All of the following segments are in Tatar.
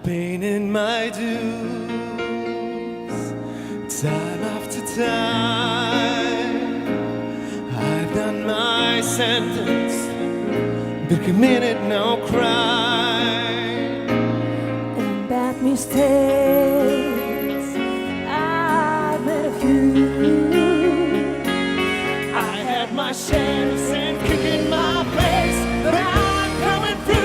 Pain in my dues, time after time. I've done my sentence, but committed no crime. And bad mistakes, I made a few. I had my share of sand kicking my face, but I'm coming through.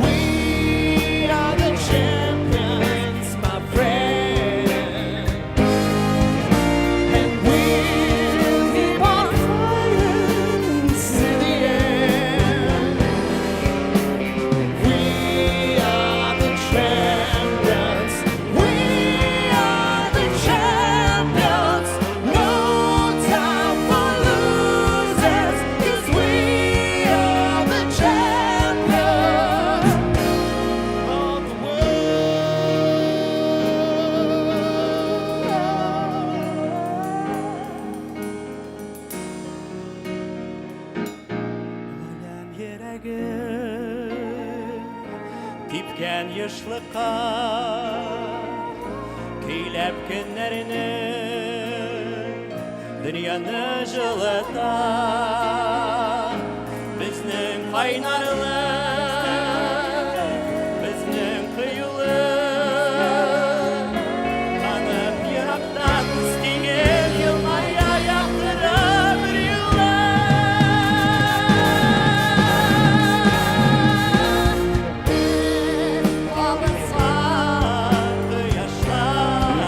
We are the champions, my friend, and we'll keep on fighting to the end. We are the champions. We are the champions. No time for losers, 'cause we are the champions of the world. Үлән йөрәге типкән ешлыкка көйләп көннәрне дөньяны җылыта безнең кайнарлык безнең кыюлык танып ерактан үскән елмая яктыра бер юлы. Кабынсан кояшлар,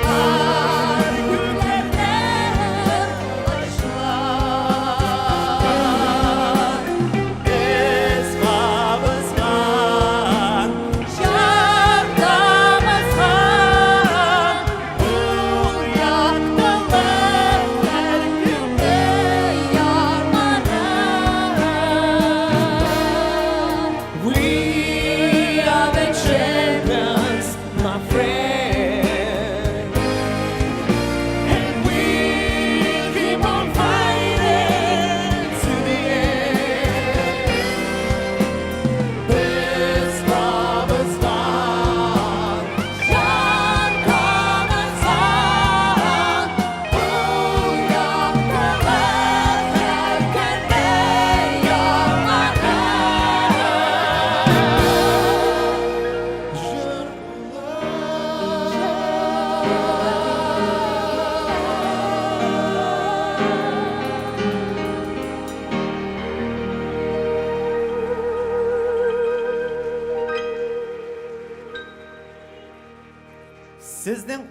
алар күкләрдән кылычлар.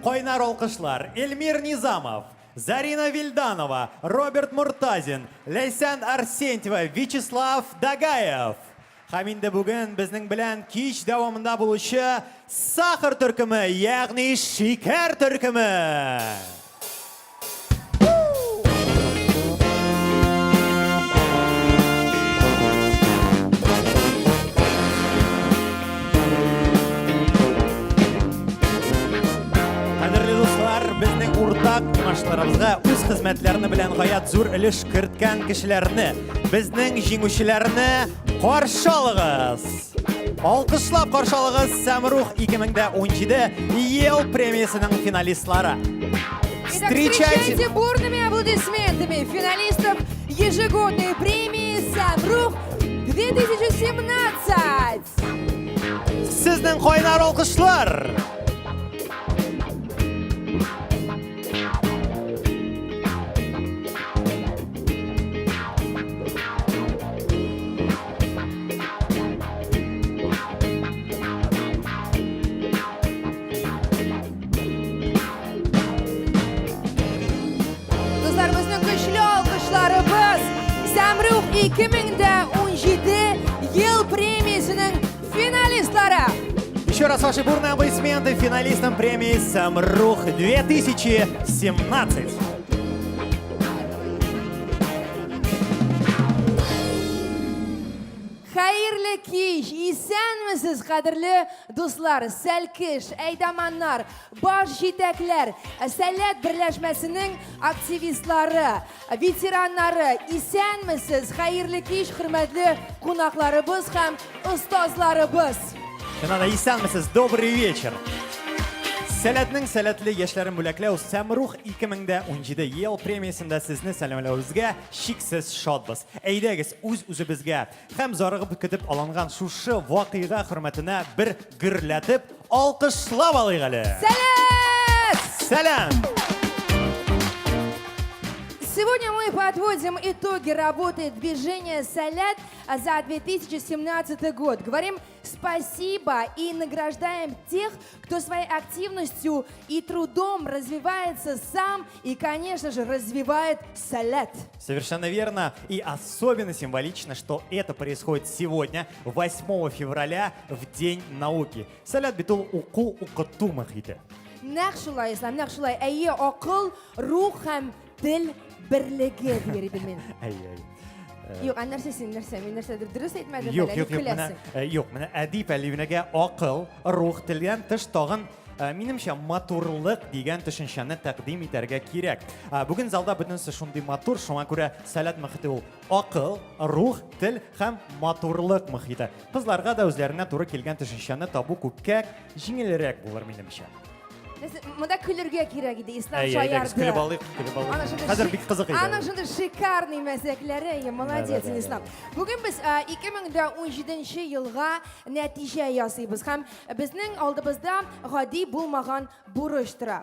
кайнар алкышлар Эльмир Низамов, Зарина Вильданова, Роберт Муртазин, Ләйсән Арсентьева, Вячеслав Дагаев. Һәм инде бүген безнең белән кич дәвамында булучы Сахар төркеме, ягъни Шикәр төркеме. Кадерле дуслар, безнең уртак уңышларыбызга үз хезмәтләрне белән гаять зур өлеш керткән кешеләрне, безнең җиңүчеләрне каршы алыгыз! Алкышлап каршы алыгыз Сәмрух 2017 ел премиясенең финалистлары. Итак, встречайте бурными аплодисментами финалистов ежегодной премии «Самрух 2017». Сезнең кайнар алкышлар! Дуслар, безнең көчле алкышларыбыз Сәмрух 2017 ел премиясенең финалистлары. Еще раз ваши бурные аплодисменты финалистам премии «Самрух 2017». Хәерле кич, исәнмесез, кадерле дуслар, сәлкеш, әйдаманнар, баш җитәкләр, Сәләт берләшмәсенең активистлары, ветераннары, исәнмесез, хәерле кич, хөрмәтле кунакларыбыз һәм остазларыбыз. Чыннан да, исәнмесез, добрый вечер. Сәләтнең сәләтле яшьләрен бүләкләү Сәмрух 2017 ел премиясендә сезне сәламләвебезгә чиксез шатбыз. Әйдәгез, үз-үзебезгә һәм зарыгып көтеп алынган шушы вакыйга хөрмәтенә бер гөрләтеп алкышлап алыйк әле. Сәләт! Сәлам! Сегодня мы подводим итоги работы движения «Салят» за 2017 год. Говорим спасибо и награждаем тех, кто своей активностью и трудом развивается сам и, конечно же, развивает «Салят». Совершенно верно. И особенно символично, что это происходит сегодня, 8 февраля, в День науки. Сәләт бит ул уку укыту мохите. Нәкъ шулай, Ислам, нәкъ шулай. Әйе, акыл, рух һәм тел берлеге дияр идем мин. Әйе, әйе. Юк, ә нәрсә син, нәрсә? Мин нәрсәдер дөрес әйтмәдем Юк, әле, юк, юк, менә, көләсең. юк, менә әдип әливнәгә акыл, рух телдән тыш тагын, минемчә, матурлык дигән төшенчәне тәкъдим итәргә кирәк. Бүген залда бөтенесе шундый матур, шуңа күрә сәләт мөхите ул акыл, рух, тел һәм матурлык мөхите. Кызларга да үзләренә туры килгән төшенчәне табу күпкә җиңелрәк булыр, минемчә. Монда көлергә кирәк иде, Ислам Әй, әйдәгез, шаярды. көлеп алыйк, көлеп алыйк. Хәзер бик кызык иде. Аның шундый шикарный мәзәкләре, әйе, молодец, Да, да, да, Ислам. Бүген без 2017 елга нәтиҗә ясыйбыз һәм безнең алдыбызда гади булмаган бурыч тора.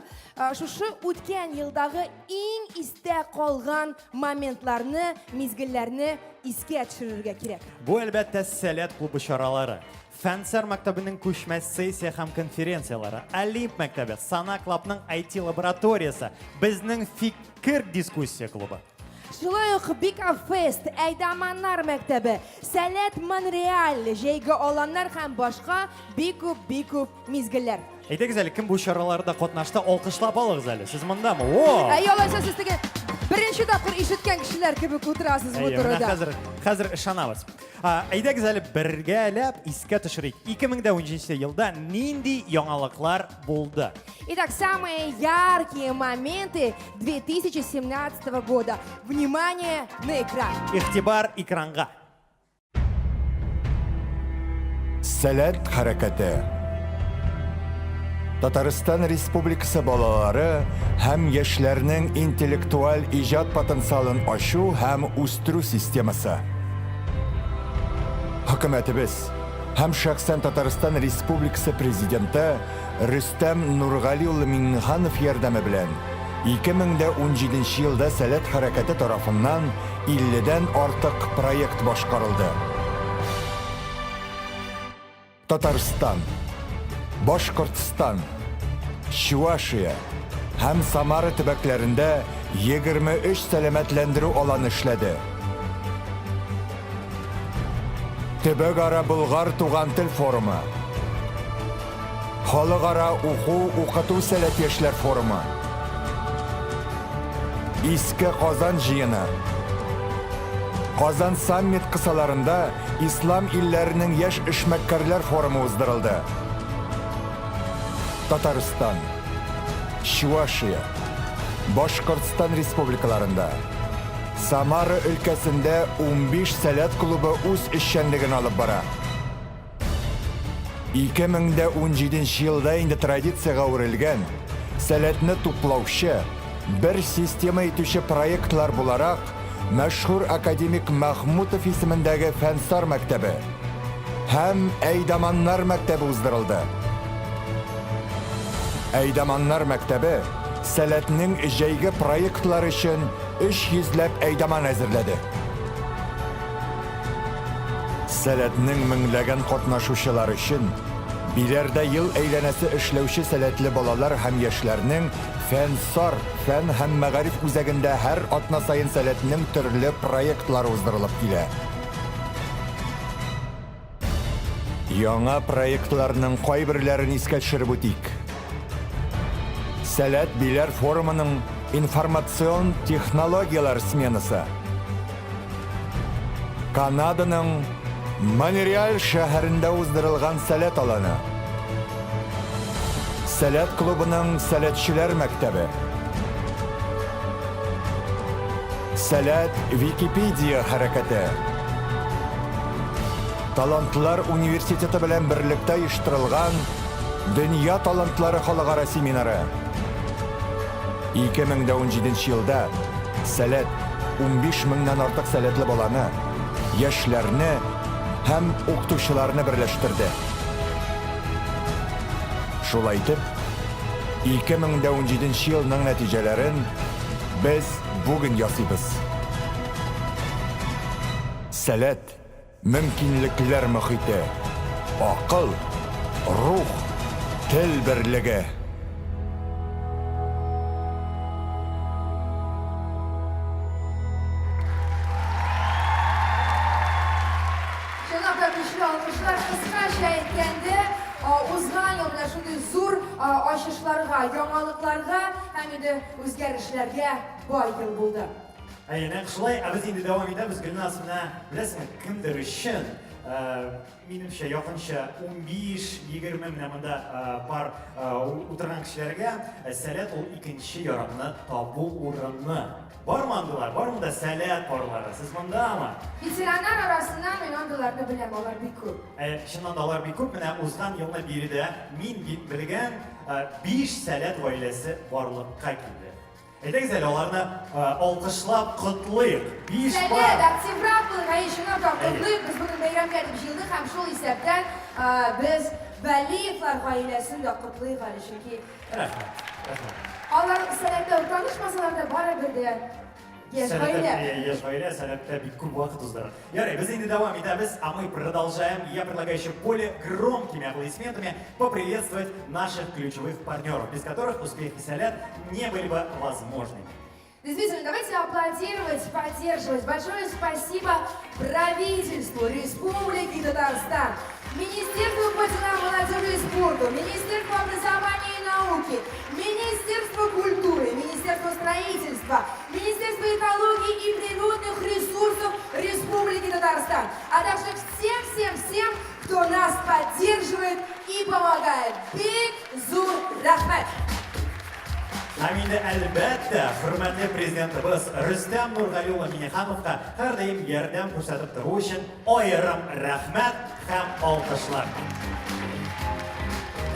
Шушы үткән елдагы иң истә калган моментларны, мизгелләрне искә төшерергә кирәк. Бу, әлбәттә, Сәләт клубы чаралары. Фәнсәр мәктәбенең күчмә сессия һәм конференцияләре, Олимп мәктәбе, Сана Клабның IT-лабораториясе, безнең фикер дискуссия клубы. Шулай ук Бика Фест, Әйдаманнар мәктәбе, Сәләт Монреаль, җәйге аланнар һәм башка бик күп, бик күп мизгелләр. Әйдәгез әле, кем бу чараларда катнашты, алкышлап алыгыз әле. Сез мондамы? О! Әй, алайса сез теге беренче тапкыр ишеткән кешеләр кебек утырасыз бу Әйе, менә турыда. хәзер, хәзер ышанабыз. Әйдәгез әле бергәләп искә төшерик. 2017 елда нинди яңалыклар булды? Итак, самые яркие моменты 2017 года. Внимание на экран. Игътибар экранга. Сәләт хәрәкәте. Татарстан Республикасы балалары һәм яшьләрнең интеллектуаль иҗат потенциалын ачу һәм үстерү системасы. Хөкүмәтебез һәм шәхсән Татарстан Республикасы Президенты Рөстәм Нургали улы Миңнеханов ярдәме белән 2017 елда Сәләт хәрәкәте тарафыннан 50 дән артык проект башкарылды. Татарстан, Башкортстан, Чувашия һәм Самара төбәкләрендә 23 сәламәтләндерү аланы эшләде. Төбәкара Болгар туган тел форумы, Халыкара уку-укыту сәләт яшьләр форумы, Иске Казан җыены, Казан саммит кысаларында Ислам илләренең яшь эшмәкәрләр форумы уздырылды. Татарстан, Чувашия, Башкортстан республикаларында, Самара өлкәсендә 15 Сәләт клубы үз эшчәнлеген алып бара. 2017 елда инде традициягә әверелгән Сәләтне туплаучы, бер система итүче проектлар буларак, мәшһүр академик Мәхмүтов исемендәге Фәнсар мәктәбе һәм Әйдаманнар мәктәбе уздырылды. Әйдаманнар мәктәбе Сәләтнең җәйге проектлары өчен 300 ләп әйдаман әзерләде. Сәләтнең меңләгән катнашучылары өчен Биләрдә ел әйләнәсе эшләүче сәләтле балалар һәм яшьләрнең Фәнсар фән һәм мәгариф үзәгендә һәр атна саен Сәләтнең төрле проектлары уздырылып килә. Яңа проектларның кайберләрен искә төшереп үтик. Сәләт Биләр форумының информацион технологияләр сменасы. Канаданың Монреаль шәһәрендә уздырылган Сәләт аланы. Сәләт клубының Сәләтчеләр мәктәбе. Сәләт Википедия хәрәкәте. Талантлар университеты белән берлектә оештырылган Дөнья талантлары халыкара семинары. 2017 елда Сәләт 15 меңнән артык сәләтле баланы, яшьләрне һәм укытучыларны берләштерде. Шулай итеп, 2017 елның нәтиҗәләрен без бүген ясыйбыз. Сәләт, мөмкинлекләр мохите, акыл, рух, тел берлеге. Чынлап та көчле алкышлар. Кыскача әйткәндә, узган ел менә шундый зур ачышларга, яңалыкларга һәм инде үзгәрешләргә бай ел булды. Әйе, нәкъ шулай. Ә без инде дәвам итәбез. Гөлназ, менә беләсеңме, кемдер өчен, минемчә, якынча 15-20 менә монда пар утырган кешеләргә Сәләт ул икенче ярымны табу урыны. Бармы андыйлар? Бар монда Сәләт парлары? Сез мондамы? Ветераннар арасыннан мин андыйларны беләм, алар бик күп. Ә, чыннан да алар бик күп. Менә узган елны биредә мин белгән 5 Сәләт гаиләсе барлыкка килде. Әйдәгез әле аларны алкышлап котлыйк. Биш Сәләт, пар. активрак булыйк, әйе, чынлап та котлыйк. Без бүген бәйрәмгә дип җыелдык һәм шул исәптән без Вәлиевлар гаиләсен дә котлыйк әле, чөнки Рәхмәт, рәхмәт. алар Сәләттә үк танышмасалар да, барыбер дә яшь гаилә. Яшь гаилә Сәләттә бик күп вакыт уздыра. Ярый, без инде дәвам итәбез, а мы продолжаем. Я предлагаю еще более громкими аплодисментами поприветствовать наших ключевых партнеров, без которых успехи Сәләт не были бы возможными. Действительно, давайте аплодировать, поддерживать. Большое спасибо правительству Республики Татарстан, Министерству по делам молодежи и спорту, Министерству образования и науки, Министерству культуры, Министерству строительства, Министерству экологии и природных ресурсов Республики Татарстан, а также всем-всем-всем, кто нас поддерживает и помогает. Бик зур рәхмәт! Һәм инде, әлбәттә, хөрмәтле Президентыбыз Рөстәм Нургали улы Миңнехановка һәрдаим ярдәм күрсәтеп тору өчен аерым рәхмәт һәм алкышлар.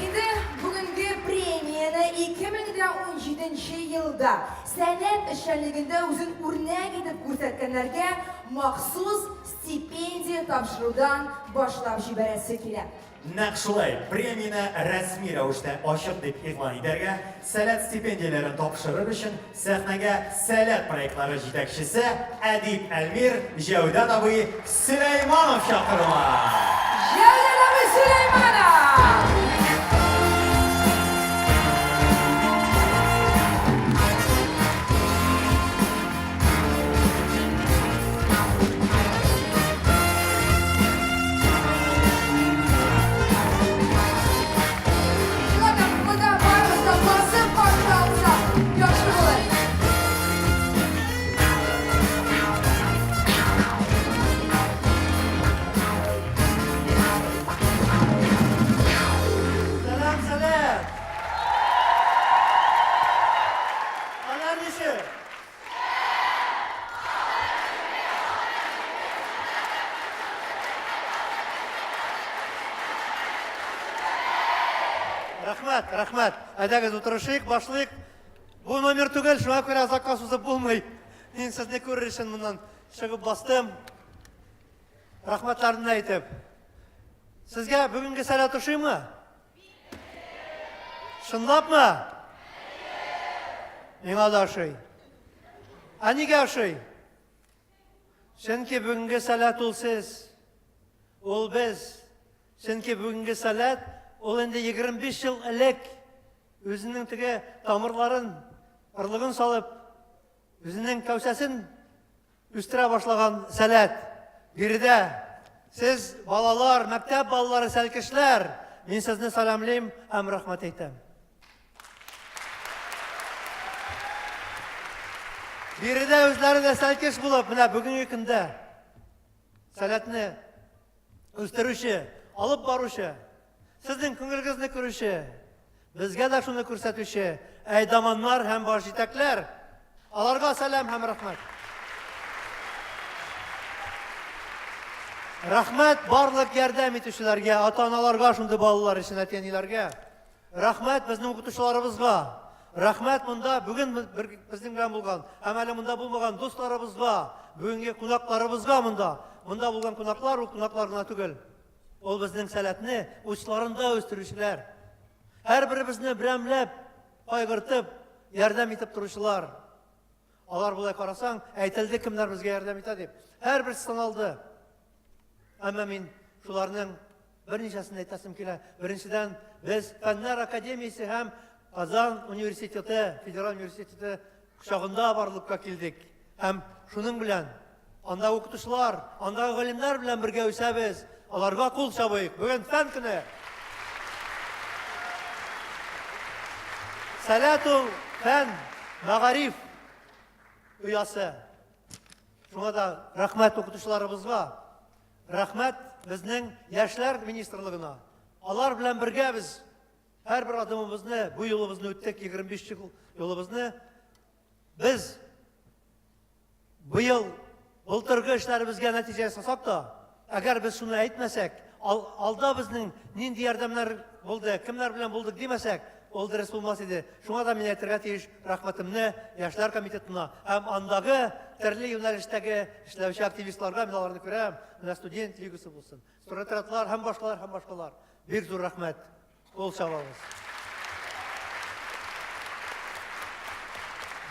Инде бүгенге премияне 2017 елда Сәләт эшчәнлегендә үзен үрнәк итеп күрсәткәннәргә махсус стипендия тапшырудан башлап җибәрәсе килә. Нәкъ шулай, премияне рәсми рәвештә ачык дип игълан итәргә, Сәләт стипендияләрен тапшырыр өчен сәхнәгә Сәләт проектлары җитәкчесе әдип Әлмир Җәүдәт абый Сөләйманов чакырыла! Җәүдәт абый Сөләйманов! Рәхмәт, рәхмәт. Әйдәгез утырышыйк, башлыйк. Бу номер түгел, шуңа күрә озакка сузып булмый. Мин сезне күрер өчен моннан чыгып бастым. Рәхмәтләремне әйтеп. Сезгә бүгенге сәләт ошыймы? Чынлапмы? Миңа да ошый. Ә нигә ошый? Чөнки бүгенге сәләт ул сез. Ул без. Чөнки бүгенге сәләт ул инде 25 ел элек үзенең теге тамырларын, орлыгын салып, үзенең кәүсәсен үстерә башлаган сәләт. Биредә сез балалар, мәктәп балалары, сәлкешләр, мин сезне сәламлим һәм рәхмәт әйтәм. Биредә үзләре дә сәлкеш булып, менә бүгенге көндә сәләтне үстерүче, алып баручы, сезнең күңелегезне күрүче, безгә дә шуны күрсәтүче әйдаманнар һәм баш җитәкләр, аларга сәлам һәм рәхмәт. Рәхмәт барлык ярдәм итүчеләргә, ата-аналарга, шундый балалар өчен әти-әниләргә. Рәхмәт безнең укытучыларыбызга. Рәхмәт монда бүген безнең белән булган һәм әле монда булмаган дусларыбызга, бүгенге кунакларыбызга монда. Монда булган кунаклар ул кунаклар гына түгел. Ул безнең сәләтне учларында үстерүчеләр. Һәрберебезне берәмләп, кайгыртып, ярдәм итеп торучылар. Алар болай карасаң, әйтелде кемнәр безгә ярдәм итә дип. Һәрберсе саналды. Әмма мин шуларның берничәсен әйтәсем килә. Беренчедән, без Фәннәр академиясе һәм Казан университеты, федераль университеты кочагында барлыкка килдек. Һәм шуның белән анда укытучылар, андагы галимнәр белән бергә үсәбез. Аларга кул чабыйк. Бүген фән көне. Сәләт ул фән, мәгариф оясы. Шуңа да рәхмәт укытучыларыбызга, рәхмәт безнең яшьләр министрлыгына. Алар белән бергә без һәрбер адымыбызны, бу юлыбызны үттек, 25 ел юлыбызны. Без быел былтыргы эшләребезгә нәтиҗә ясасак та, әгәр без шуны әйтмәсәк, ал, алда безнең нинди ярдәмнәр булды, кемнәр белән булдык димәсәк, ул дөрес булмас иде. Шуңа да мин әйтергә тиеш рәхмәтемне яшьләр комитетына һәм андагы төрле юнәлештәге эшләүче активистларга, мин аларны күрәм, менә студент лигасы булсын, стройотрядлар һәм башкалар һәм башкалар. Бик зур рәхмәт. Кул чабабыз.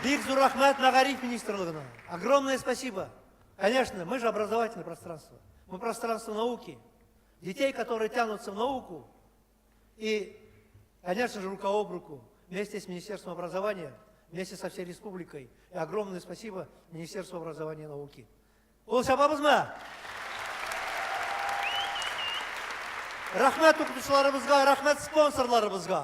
Бик зур рәхмәт мәгариф министрлыгына. Огромное спасибо. Конечно, мы же образовательное пространство. Мы пространство науки. Детей, которые тянутся в науку, и, конечно же, рука об руку, вместе с Министерством образования, вместе со всей республикой. И огромное спасибо Министерству образования и науки. Кул чабабызмы? Рәхмәт укытучыларыбызга, рәхмәт спонсорларыбызга.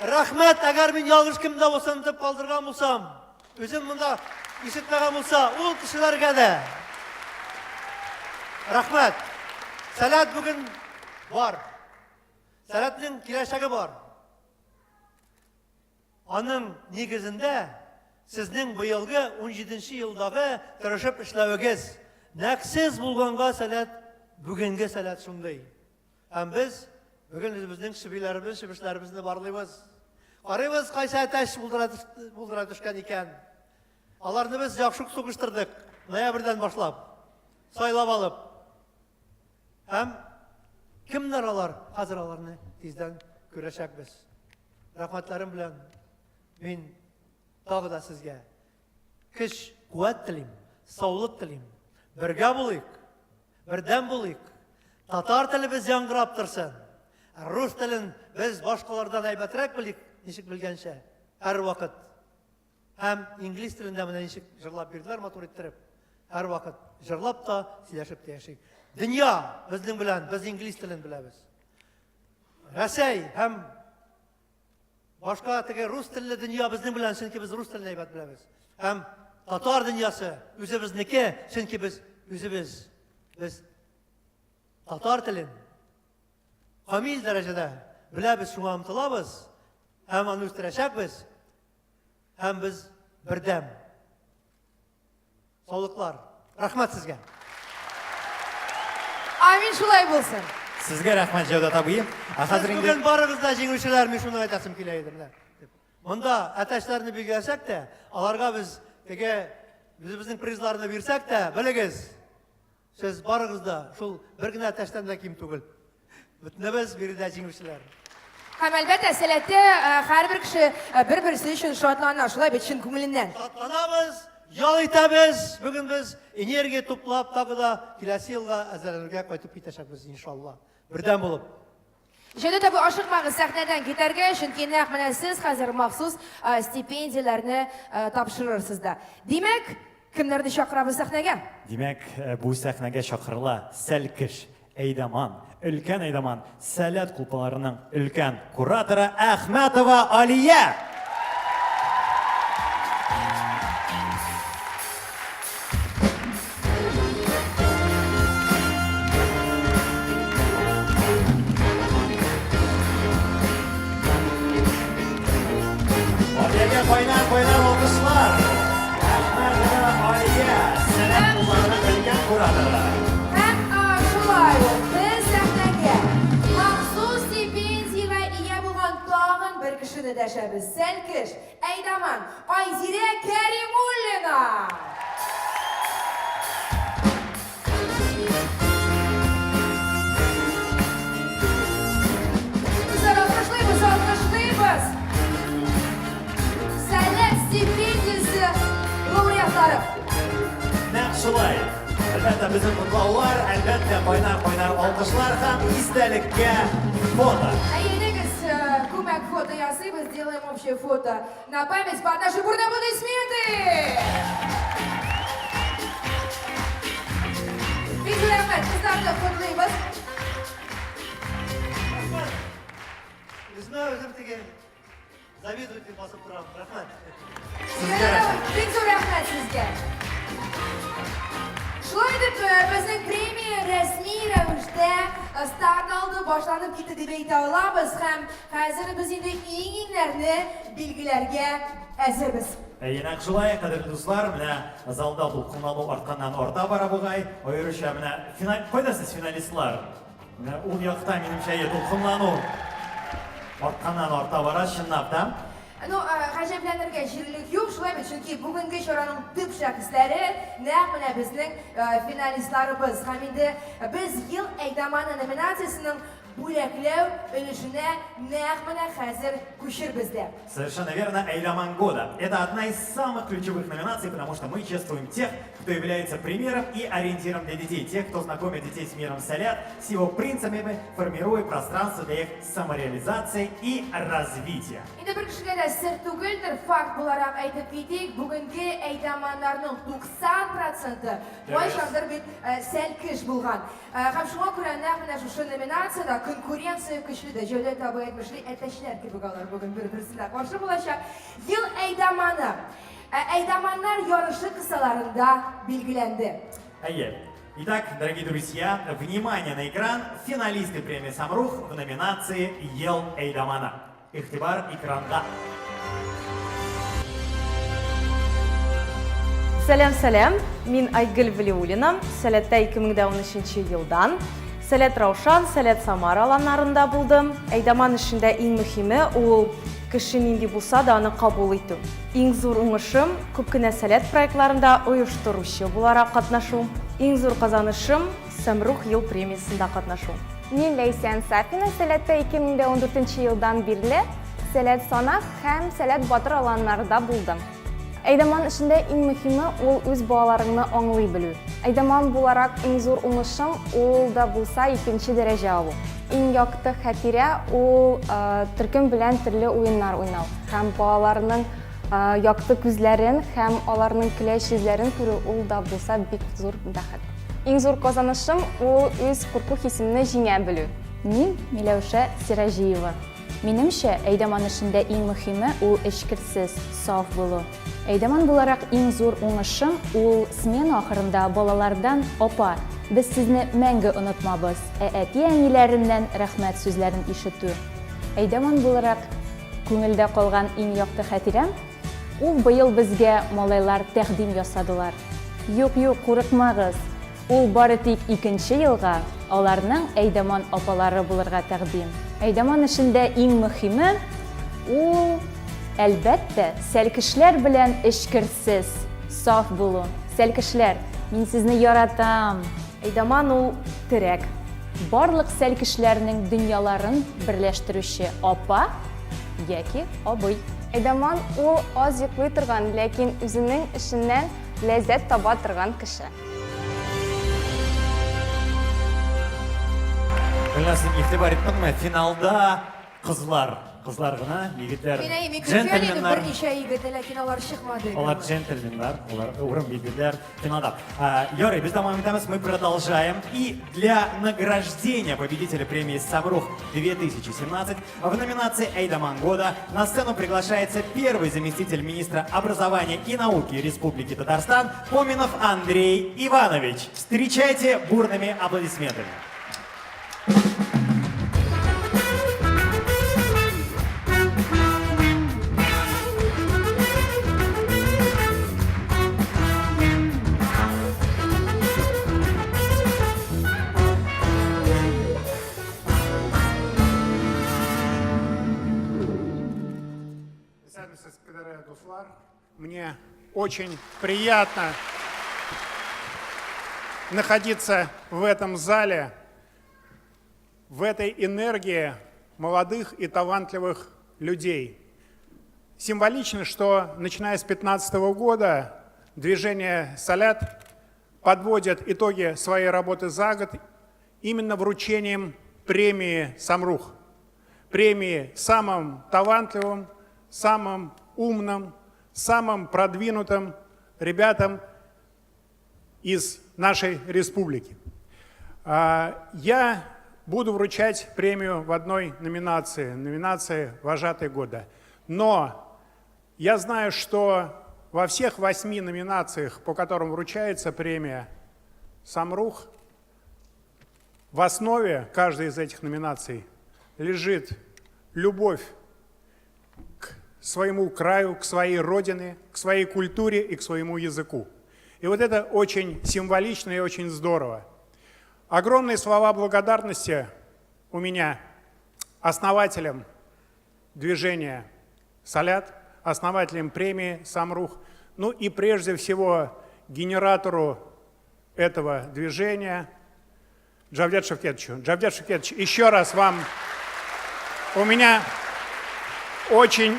Рәхмәт, әгәр мин ялгыш кемдә булса онытып калдырган булсам, үзем монда ишетмәгән булса, ул кешеләргә дә. Рәхмәт. Сәләт бүген бар. Сәләтнең киләчәге бар. Аның нигезендә сезнең быелгы унҗиденче елдагы тырышып эшләвегез, нәкъ сез булганга сәләт, бүгенге сәләт шундый. Һәм без бүген үзебезнең чебиләребез, чебешләребезне барлыйбыз. Карыйбыз, кайсы әтәч булдыра, булдыра төшкән икән. Аларны без яхшы ук сугыштырдык, ноябрьдән башлап, сайлап алып. Һәм кемнәр алар? Хәзер аларны тиздән күрәчәкбез. Рәхмәтләрем белән мин тагы да сезгә көч, куәт телим, саулык телим. Бергә булыйк, бердәм булыйк. Татар телебез яңгырап торсын. Рус телен без башкалардан әйбәтрәк белик, ничек белгәнчә, һәрвакыт. Һәм инглиз телендә менә ничек җырлап бирделәр, матур иттереп. Һәрвакыт җырлап та, сөйләшеп тә яшик. Дөнья безнең белән, без инглиз телен беләбез. Рәсәй һәм башка теге рус телле дөнья безнең белән, чөнки без рус телен әйбәт беләбез. Һәм татар дөньясы үзебезнеке, чөнки без үзебез без татар телен камил дәрәҗәдә беләбез, шуңа омтылабыз һәм аны үстерәчәкбез. Һәм без бердәм. Саулыклар. Рәхмәт сезгә. Амин, шулай булсын. Сезгә рәхмәт, Җәүдәт абый. Ә хәзер инде Бүген барыгыз да җиңүчеләр, мин шуны әйтәсем килә иде менә. Монда әтәчләрне билгеләсәк тә, аларга без теге үзебезнең призларны бирсәк тә, белегез, сез барыгыз да шул бер генә әтәчтән дә ким түгел. Бөтенебез биредә җиңүчеләр. Һәм әлбәттә, сәләттә э, һәрбер кеше э, бер-берсе өчен шатлана, шулай бит, чын күңеленнән. Шатланабыз, ял итәбез. Бүген без энергия туплап, тагы да киләсе елга әзерләнергә кайтып китәчәкбез, иншалла. Бердәм булып. Җәүдәт абый, ашыкмагыз сәхнәдән китәргә, чөнки нәкъ менә сез хәзер махсус э, стипендияләрне э, тапшырырсыз да. Димәк, кемнәрне чакырабыз сәхнәгә? Димәк, э, бу сәхнәгә чакырыла Сәлкеш әйдаман, өлкән әйдаман, Сәләт клубларының өлкән кураторы Әхмәтова Алия! Алиягә кайнар-кайнар алкышлар! Әхмәтова Алия, Сәләт клубларының өлкән кураторы. Һәм шулай ук без сәхнәгә махсус стипендиягә ия булган тагын бер кешене дәшәбез. Сәлкеш, Әйдаман, Айзирә Кәримуллина! Кызлар, алкышлыйбыз, алкышлыйбыз! Сәләт стипендиясе лауреатлары! Нәкъ шулай. Әлбәттә, безнең котлаулар, әлбәттә, кайнар-кайнар алкышлар һәм истәлеккә фото. Әйдәгез, күмәк фото ясыйбыз, делаем общее фото на память под наши бурные аплодисменты! Бик зур рәхмәт, кызларны котлыйбыз. Үземә үзем теге завидую дип басып торам. Рәхмәт. Сезгә рәхмәт. Бик зур рәхмәт сезгә. Шулай итеп, э, безнең премия рәсми рәвештә э, старт алды, башланып китте дип әйтә алабыз һәм хәзер без инде иң-иңнәрне билгеләргә әзербез. Әйе, нәкъ шулай, кадерле дуслар, менә залда дулкынлану артканнан арта бара бугай. Аеруча менә финал, кайда сез финалистлар? Менә ул якта минемчә әйе, дулкынлану артканнан арта бара, чынлап та. Ну, гаҗәпләнергә җирлек юк, шулай бит, чөнки бүгенге чараның төп шәхесләре нәкъ менә безнең финалистларыбыз. Һәм инде без Ел әйдаманы номинациясенең бүләкләү өлешенә нәкъ менә хәзер күчербез дә. Совершенно верно, Әйдаман года. Это одна из самых ключевых номинаций, потому что мы чествуем тех, кто является примером и ориентиром для детей, тех, кто знакомит детей с миром Сэлэт, с его принципами, формируя пространство для их самореализации и развития. Инде бер кешегә дә сер түгелдер, факт буларак әйтеп китик, бүгенге әйдаманнарның 90 проценты кайчандыр бит э, сәлкеш булган. Э, һәм шуңа күрә нәкъ менә шушы номинациядә конкуренция көчле дә. Җәүдәт абый әйтмешли, әтәчләр кебек алар бүген бер-берсенә каршы булачак. Ел әйдаманы. Ә әйдаманнар ярышы кысаларында билгеләнде. Әйе. Итак, дорогие друзья, внимание на экран. Финалисты премии «Самрух» в номинации «Ел Әйдаманы». Игътибар экранга. Сәлам, сәлам. Мин Айгөл Вәлиуллина. Сәләттә 2013 елдан. Сәләт Раушан, Сәләт Самара аланнарында булдым. Әйдаман эшендә иң мөһиме ул кеше нинди булса да аны кабул итү. Иң зур уңышым, күп кенә Сәләт проектларында оештыручы буларак катнашу. Иң зур казанышым, Сәмрух ел премиясендә катнашу. Мин Ләйсән Сафина, Сәләттә 2014 елдан бирле Сәләт Санак һәм Сәләт Батыр аланнарында булдым. Әйдаман эшендә иң мөһиме ул үз балаларыңны аңлый белү. Әйдаман буларак иң зур уңышым ул да булса икенче дәрәҗә алу. Иң якты хатирә ул төркем белән төрле уеннар уйнау һәм балаларның якты күзләрен һәм аларның көләч йөзләрен күрү ул да булса бик зур бәхет. Иң зур казанышым ул үз курку хисемне җиңә белү. Мин, Миләүшә Сираҗиева. Минемчә, әйдаман эшендә иң мөһиме, ул эчкерсез, саф булу. Әйдаман буларак иң зур уңышым, ул смена ахырында балалардан, Апа, без сезне мәңге онытмабыз, ә әти-әниләреннән рәхмәт сүзләрен ишетү. Әйдаман буларак күңелдә калган иң якты хатирәм, ул быел безгә малайлар тәкъдим ясадылар. Юк-юк, курыкмагыз, ул бары тик икенче елга. Аларның әйдаман апалары булырга тәкъдим. Әйдаман эшендә иң мөхиме, ул, әлбәттә, сәлкешләр белән эчкерсез, саф булу. Сәлкешләр, мин сезне яратам! Әйдаман ул, терәк. Барлык сәлкешләрнең дөньяларын берләштерүче апа яки абый. Әйдаман ул, аз йоклый торган, ләкин үзенең эшеннән ләззәт таба торган кеше. Гөлназ, син игътибар иттеңме? Финалда кызлар, кызлар гына, егетләр, Мин әйе, мин көткән идем джентльменнар. берничә егет, ләкин алар чыкмады. Алар джентльменнар, алар урын бирделәр финалда. А, Ярый, без дәвам итәбез, мы продолжаем. И для награждения победителя премии «Самрух 2017» в номинации «Әйдаман года» на сцену приглашается первый заместитель министра образования и науки Республики Татарстан Поминов Андрей Иванович. Встречайте бурными аплодисментами. Мне очень приятно находиться в этом зале, в этой энергии молодых и талантливых людей. Символично, что начиная с 2015 года движение «Салят» подводит итоги своей работы за год именно вручением премии «Самрух». Премии самым талантливым, самым умным, самым продвинутым ребятам из нашей республики. Я буду вручать премию в одной номинации, номинации «Вожатый года». Но я знаю, что во всех 8 номинациях, по которым вручается премия «Самрух», в основе каждой из этих номинаций лежит любовь к своему краю, к своей родине, к своей культуре и к своему языку. И вот это очень символично и очень здорово. Огромные слова благодарности у меня основателям движения «Салят», основателям премии «Самрух», ну и прежде всего генератору этого движения Джавдет Шевкетовичу. Джавдет Шевкетович, еще раз вам, у меня очень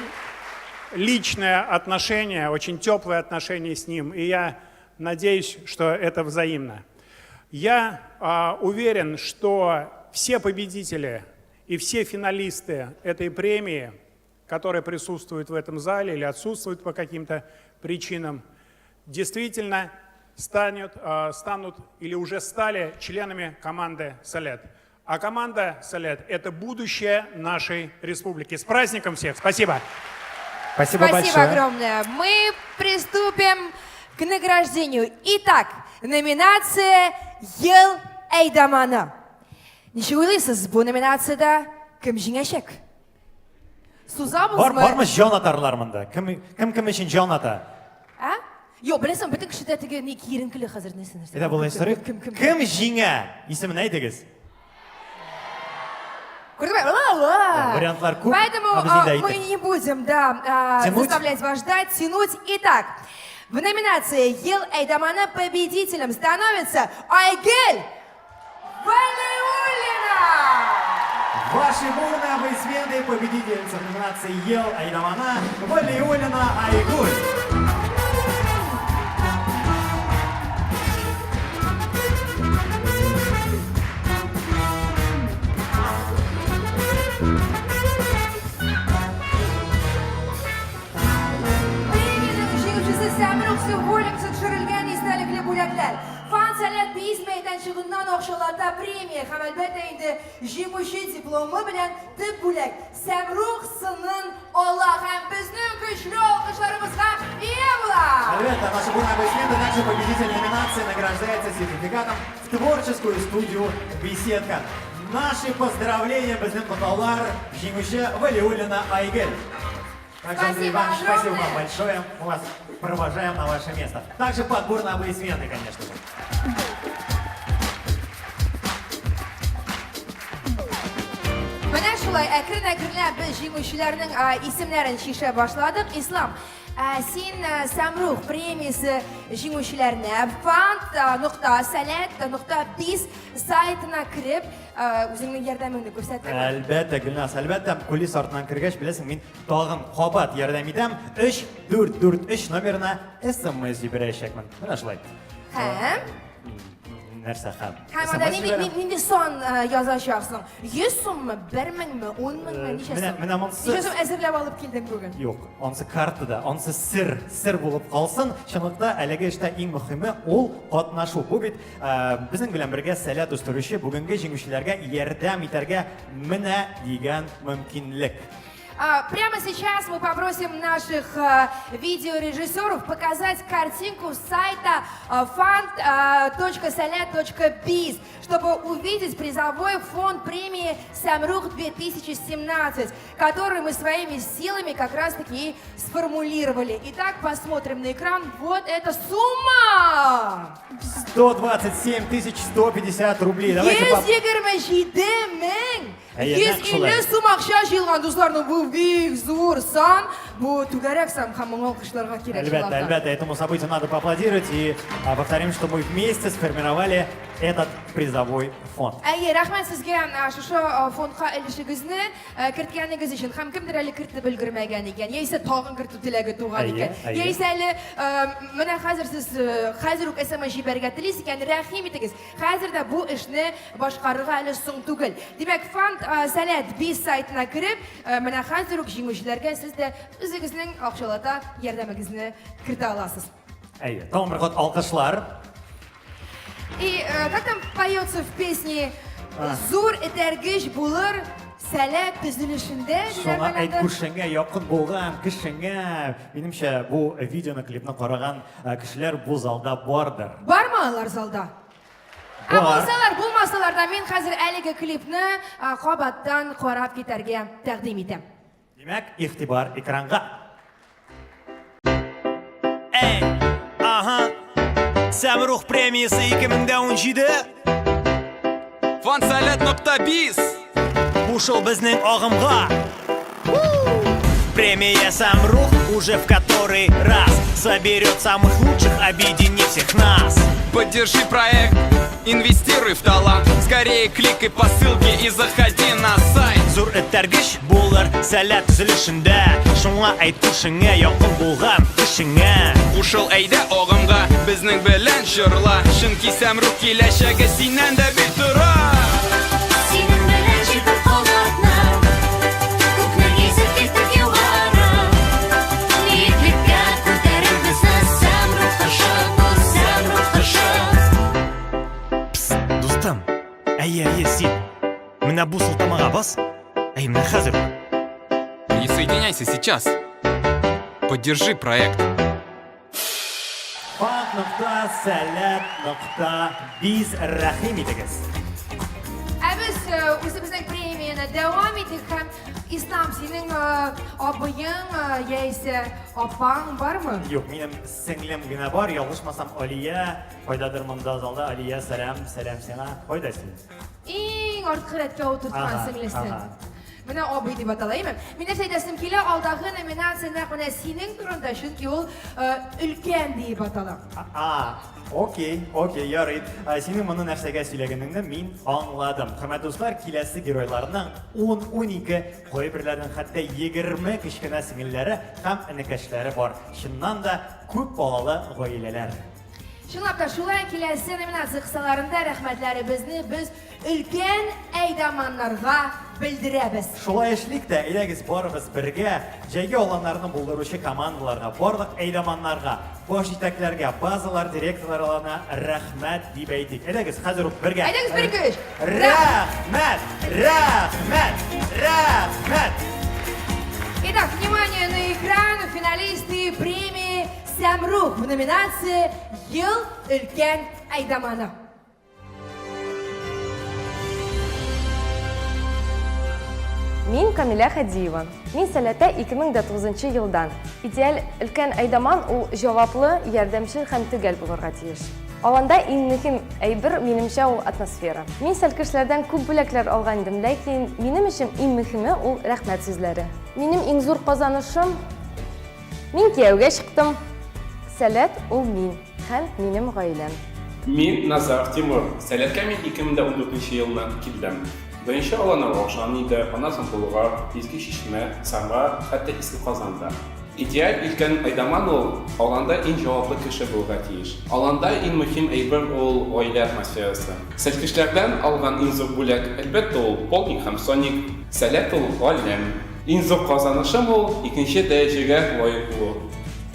личное отношение, очень теплое отношение с ним, и я надеюсь, что это взаимно. Я уверен, что все победители и все финалисты этой премии, которые присутствуют в этом зале или отсутствуют по каким-то причинам, действительно станут или уже стали членами команды «Салят». А команда «Салят» — это будущее нашей республики. С праздником всех! Спасибо! Спасибо Спасибо большое. огромное. Мы приступим к награждению. Итак, номинация «Ел Әйдаманы». Ничек уйлыйсыз, бу номинациядә кем җиңәчәк? Сузабызмы? Бар, бармы җан атарлар монда? Кем кем кем өчен җан ата? А? Юк, беләсең, бөтен кеше дә теге ни киеренкеле хәзер нәрсә нәрсә. Әйдә болай сорыйк. Кем кем Кем җиңә? Исемен әйтегез. Күрдеңме? Ла-ла. Вариантлар күп, Поэтому а без инде мы әйттек. не будем, да, Тянуть? заставлять вас ждать, тянуть. Итак, в номинации «Ел Әйдаманы» победителем становится Айгель Валиуллина! Ваши бурные аплодисменты победительница в номинации «Ел Әйдаманы» Валиуллина Айгуль. Премиянең җиңүчесе Сәмрух символикасы төшерелгән истәлекле бүләкләр. Фан Сәләт биз мәйданчыгыннан акчалата премия һәм әлбәттә инде җиңүче дипломы белән төп бүләк Сәмрух сынын ала һәм безнең көчле алкышларыбызга ия була. Әлбәттә, наши бурные аплодисменты. Также победитель номинации награждается сертификатом в творческую студию «Беседка». Наши поздравления безнең котлаулар җиңүче Валиуллина Айгель. Также, Андрей Спасибо Иванович, спасибо вам огромное. большое. Мы вас провожаем на ваше место. Также под бурные аплодисменты, конечно же. шулай әкрен-әкренләп без җиңүчеләрнең исемнәрен чишә башладык. Ислам, син Самрух премиясе җиңүчеләренә фанд нокта сәләт нокта биз сайтына кереп, үзеңнең ярдәмеңне күрсәттеңме? Әлбәттә, Гөлназ, әлбәттә, кулис артыннан кергәч, беләсең, мин тагын кабат ярдәм итәм. 3 4 4 3 номерына SMS җибәрәчәкмен. Менә шулай. Һәм Нәрсә һәм? Һәм анда нинди, нинди сан э, язачаксың? 100 суммы, 1 меңме, 10 меңме, ничә Менә, сум? менә монысы... Ничә сум әзерләп алып килдең бүген? Юк, ансы картада, ансы сер, сер булып калсын. Чынлыкта әлеге эштә иң мөһиме ул катнашу. Бу бит э, безнең белән бергә сәләт үстерүче бүгенге җиңүчеләргә ярдәм итәргә менә дигән мөмкинлек. А, прямо сейчас мы попросим наших а, видеорежиссеров показать картинку с сайта fund.salat.biz, чтобы увидеть призовой фонд премии «Самрух-2017», который мы своими силами как раз-таки и сформулировали. Итак, посмотрим на экран. Вот эта сумма! 127 150 рублей. Давайте 127 мең! Әйе, нәкъ шулай. 150 сум акча җыелган, дуслар, ну бу бик зур сан, бу түгәрәк сан һәм моңа алкышларга кирәк. Әлбәттә, чынлап та. әлбәттә, этому событию надо поаплодировать и повторим, что мы вместе сформировали этот призовой фонд. Әйе, рәхмәт сезгә шушы фондка өлешегезне керткәнегез өчен. Һәм кемдер әле кертеп өлгермәгән икән, яисә тагын кертү теләге туган икән. Яисә әле менә хәзер сез хәзер үк смс җибәрергә телисез икән, рәхим итегез. Хәзер дә бу эшне башкарырга әле соң түгел. Димәк, Фанд Сәләт Биз сайтына кереп, менә хәзер үк җиңүчеләргә сез дә үзегезнең акчалата ярдәмегезне кертә аласыз. Әйе, тагын бер кат алкышлар. И как там поется в песне Зур этәргеч булыр Сәләт төзелешендә диләр Шуңа әйт мәләндер. күршеңә, якын булган кешеңә. Минемчә, бу видеоны, клипны караган кешеләр бу залда бардыр. Бармы алар залда? Ә Бар. булсалар, булмасалар да, мин хәзер әлеге клипны кабаттан карап китәргә тәкъдим итәм. Димәк, игътибар экранга. Эй, ага. Сәмрух премиясе 2017. Фансалят.biz Кушыл безнең агымга. Премия Самрух уже в который раз соберет самых лучших, объединив всех нас. Поддержи проект, инвестируй в талант. Скорее кликай по ссылке и заходи на сайт. Зур этәргеч булыр сәләт төзелешендә. Шуңа әйт күршеңә, якын булган кешеңә. Кушыл әйдә агымга, безнең белән җырла. Чөнки Сәмрух киләчәге синнән дә бик тора. Синең белән җилпеп канатны, күкне гизеп киттек югары. Биеклеккә күтәрер безне Сәмрух кошы, бу Сәмрух кошы. Пс, дустым, әйе, әйе, син. Менә бу сылтамага бас. Әй, менә хәзер үк. Присоединяйся сейчас. Поддержи проект. Фант нокта сәләт нокта биз рәхим итегез. Ә без э, үзебезнең премияне дәвам итик һәм Ислам, синең э, абыең э, яисә апаң бармы? Юк, минем сеңлем генә бар, ялгышмасам, Алия, кайдадыр монда залда. Алия, сәлам, сәлам сиңа. Кайда син? Иң арткы рәткә утырткан Ага, сеңлесен. ага. Менә абый дип атала, әйме? Мин нәрсә әйтәсем килә, алдагы номинация нәкъ менә синең турында, чөнки ул э, өлкән диеп атала. А, окей, окей, ярый. Ә, Синең моны нәрсәгә сөйләгәнеңне мин аңладым. Хөрмәтле дуслар, киләсе геройларның 10-12, кайберләренең хәтта 20 кечкенә сеңелләре һәм энекәшләре бар. Чыннан да, күп балалы гаиләләр. Чынлап та шулай, киләсе номинация кысаларында рәхмәтләребезне без өлкән әйдаманнарга белдерәбез. Шулай эшлик тә, әйдәгез барыбыз бергә җәйге аланнарны булдыручы командаларга, барлык әйдаманнарга, баш җитәкләргә, базалар директорларына рәхмәт дип әйтик. Әйдәгез, хәзер үк бергә. Әйдәгез, бер, ике, өч. Рәхмәт! Рәхмәт! Рәхмәт! Итак, внимание на экран, финалисты премии Сәмрух в номинации Ел өлкән әйдаманы. Мин Камилә Хәдиева. Мин Сәләттә 2009 елдан. Идеаль өлкән әйдаман ул җаваплы, ярдәмчел һәм төгәл булырга тиеш. Аланда иң мөһим әйбер, минемчә, ул атмосфера. Мин сәлкешләрдән күп бүләкләр алган идем, ләкин минем өчен иң мөһиме ул рәхмәт сүзләре. Минем иң зур казанышым, мин кияүгә чыктым. Сәләт ул мин һәм минем гаиләм. Мин, Назар Тимур. Сәләткә мин 2014 нче елны килдем. Беренче аланы Раушан иде, аннан соң Болгар, Изге Чишмә, Самара, хәтта Иске Казан да. Идеаль өлкән әйдаман ул, аланда иң җаваплы кеше булырга тиеш. Аланда иң мөһим әйбер ул гаилә атмосферасы. Сәлкешләрдән алган иң зур бүләк, әлбәттә ул, Полник һәм Соник. Сәләт ул, галәм. Иң зур казанышым ул, икенче дәрәҗәгә лаек булу.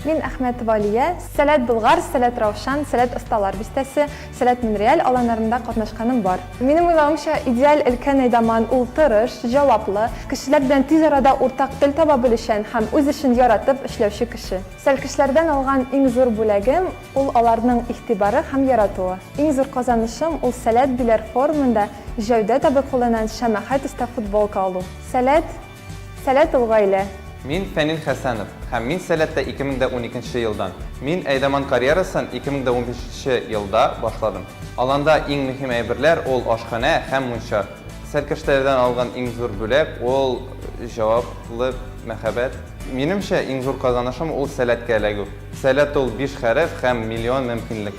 Мин Әхмәтова Алия, Сәләт Болгар, Сәләт Раушан, Сәләт Осталар бистәсе, Сәләт Монреаль аланнарында катнашканым бар. Минем уйлавымча, идеаль өлкән әйдаман ул тырыш, җаваплы, кешеләр белән тиз арада уртак тел таба белүчән һәм үз эшен яратып эшләүче кеше. Сәлкешләрдән алган иң зур бүләгем, ул аларның игътибары һәм яратуы. Иң зур казанышым, ул Сәләт Биләр форумында Җәүдәт абый кулыннан шәмәхә төстә футболка алу. Сәләт, Сәләт ул гаилә. Мин Фәнил Хәсәнов һәм мин Сәләттә 2012 елдан. Мин әйдаман карьерасын 2015 нче елда башладым. Аланда иң мөһим әйберләр ул ашханә һәм мунча. Сәркәштәләрдән алган иң зур бүләк ул җаваплы мәхәббәт. Минемчә, иң зур казанышым ул Сәләткә эләгү. Сәләт ул биш хәреф һәм миллион мөмкинлек.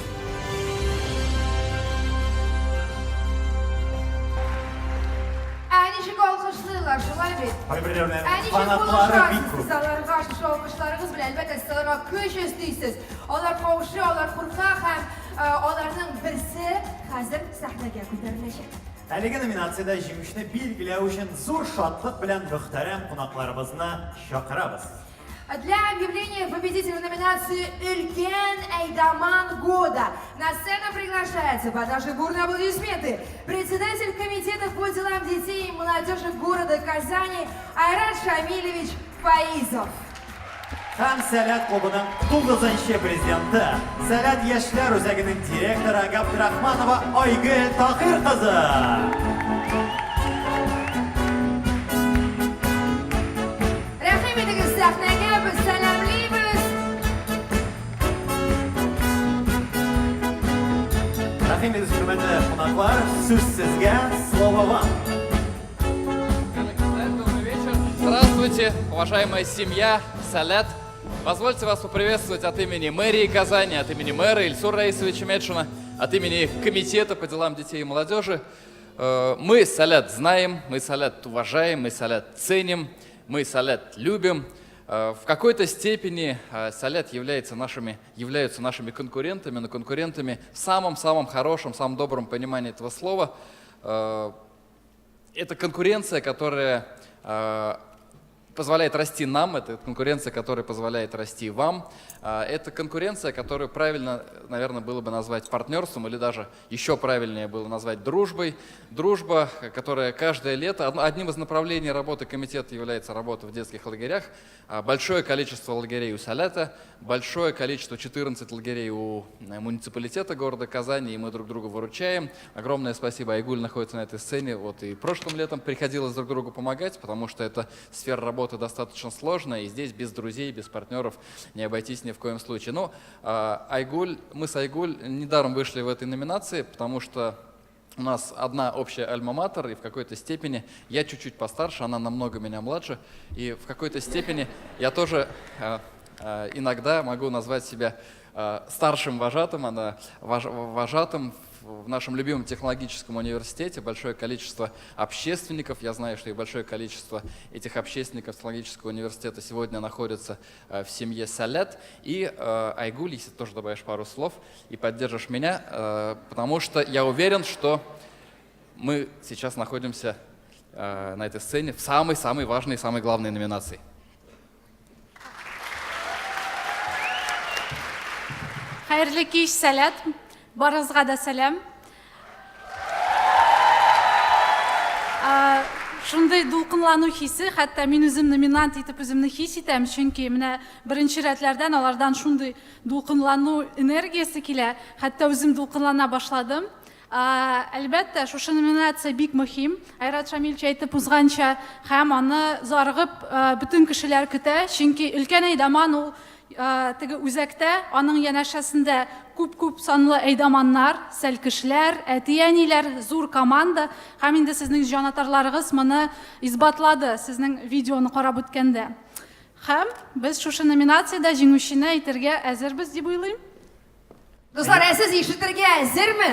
Ә ничек алкышлыйлар, шулай бит? Кайберләренең Ә ничек фанатлары бик булышасыз күп. сез аларга шушы алкышларыгыз белән? Әлбәттә, сез аларга көч өстисез. Алар каушый, алар курка һәм э, аларның берсе хәзер сәхнәгә күтәреләчәк. Әлеге номинациядә җиңүчене билгеләү өчен зур шатлык белән мөхтәрәм кунакларыбызны чакырабыз. Для объявления победителя номинации «Өлкән Әйдаман года» на сцену приглашается под наши бурные аплодисменты председатель комитета по делам детей и молодежи города Казани Айрат Шамилевич Фаизов. Һәм Сәләт клубының тугызынчы президенты, Сәләт яшьләр үзәгенең директоры Габдрахманова Айгөл Тахир кызы. Рәхим итегез сәхнәгә, без сәламлибез. Рәхим итегез, хөрмәтле кунаклар, сүз сезгә, слово вам. Здравствуйте, уважаемая семья Салят. Позвольте вас поприветствовать от имени мэрии Казани, от имени мэра Ильсура Раисовича Метшина, от имени Комитета по делам детей и молодежи. Э, мы Салят знаем, мы Салят уважаем, мы Салят ценим, мы Салят любим. Э, в какой-то степени э, Салят является нашими, являются нашими конкурентами, но конкурентами в самом-самом хорошем, самом добром понимании этого слова. Это конкуренция, которая позволяет расти нам, это конкуренция, которая позволяет расти вам. А, это конкуренция, которую правильно, наверное, было бы назвать партнерством или даже еще правильнее было назвать дружбой. Дружба, которая каждое лето, одним из направлений работы комитета является работа в детских лагерях. А, большое количество лагерей у Салята, большое количество, 14 лагерей у э, муниципалитета города Казани, и мы друг друга выручаем. Огромное спасибо, Айгуль находится на этой сцене. Вот и прошлым летом приходилось друг другу помогать, потому что эта сфера работы достаточно сложная, и здесь без друзей, без партнеров не обойтись ни в коем случае. Но а, Айгуль, мы с Айгуль недаром вышли в этой номинации, потому что у нас одна общая альма-матер, и в какой-то степени я чуть-чуть постарше, она намного меня младше, и в какой-то степени я тоже э, э, иногда могу назвать себя э, старшим вожатым, она вожатым в нашем любимом технологическом университете большое количество общественников. Я знаю, что и большое количество этих общественников технологического университета сегодня находится в семье Салят. И Айгуль, если ты тоже добавишь пару слов и поддержишь меня, потому что я уверен, что мы сейчас находимся на этой сцене в самой-самой важной и самой главной номинации. Хәерле кич, Сәләт. Барыгызга да сәлам. Шундый дулкынлану хисе, хәтта мин үзем номинант итеп үземне хис итәм, чөнки менә беренче рәтләрдән алардан шундый дулкынлану энергиясе килә, хәтта үзем дулкынлана башладым. Әлбәттә, шушы номинация бик мөһим, Айрат Шамилевич әйтеп узганча, һәм аны зарыгып бөтен кешеләр көтә, чөнки өлкән әйдаман ул. теге үзәктә, аның янәшәсендә күп-күп санлы әйдаманнар, сәлкешләр, әти-әниләр, зур команда һәм инде сезнең җанатарларыгыз моны исбатлады, сезнең видеоны карап үткәндә. Һәм без шушы номинациядә җиңүчене әйтергә әзербез дип уйлыйм. Дуслар, ә сез ишетергә әзерме?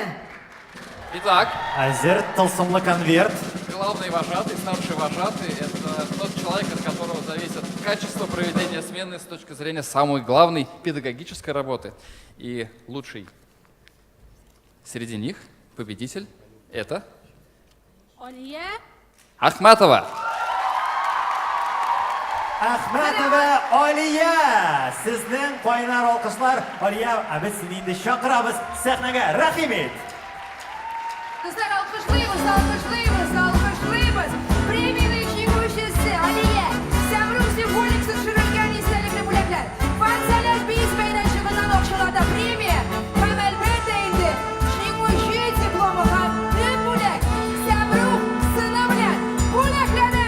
Итак. Әзер тылсымлы конверт. Главный вожатый, старший вожатый – это тот человек, от которого зависит качество проведения смены с точки зрения самой главной педагогической работы. И лучший среди них победитель – это… Алия. Ахматова. Ахматова Алия! Сезнең кайнар алкышлар. Алия, ә без сине инде чакырабыз сәхнәгә. Рәхим ит! Дуслар, алкышлыйбыз, алкышлыйбыз, алкышлыйбыз. Премиянең җиңүчесе Алия. Сәмрух символикасы төшерелгән истәлекле бүләкләр. Фан-Сәләт биз мәйданчыгыннан акчалата премия һәм, әлбәттә инде, Җиңүче дипломы һәм төп бүләк Сәмрух сыны белән бүләкләнә!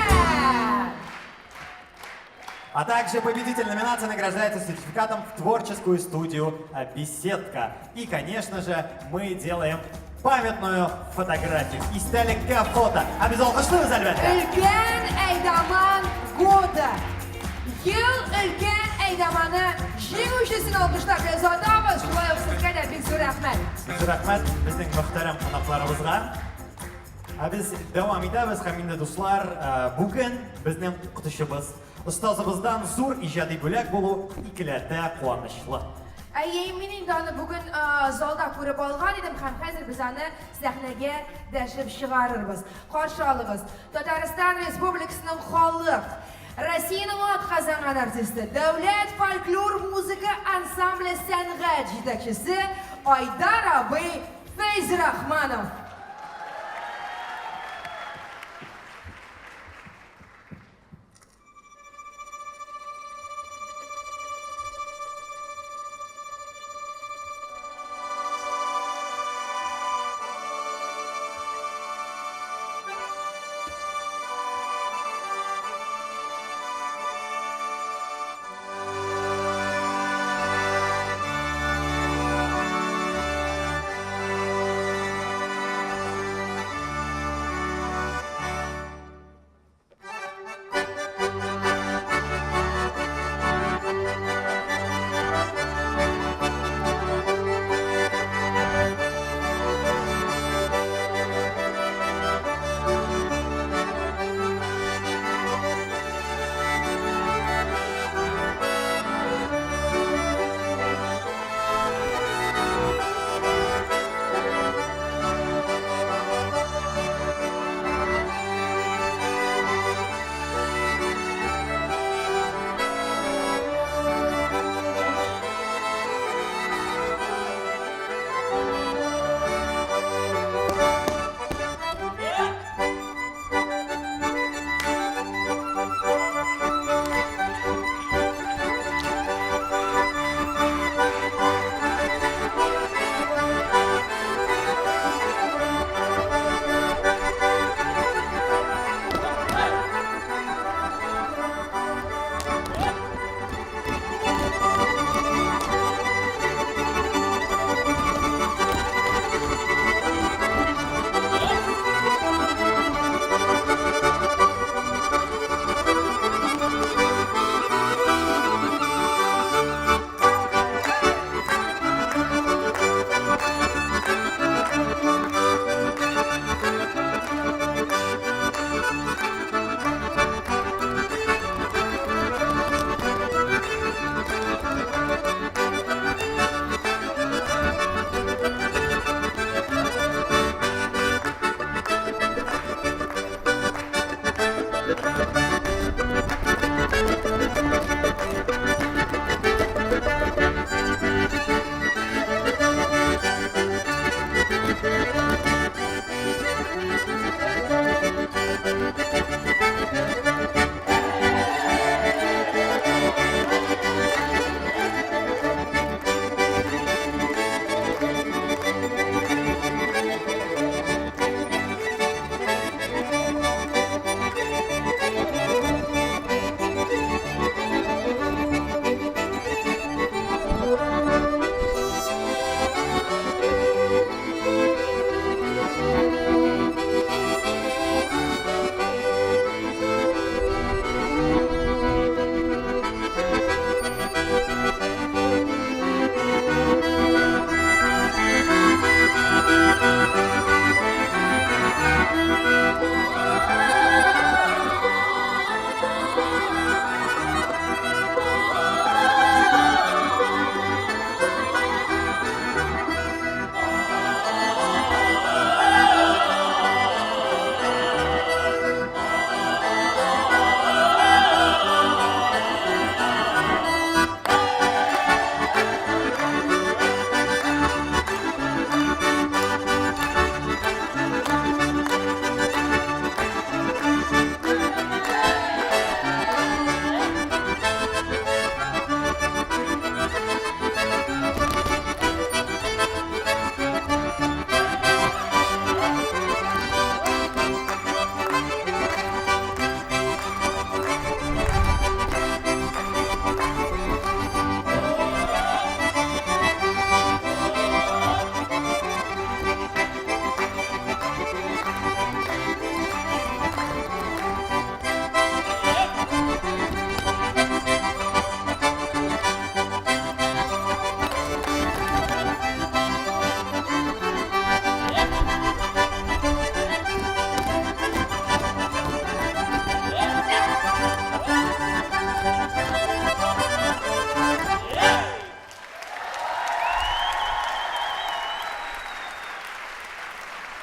А также победитель номинации награждается сертификатом в творческую студию «Беседка». И, конечно же, мы делаем памятную фотографию. Истәлеккә фото. Ә без алкышлыйбыз, әлбәттә. Өлкән әйдаман года. Ел өлкән әйдаманы җиңүчесен алкышлар белән озатабыз. Шулай ук сезгә дә бик зур рәхмәт. Бик зур рәхмәт безнең мөхтәрәм кунакларыбызга. Ә без дәвам итәбез һәм инде дуслар, э, бүген безнең укытучыбыз, остазыбыздан зур иҗади бүләк булу икеләтә куанычлы. Әйе, мин инде аны бүген э, залда күреп алган идем һәм хәзер без аны сәхнәгә дәшеп чыгарырбыз. Каршы алыгыз, Татарстан Республикасының халык Россиянең атказанган артисты, Дәүләт фольклор музыка ансамбле сәнгать җитәкчесе Айдар абый Фәйзрахманов.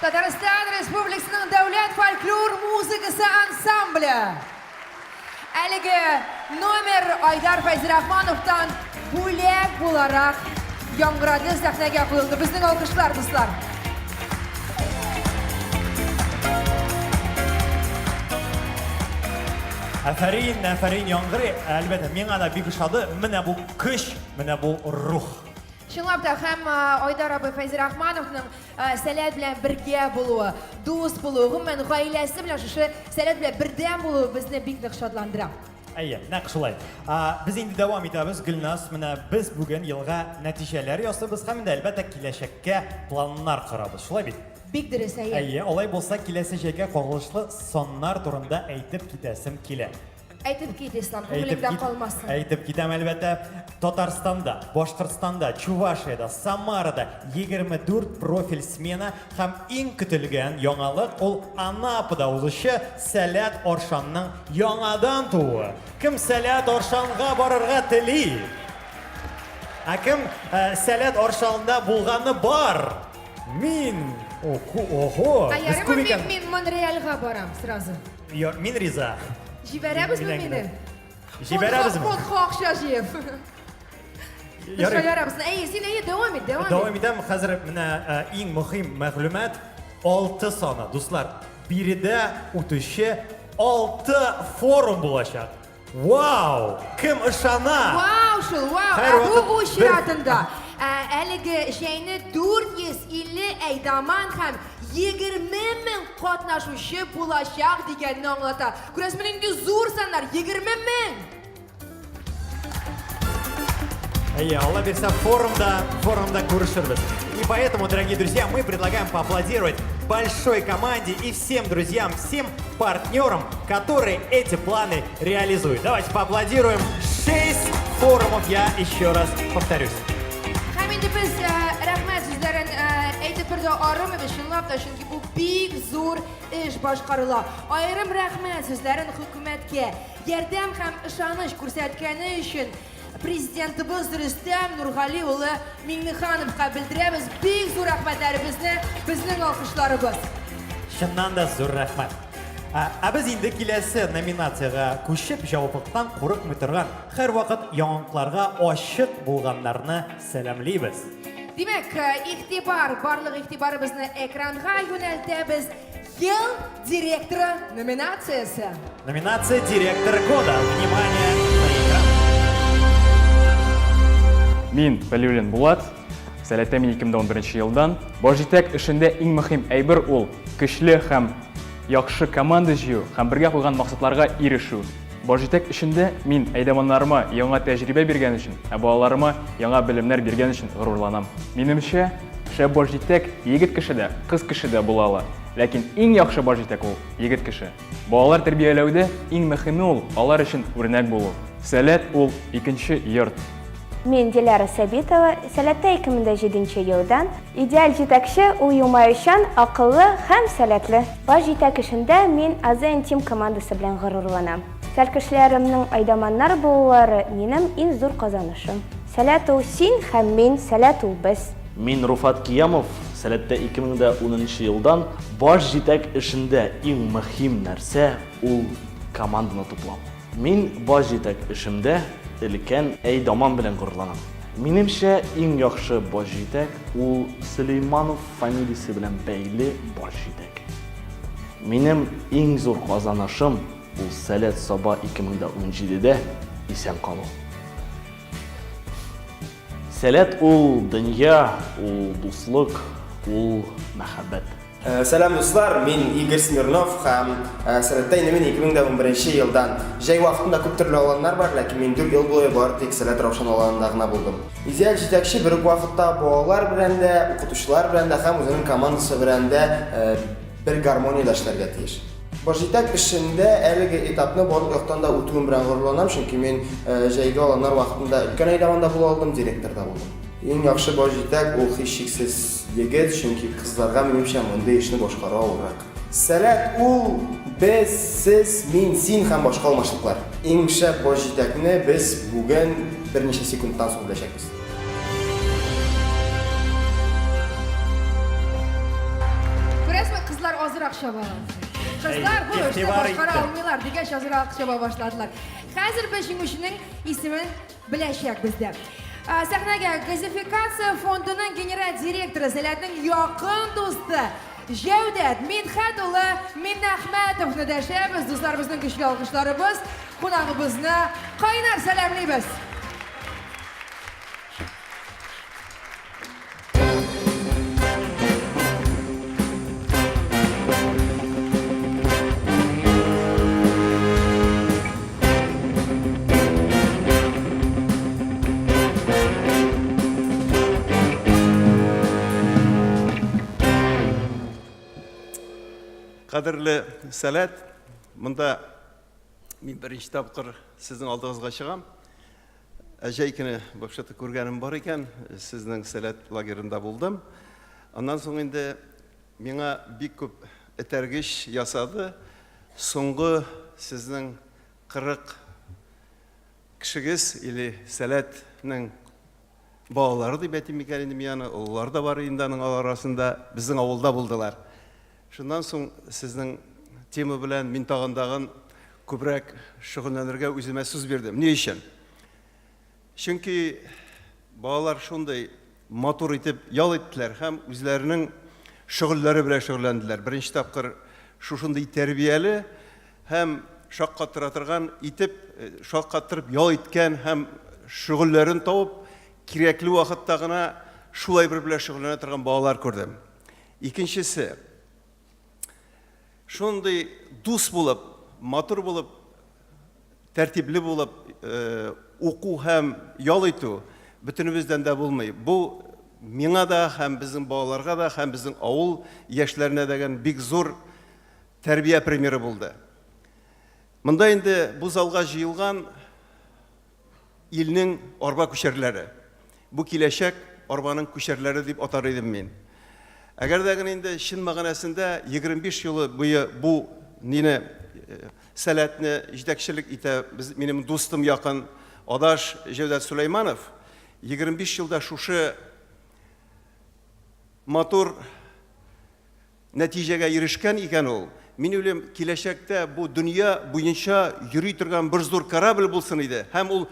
Татарстан Республикасының дәүләт фольклор музыкасы ансамбле. Әлеге номер Айдар Фәйзрахмановтан бүләк буларак яңгырады, сәхнәгә куелды. Безнең алкышлар, дуслар. Афәрин, афәрин, яңгырый. Әлбәттә, миңа да бик ошады. Менә бу көч, менә бу рух. Чынлап та, һәм Айдар абый Фәйзрахмановның Сәләт белән бергә булуы, дус булуы, гомумән, гаиләсе белән шушы Сәләт белән бердәм булуы безне бик нык шатландыра. Әйе, нәкъ шулай. Без инде дәвам итәбез, Гөлназ. Менә без бүген елга нәтиҗәләр ясыйбыз һәм инде, әлбәттә, киләчәккә планнар корабыз. Шулай бит? Бик дөрес, әйе. Әйе, алай булса, киләсе җәйгә кагылышлы саннар турында әйтеп китәсем килә. Әйтеп кит, Ислам, күңелеңдә калмасын. Әйтеп китәм, әлбәттә. Татарстанда, Башкортстанда, Чувашиядә, Самарада 24 профиль смена һәм иң көтелгән яңалык ул Анапада узучы Сәләт Аршанның яңадан тууы. Кем Сәләт Аршанга барырга тели? Ә кем э, Сәләт Аршанында булганы бар? Мин! Ого! Ә ярыймы мин, мин Монреальга барам сразу. Йо, мин риза. Җибәрәбезме мине? Җибәрәбезме? Фондка акча җыеп. Шаярабыз. Әйе, син әйе, дәвам ит, дәвам ит. Дәвам итәм. Хәзер менә э, иң мөһим мәгълүмат 6 саны. Дуслар, биредә үтүче 6 форум булачак. Вау! Кем ышана? Вау шул, вау! Ә бу үз чиратында әлеге җәйне 450 әйдаман һәм 20 мең катнашучы булачак дигәнне аңлата. Күрәсезме, нинди зур саннар, 20 мең! Әйе, Алла бирсә, форумда, форумда күрешербез. И поэтому, дорогие друзья, мы предлагаем поаплодировать большой команде и всем друзьям, всем партнерам, которые эти планы реализуют. Давайте поаплодируем. Шесть форумов, я еще раз повторюсь. Һәм инде без э, рәхмәт сүзләрен э, әйтеп бер дә арымыйбыз, чынлап та, чөнки бу бик зур эш башкарыла. Аерым рәхмәт сүзләрен хөкүмәткә ярдәм һәм ышаныч күрсәткәне өчен Президентыбыз Рөстәм Нургали улы Миңнехановка белдерәбез бик зур рәхмәтләребезне, безнең алкышларыбыз. Чыннан да зур рәхмәт. Ә без инде киләсе номинациягә күчеп, җаваплылыктан курыкмый торган, һәрвакыт яңалыкларга ачык булганнарны сәламлибез. Димәк, игътибар, барлык игътибарыбызны экранга юнәлтәбез. Ел директоры номинациясе. Номинация Директор года. Внимание на экран. Мин Вәлиуллин Булат, Сәләттә мин 2011 елдан. Баш җитәк эшендә иң мөһим әйбер ул көчле һәм яхшы команда җыю һәм бергә куйган максатларга ирешү. Баш җитәк эшендә мин әйдаманнарыма яңа тәҗрибә биргән өчен, ә балаларыма яңа белемнәр биргән өчен горурланам. Минемчә, шәп баш җитәк егет кеше дә, кыз кеше дә була ала. Ләкин иң яхшы баш җитәк ул, егет кеше. Балалар тәрбияләүдә иң мөһиме ул, алар өчен үрнәк булу. Сәләт ул, икенче йорт. Мин, Диляра Сабитова, Сәләттә 2007 нче елдан. Идеаль җитәкче, ул елмаючан, акыллы һәм сәләтле. Баш җитәк эшендә мин AZN Team командасы белән горурланам. Сәлкешләремнең әйдаманнар булулары, минем иң зур казанышым. Сәләт ул син һәм мин, сәләт ул без. Мин Руфат Киямов, Сәләттә 2010 нчы елдан. Баш җитәк эшендә иң мөһим нәрсә, ул команданы туплау. Мин баш җитәк эшемдә өлкән әйдаман белән горурланам. Минемчә, иң яхшы баш җитәк, ул Сөләйманов фамилиясе белән бәйле баш җитәк. Минем иң зур казанышым, ул Сәләт Саба 2017 дә исән калу. Сәләт ул дөнья, ул дуслык, ул мәхәббәт. Сәлам, дуслар! Мин Игорь Смирнов һәм Сәләттә инде мин 2011 елдан. Җәй вакытында күп төрле аланнар бар, ләкин мин 4 ел буе бары тик Сәләт Раушан аланында гына булдым. Идеаль җитәкче бер үк вакытта балалар белән дә, укытучылар белән дә һәм үзенең командасы белән дә бер гармониядә эшләргә тиеш. Башҗитәк эшендә әлеге этапны барлык яктан да үтүем белән горурланам, чөнки мин җәйге аланнар вакытында өлкән әйдаман да була алдым, директор да булдым. Иң яхшы башҗитәк ул һичшиксез егет, чөнки кызларга, минемчә, мондый эшне башкару авыррак. Сәләт ул, без, сез, мин, син һәм башка алмашлыклар. Иң шәп башҗитәкне без бүген берничә секундтан соң беләчәкбез. чабалар. Кызлар бу эшне башкара алмыйлар дигәч, азрак чаба башладылар. Хәзер без җиңүченең исемен беләчәкбез дә. Сәхнәгә газификация фондының генераль директоры, Сәләтнең якын дусты Җәүдәт Мидхәт улы Миннәхмәтовны дәшәбез. Дуслар, безнең көчле алкышларыбыз кунагыбызны кайнар сәламлибез. Кадерле Сәләт, монда мин беренче тапкыр сезнең алдыгызга чыгам. Ә җәй көне вообще-то күргәнем бар икән, сезнең Сәләт лагерында булдым. Аннан соң инде миңа бик күп этәргеч ясады. Соңгы сезнең 40 кешегез или Сәләтнең балалары дип әйтим микән инде мин аны, олылар да бар инде аның алар арасында, безнең авылда булдылар. Шуннан соң сезнең тема белән мин тагын тагын күбрәк шөгыльләнергә үземә сүз бирдем. Ни өчен? Чөнки балалар шундый матур итеп ял иттеләр һәм үзләренең шөгыльләре белән шөгыльләнделәр. Беренче тапкыр шушындый тәрбияле һәм шаккаттыра торган итеп, шаккаттырып ял иткән һәм шөгыльләрен табып, кирәкле вакытта гына шул әйбер белән шөгыльләнә торган балалар күрдем. Икенчесе, шундый дус булып, матур булып, тәртипле булып уку һәм ял итү бөтенебездән дә булмый. Бу миңа да һәм безнең балаларга да һәм безнең авыл яшьләренә дәген бик зур тәрбия примеры булды. Монда инде бу залга җыелган Илнең арба күчәрләре. Бу киләчәк арбаның күчәрләре дип атар идем мин. Әгәр дә генә инде чын мәгънәсендә 25 елы буе бу нине сәләтне җитәкчелек итә без, минем дустым якын адаш Җәүдәт Сөләйманов, 25 елда шушы матур Нәтиҗәгә ирешкән икән ул, мин уйлыйм, киләчәктә бу дөнья буенча йөри торган бер зур корабль булсын иде һәм ул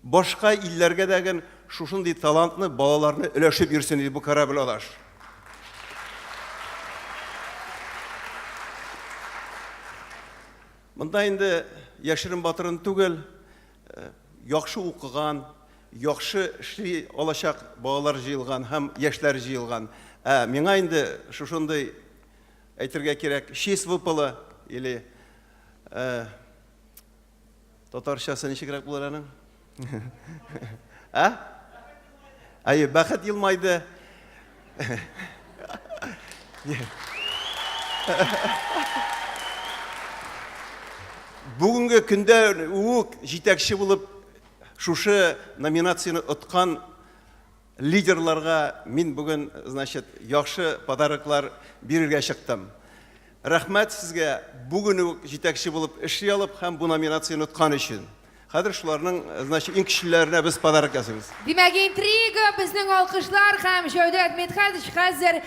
башка илләргә дә ген шушындый талантны, балаларны өләшеп йөрсен иде бу корабль адаш. Монда инде яшерен-батырын түгел, яхшы укыган, яхшы эшли алачак балалар җыелган һәм яшьләр җыелган. Ә миңа инде шушындый әйтергә кирәк, честь выпала или э, татарчасы ничегрәк булыр аның? Ә? Әйе, бәхет елмайды. Бүгенге көндә үк җитәкче булып шушы номинацияне откан лидерларга мин бүген, значит, яхшы подароклар бирергә чыктым. Рәхмәт сезгә бүген үк җитәкче булып эшли алып һәм бу номинацияне откан өчен. Хәзер шуларның, значит, иң көчлеләренә без подарок ясыйбыз. Димәк, интрига, безнең алкышлар һәм Җәүдәт Мидхәтович хәзер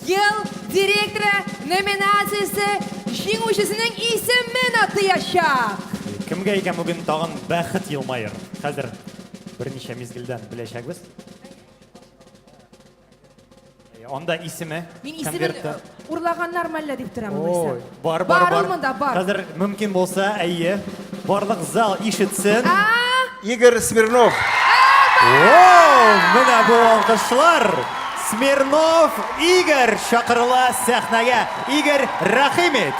Ел директоры номинациясе җиңүчесенең исемен атыячак. Кемгә икән бүген тагын бәхет елмаер? Хәзер берничә мизгелдән беләчәкбез. Анда исеме. Мин исемен конвертта. урлаганнар мәллә дип торам Ой, алайса. бар, бар, Бар бар. ул монда, бар. Хәзер мөмкин булса, әйе. Барлык зал ишетсен. Игорь Смирнов. Воу, менә бу алкышлар. Смирнов Игорь чакырыла сәхнәгә. Игорь, рәхим ит.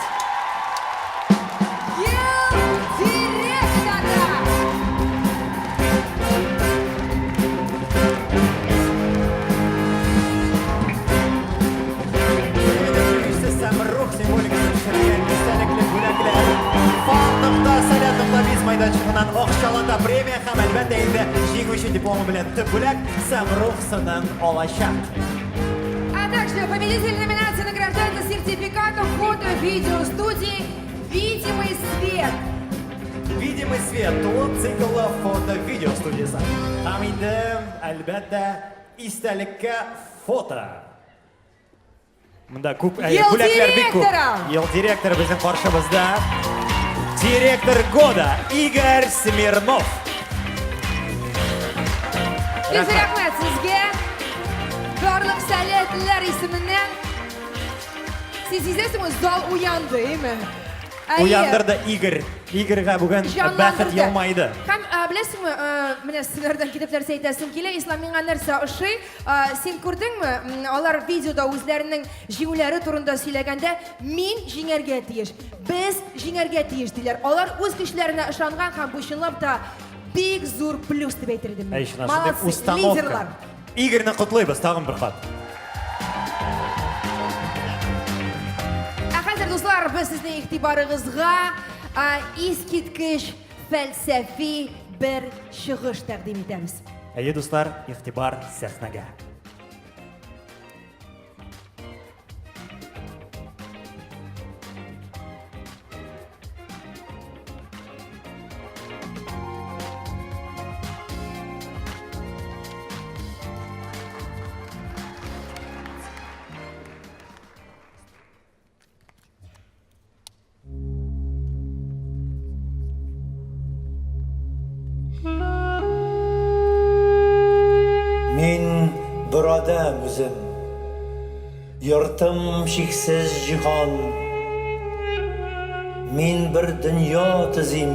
Мәйданчыгыннан акчалата премия һәм әлбәттә инде җиңүче дипломы белән төп бүләк Сәмрух сынын алачак. А также победитель номинации награждается сертификатом фото-видеостудии «Видимый свет». Видимый свет тулы циклы фото-видео студиясе. Һәм инде, әлбәттә, истәлеккә фото. Монда күп әйе, Ел бүләкләр бик күп. директоры! Ел директоры безнең каршыбызда. Директор года Игорь Смирнов. Бик рәхмәт сезгә. Барлык сәләтлеләр исеменнән. Сез сизәсеңме, зал уянды, әйме? Әйе. Уяндырды Игорь. Игорьгә бүген бәхет Җанландырды. елмайды. Һәм беләсеңме, менә сеңәрдән китеп нәрсә әйтәсем килә, Ислам миңа нәрсә ошый? Син күрдеңме, алар видеода үзләренең җиңүләре турында сөйләгәндә, мин җиңәргә тиеш, без җиңәргә тиеш диләр. Алар үз көчләренә ышанган һәм бу чынлап та бик зур плюс дип әйтер идем мин. Әй, чынлап, шундый Молодцы, установка. лидерлар. Игорьны котлыйбыз тагын бер кат. Ә хәзер, дуслар, без сезнең игътибарыгызга искиткеч фәлсәфи бер чыгыш тәкъдим итәбез. Әйе, дуслар, игътибар сәхнәгә. Мин бер адәм үзем. Йортым чиксез җиһан. Мин бер дөнья төзим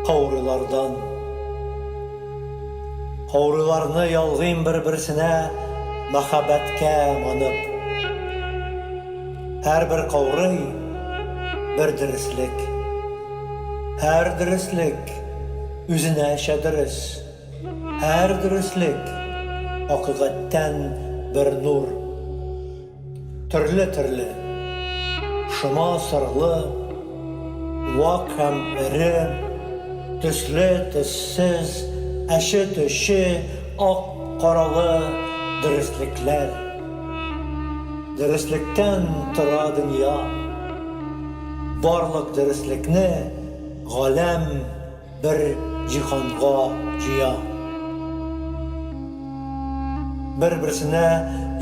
каурыйлардан. Каурыйларны ялгыйм бер-берсенә мәхәббәткә манып. Һәрбер каурый, бер дөреслек. Һәр дөреслек үзенәчә дөрес. Һәр дөреслек, хакыйкатьтән бер нур. Төрле-төрле, шома сырлы, вак һәм эре, төсле, төссез, әче-төче, ак-каралы дөреслекләр. Дөреслектән тора дөнья. Барлык дөреслекне галәм бер җиһанга җыя. Бер-берсенә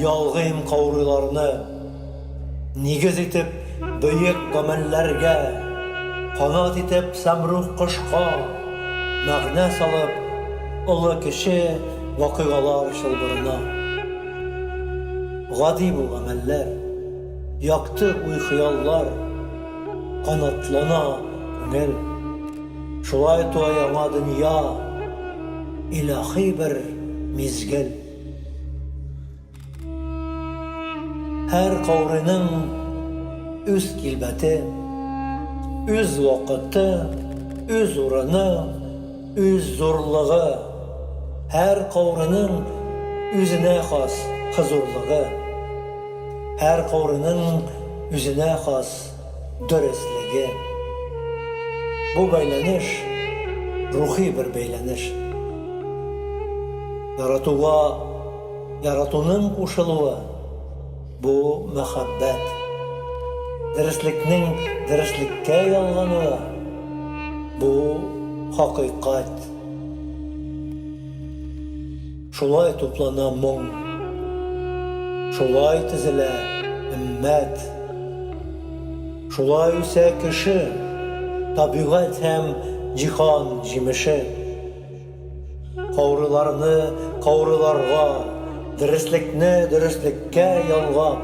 ялгыйм каурыйларны, Нигез итеп бөек гамәлләргә, Канат итеп сәмрух кошка, Мәгънә салып олы-кече вакыйгалар чылбырына. Гади бу гамәлләр, якты уй-хыяллар, Канатлана күңел. Шулай туа яңа дөнья, илаһи бер мизгел. Һәр каурыйның үз килбәте, үз вакыты, үз урыны, үз зурлыгы. Һәр каурыйның үзенә хас хозурлыгы. Һәр каурыйның үзенә хас дөреслеге. Бу бәйләнеш, рухи бер бәйләнеш. Яратуга яратуның кушылуы, бу мәхәббәт. Дөреслекнең дөреслеккә ялгануы, бу хакыйкать. Шулай туплана моң, шулай тезелә өммәт. Шулай үсә кеше, табигать һәм җиһан җимеше. Каурыйларны каурыйларга, дөреслекне дөреслеккә ялгап,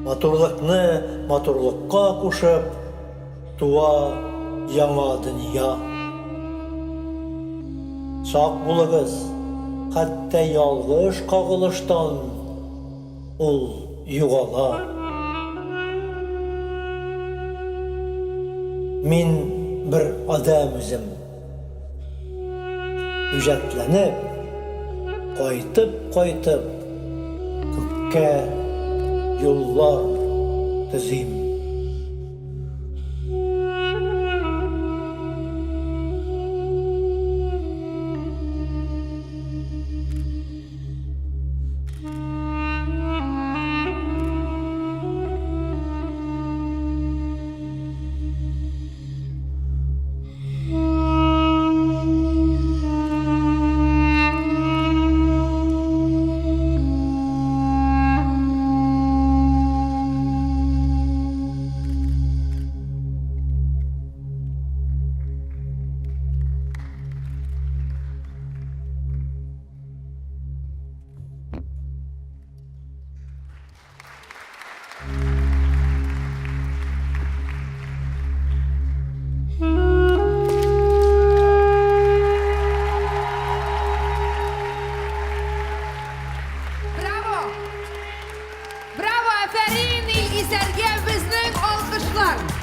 матурлыкны матурлыкка кушып, Туа яңа дөнья. Сак булыгыз, хәтта ялгыш кагылыштан ул югала. Мин бер адәм үзем. Үҗәтләнеп, кайтып-кайтып, күккә юллар төзим.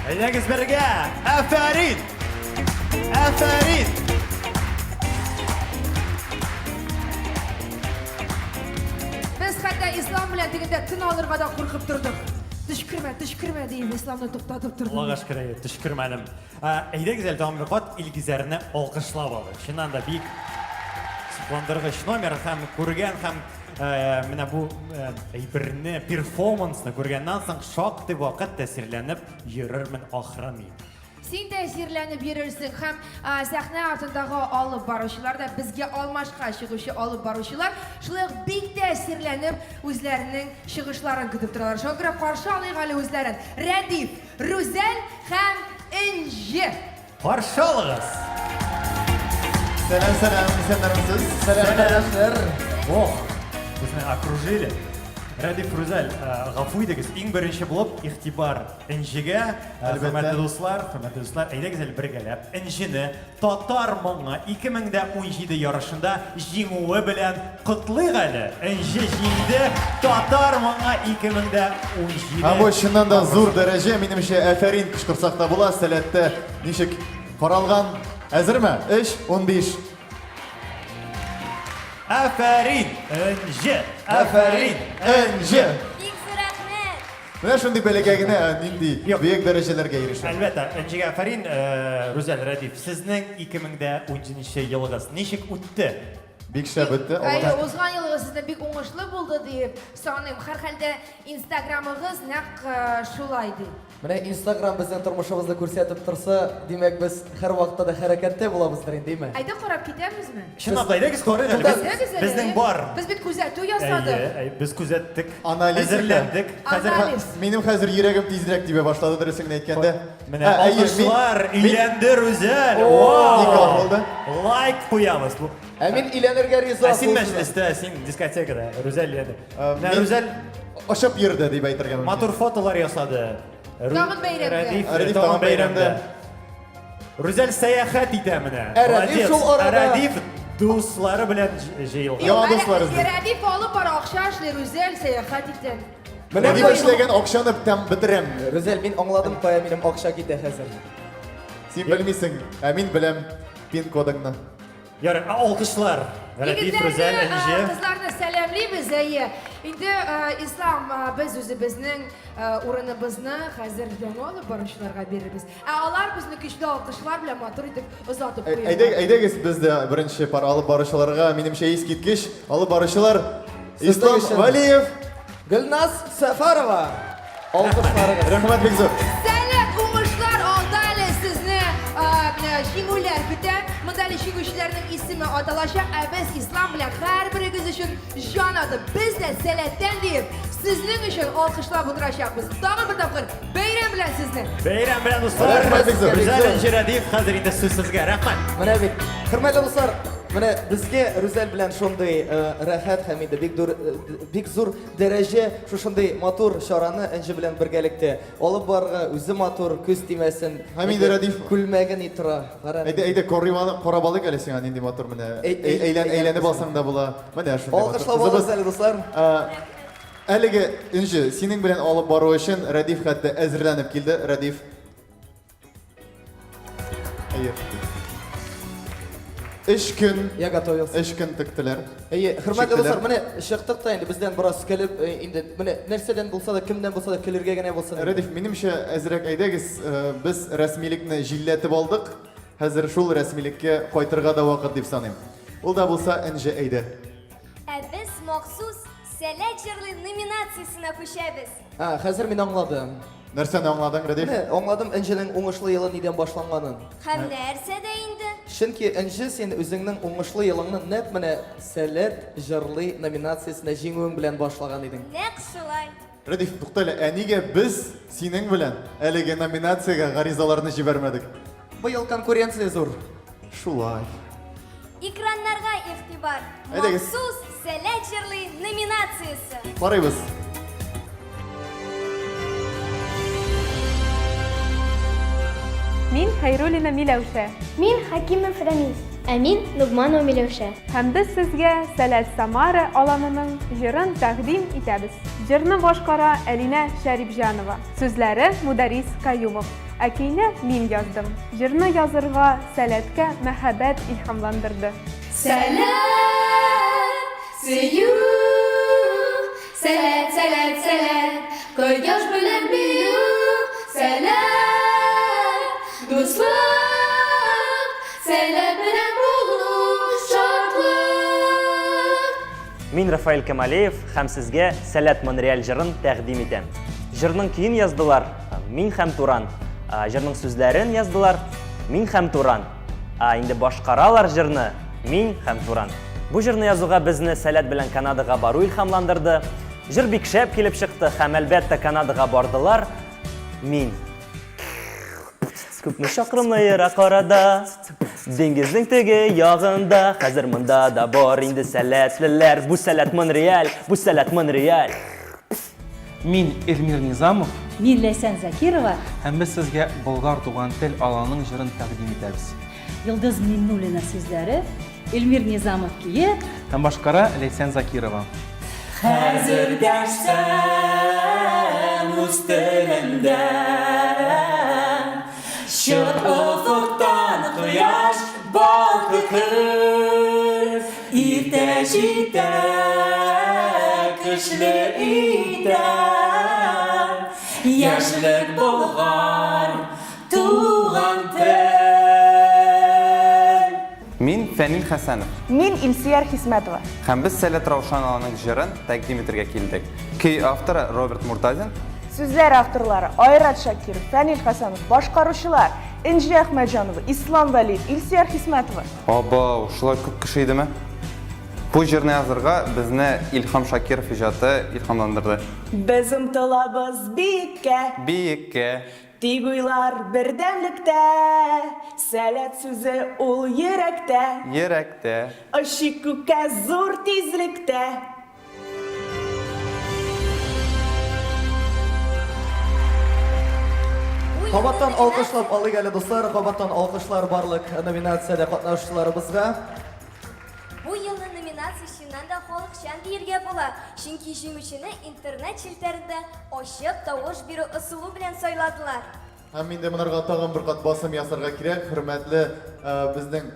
Әйдәгез бергә! Афәрин! Афәрин! Без хәтта Ислам белән тегендә тын алырга да куркып тордык. Төчкермә, төчкермә диеп Исламны туктатып тордым. Аллага шөкер, әйе, төчкермәдем. Әйдәгез әле тагын бер кат Илгизәрне алкышлап алыйк. Чыннан да бик сокландыргыч номер һәм күргән һәм менә бу әйберне, перформансны күргәннән соң шактый вакыт тәэсирләнеп йөрермен ахры мин. Син тәэсирләнеп йөрерсең һәм сәхнә артындагы алып баручылар да, безгә алмашка чыгучы алып баручылар шулай ук бик тәэсирләнеп үзләренең чыгышларын көтеп торалар. Шуңа күрә каршы алыйк әле үзләрен. Рәдиф, Рүзәл һәм Энҗе! Каршы алыгыз! Сәлам, сәлам, исәннәрмесез? Сәлам, кардәшләр. Ох, безне окружили. Рәдиф Рүзәл, гафу итегез, иң беренче булып игътибар Энҗегә. Хөрмәтле дуслар, хөрмәтле дуслар, әйдәгез әле бергәләп Энҗене Татар моңы 2017 ярышында җиңүе белән котлыйк әле. Энҗе җиңде Татар моңы 2017. Һәм бу чыннан да зур дәрәҗә, минемчә, афәрин кычкырсак та була, сәләттә ничек каралган. Әзерме? 3, 15. Афәрин, Энҗе! Афәрин, Энҗе! Бик зур рәхмәт! Менә шундый бәләкәй генә, ә нинди бөек дәрәҗәләргә ирешә. Әлбәттә, Энҗегә афәрин, Рүзәл, Рәдиф, сезнең 2017 елыгыз ничек үтте? Бик шәп үтте. Әйе, узган елыгыз сезнең бик уңышлы булды дип саныйм. Һәрхәлдә, Инстаграмыгыз нәкъ шулай ди. Менә Инстаграм безнең тормышыбызны күрсәтеп торса, димәк, без һәрвакытта да хәрәкәттә булабыздыр инде, әйме? Әйдә карап китәбезме? Чынлап та, әйдәгез карыйк әле. Әйдәгез әле, Безнең бар. Без бит күзәтү ясадык. Әйе, әйе, без күзәттек. Аналитика. Әзерләндек. Хәзер Анализ. Минем хәзер йөрәгем тизрәк тибә башлады, дөресен генә әйткәндә. Менә Ә, әйе, мин- алкышлар, мин- өйләнде Рүзәл. О, Вау! Никах булды. Лайк куябыз. Бу- Ә мин өйләнергә риза. Ә син мәҗлестә, син дискотекада, Рүзәл өйләнде. Менә мин- Рүзәл очып йөрде дип әйтергә мөмкин. Матур фотолар ясады. Тагын бәйрәмдә. Рәдиф, Рәдиф тагын тагын бәйрәмдә. Рүзәл сәяхәт итә менә. Ә Рәдиф Молодец. шул арада- Ә Рәдиф дуслары белән җыелган. Яңа дуслар эзли. Рәдиф алып бара, акча эшли, Рүзәл сәяхәт итә. Менә дип эшләгән акчаны тәм бетерәм. Рүзәл, мин аңладым, кая минем акча китә хәзер. Син белмисең, ә мин беләм пин кодыңны. Ярый, ә алкышлар. Рәдиф, Рүзәл, Егетләрне, Энҗе. кызларны сәламлибез, әйе. Инде Ислам, без үзебезнең урыныбызны хәзер яңа алып баручыларга бирербез. Ә алар безне көчле алкышлар белән матур итеп озатып куярлар. Әйдә, әйдәгез без дә беренче пар алып баручыларга, минемчә искиткеч алып баручылар Ислам Валиев, Гөлназ Сәфәрова. Алкышларыгыз. Рәхмәт бик зур. Сәләт, уңышлар алда әле сезне җиңүләр көтә. Монда әле җиңүчеләрнең исеме аталачак, ә без Ислам белән һәрберегез өчен җан атып, без дә сәләттән диеп, сезнең өчен алкышлап утырачакбыз. Тагын бер тапкыр бәйрәм белән сезне! Бәйрәм белән, дуслар! Рәхмәт бик зур. Рүзәл Энҗе Рәдиф, хәзер инде сүз сезгә. Рәхмәт. Менә бит, хөрмәтле дуслар, менә безгә Рүзәл белән шундый рәхәт һәм инде бик зур, бик зур Дәрәҗә шушындый матур чараны Энҗе белән бергәлектә алып барырга, үзе матур, күз тимәсен. Һәм инде Рәдиф күлмәге ни тора. Кара. Әйдә, әйдә, карап алыйк әле сиңа нинди матур менә. Әйлән, әйләнеп алсаң да була. Менә шундый матур. Алкышлап алыгыз әле, дуслар. Әлеге Энҗе, синең белән алып бару өчен Рәдиф хәтта әзерләнеп килде. Рәдиф. Әйе. Өч көн. Я готовился. Өч көн тектеләр. Әйе, хөрмәтле дуслар, менә чыктык та инде бездән бераз көлеп, э, инде менә нәрсәдән булса да, кемнән булса да көлергә генә булсын. Рәдиф, минемчә, әзрәк әйдәгез, э, без рәсмилекне җилләтеп алдык. Хәзер шул рәсмилеккә кайтырга да вакыт дип саныйм. Ул да булса Энҗе әйдә. Ә без махсус Сәләт җырлый номинациясенә күчәбез. Ә, хәзер мин аңладым. Нәрсәне аңладың, Рәдиф? Менә аңладым Энҗенең уңышлы елы нидән башланганын. Һәм нәрсәдә инде? Чөнки Энҗе син үзеңнең уңышлы елыңны нәкъ менә Сәләт җырлый номинациясендә җиңүең белән башлаган идең. Нәкъ шулай. Рәдиф, туктале, ә нигә без синең белән әлеге номинациягә гаризаларны җибәрмәдек? Быел конкуренция зур. Шулай. Экраннарга игътибар! Әйдәгез. Махсус Сәләт җырлый номинациясе. Карыйбыз. Мин Хәйруллина Миләүшә. Мин Хәкимов Рәмис. Ә мин Нугманова Миләүшә. Һәм без сезгә Сәләт Самара аланының җырын тәкъдим итәбез. Җырны башкара Әлинә Шәрипҗанова. Сүзләре Мударис Каюмов. Ә көйне мин яздым. Җырны язырга Сәләткә мәхәббәт илһамландырды. Сәләт, сөю, сәләт, сәләт, сәләт, кояш белән бию, сәләт, дуслык, сәләт белән булу, шатлык. Мин Рафаэль Камалеев һәм сезгә Сәләт Монреаль җырын тәкъдим итәм. Җырның көен яздылар Мин һәм Туран. Җырның сүзләрен яздылар Мин һәм Туран. Ә инде башкаралар җырны Мин һәм Туран. Бу җырны язуга безне Сәләт белән Канадага бару илһамландырды. Җыр бик шәп килеп чыкты һәм, әлбәттә, Канадага бардылар. Мин. Күпме чакрымлы ерак арада, Диңгезнең теге ягында, Хәзер монда да бар инде сәләтлеләр. Бу Сәләт Монреаль, бу Сәләт Монреаль. Мин Эльмир Низамов. Мин Ләйсән Закирова. Һәм без сезгә Болгар туган тел аланының җырын тәкъдим итәбез. Йолдыз Миннуллина сүзләре, Эльмир Низамов көе. Һәм башкара Ләйсән Закирова. Хәзер дәшсәм үз телемдә, Чык офыктан кояш балкытыр. Иртә җитә, көчле итә, Яшьлек Болгар, туган тел. Мин Фәнил Хәсәнов. Мин Илсөяр Хисмәтова. Һәм без Сәләт Раушанованың җырын тәкъдим итергә килдек. Көй авторы Роберт Муртазин. Сүзләр авторлары, Айрат Шакиров, Фәнил Хәсәнов, башкаручылар, Энҗе Әхмәтҗанова, Ислам Вәлиев, Илсөяр Хисмәтова. Абау, шулай күп кеше идеме? Бу җырны язырга безне Илһам Шакиров иҗаты илһамландырды. Без омтылабыз биеккә. Биеккә. Тик уйлар бердәмлектә. Сәләт сүзе ул йөрәктә. Йөрәктә. Очыйк күккә зур тизлектә. Кабаттан алкышлап алыйк әле, дуслар, кабаттан алкышлар барлык номинациядә катнашучыларыбызга. Бу елны номинация чыннан да халыкчан диергә була, чөнки җиңүчене интернет челтәрендә ачык тавыш бирү ысулы белән сайладылар. Һәм инде монарга тагын бер кат басым ясарга кирәк, хөрмәтле безнең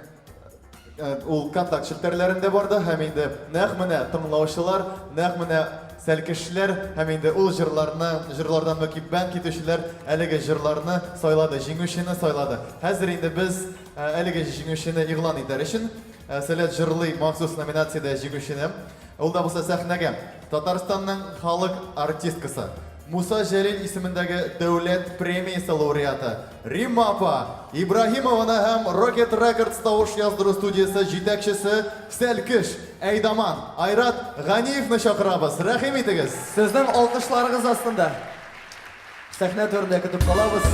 Ул контакт челтәрләрендә барды һәм инде нәкъ менә тыңлаучылар, нәкъ менә сәлкешләр һәм инде ул җырларны, җырлардан мөкиббән китүчеләр әлеге җырларны сайлады, җиңүчене сайлады. Хәзер инде без әлеге җиңүчене игълан итәр өчен Сәләт җырлый махсус номинациядә җиңүчене, ул да булса сәхнәгә Татарстанның халык артисткасы, Муса Җәлил исемендәге дәүләт премиясе лауреаты Римма апа Ибраһимованы һәм Rocket Records тавыш яздыру студиясе җитәкчесе Сәлкеш, әйдаман Айрат Ганиевны чакырабыз. Рәхим итегез! Сезнең алкышларыгыз астында сәхнә түрендә көтеп калабыз.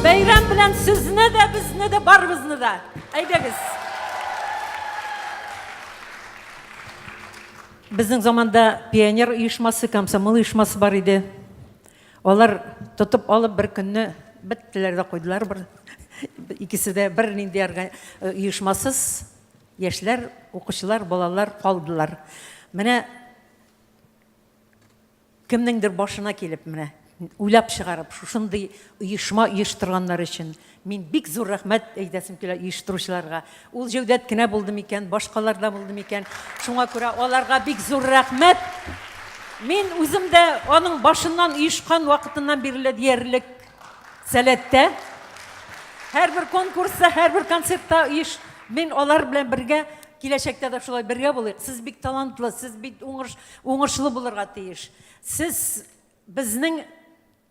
Бәйрәм белән сезне дә, безне дә, барыбызны да. Әйдәгез. Безнең заманда пионер оешмасы, комсомол оешмасы бар иде. Алар тотып алып бер көнне беттеләр дә куйдылар бер икесе дә бер нинди оешмасыз яшьләр, укучылар, балалар калдылар. Менә кемнеңдер башына килеп менә уйлап чыгарып шушындый оешма оештырганнар өчен мин бик зур рәхмәт әйтәсем килә оештыручыларга. Ул Җәүдәт кенә булды микән, башкалар да булды микән? Шуңа күрә аларга бик зур рәхмәт. Мин үзем дә аның башыннан оешкан вакытыннан бирле диярлек сәләттә. Һәрбер конкурста, һәрбер концертта оеш мин алар белән бергә киләчәктә дә шулай бергә булыйк. Сез бик талантлы, сез бик уңыш, уңышлы булырга тиеш. Сез безнең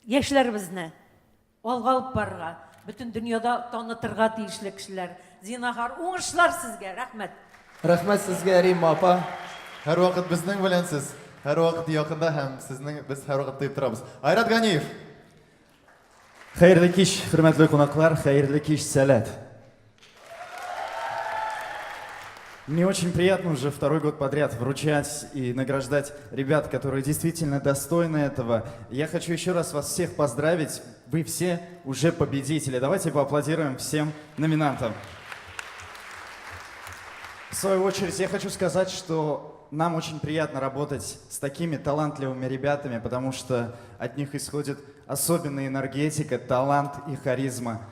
яшьләребезне Алга алып барырга, бөтен дөньяда танытырга тиешле кешеләр. Зинахар, уңышлар сезгә, рәхмәт. Рәхмәт сезгә, Римма апа. Һәрвакыт безнең белән сез, һәрвакыт якында һәм сезнең без һәрвакыт тоеп торабыз. Айрат Ганиев! Хәерле кич, хөрмәтле кунаклар, хәерле кич, Сәләт! Мне очень приятно уже второй год подряд вручать и награждать ребят, которые действительно достойны этого. Я хочу еще раз вас всех поздравить. Вы все уже победители. Давайте поаплодируем всем номинантам. В свою очередь, я хочу сказать, что нам очень приятно работать с такими талантливыми ребятами, потому что от них исходит особенная энергетика, талант и харизма.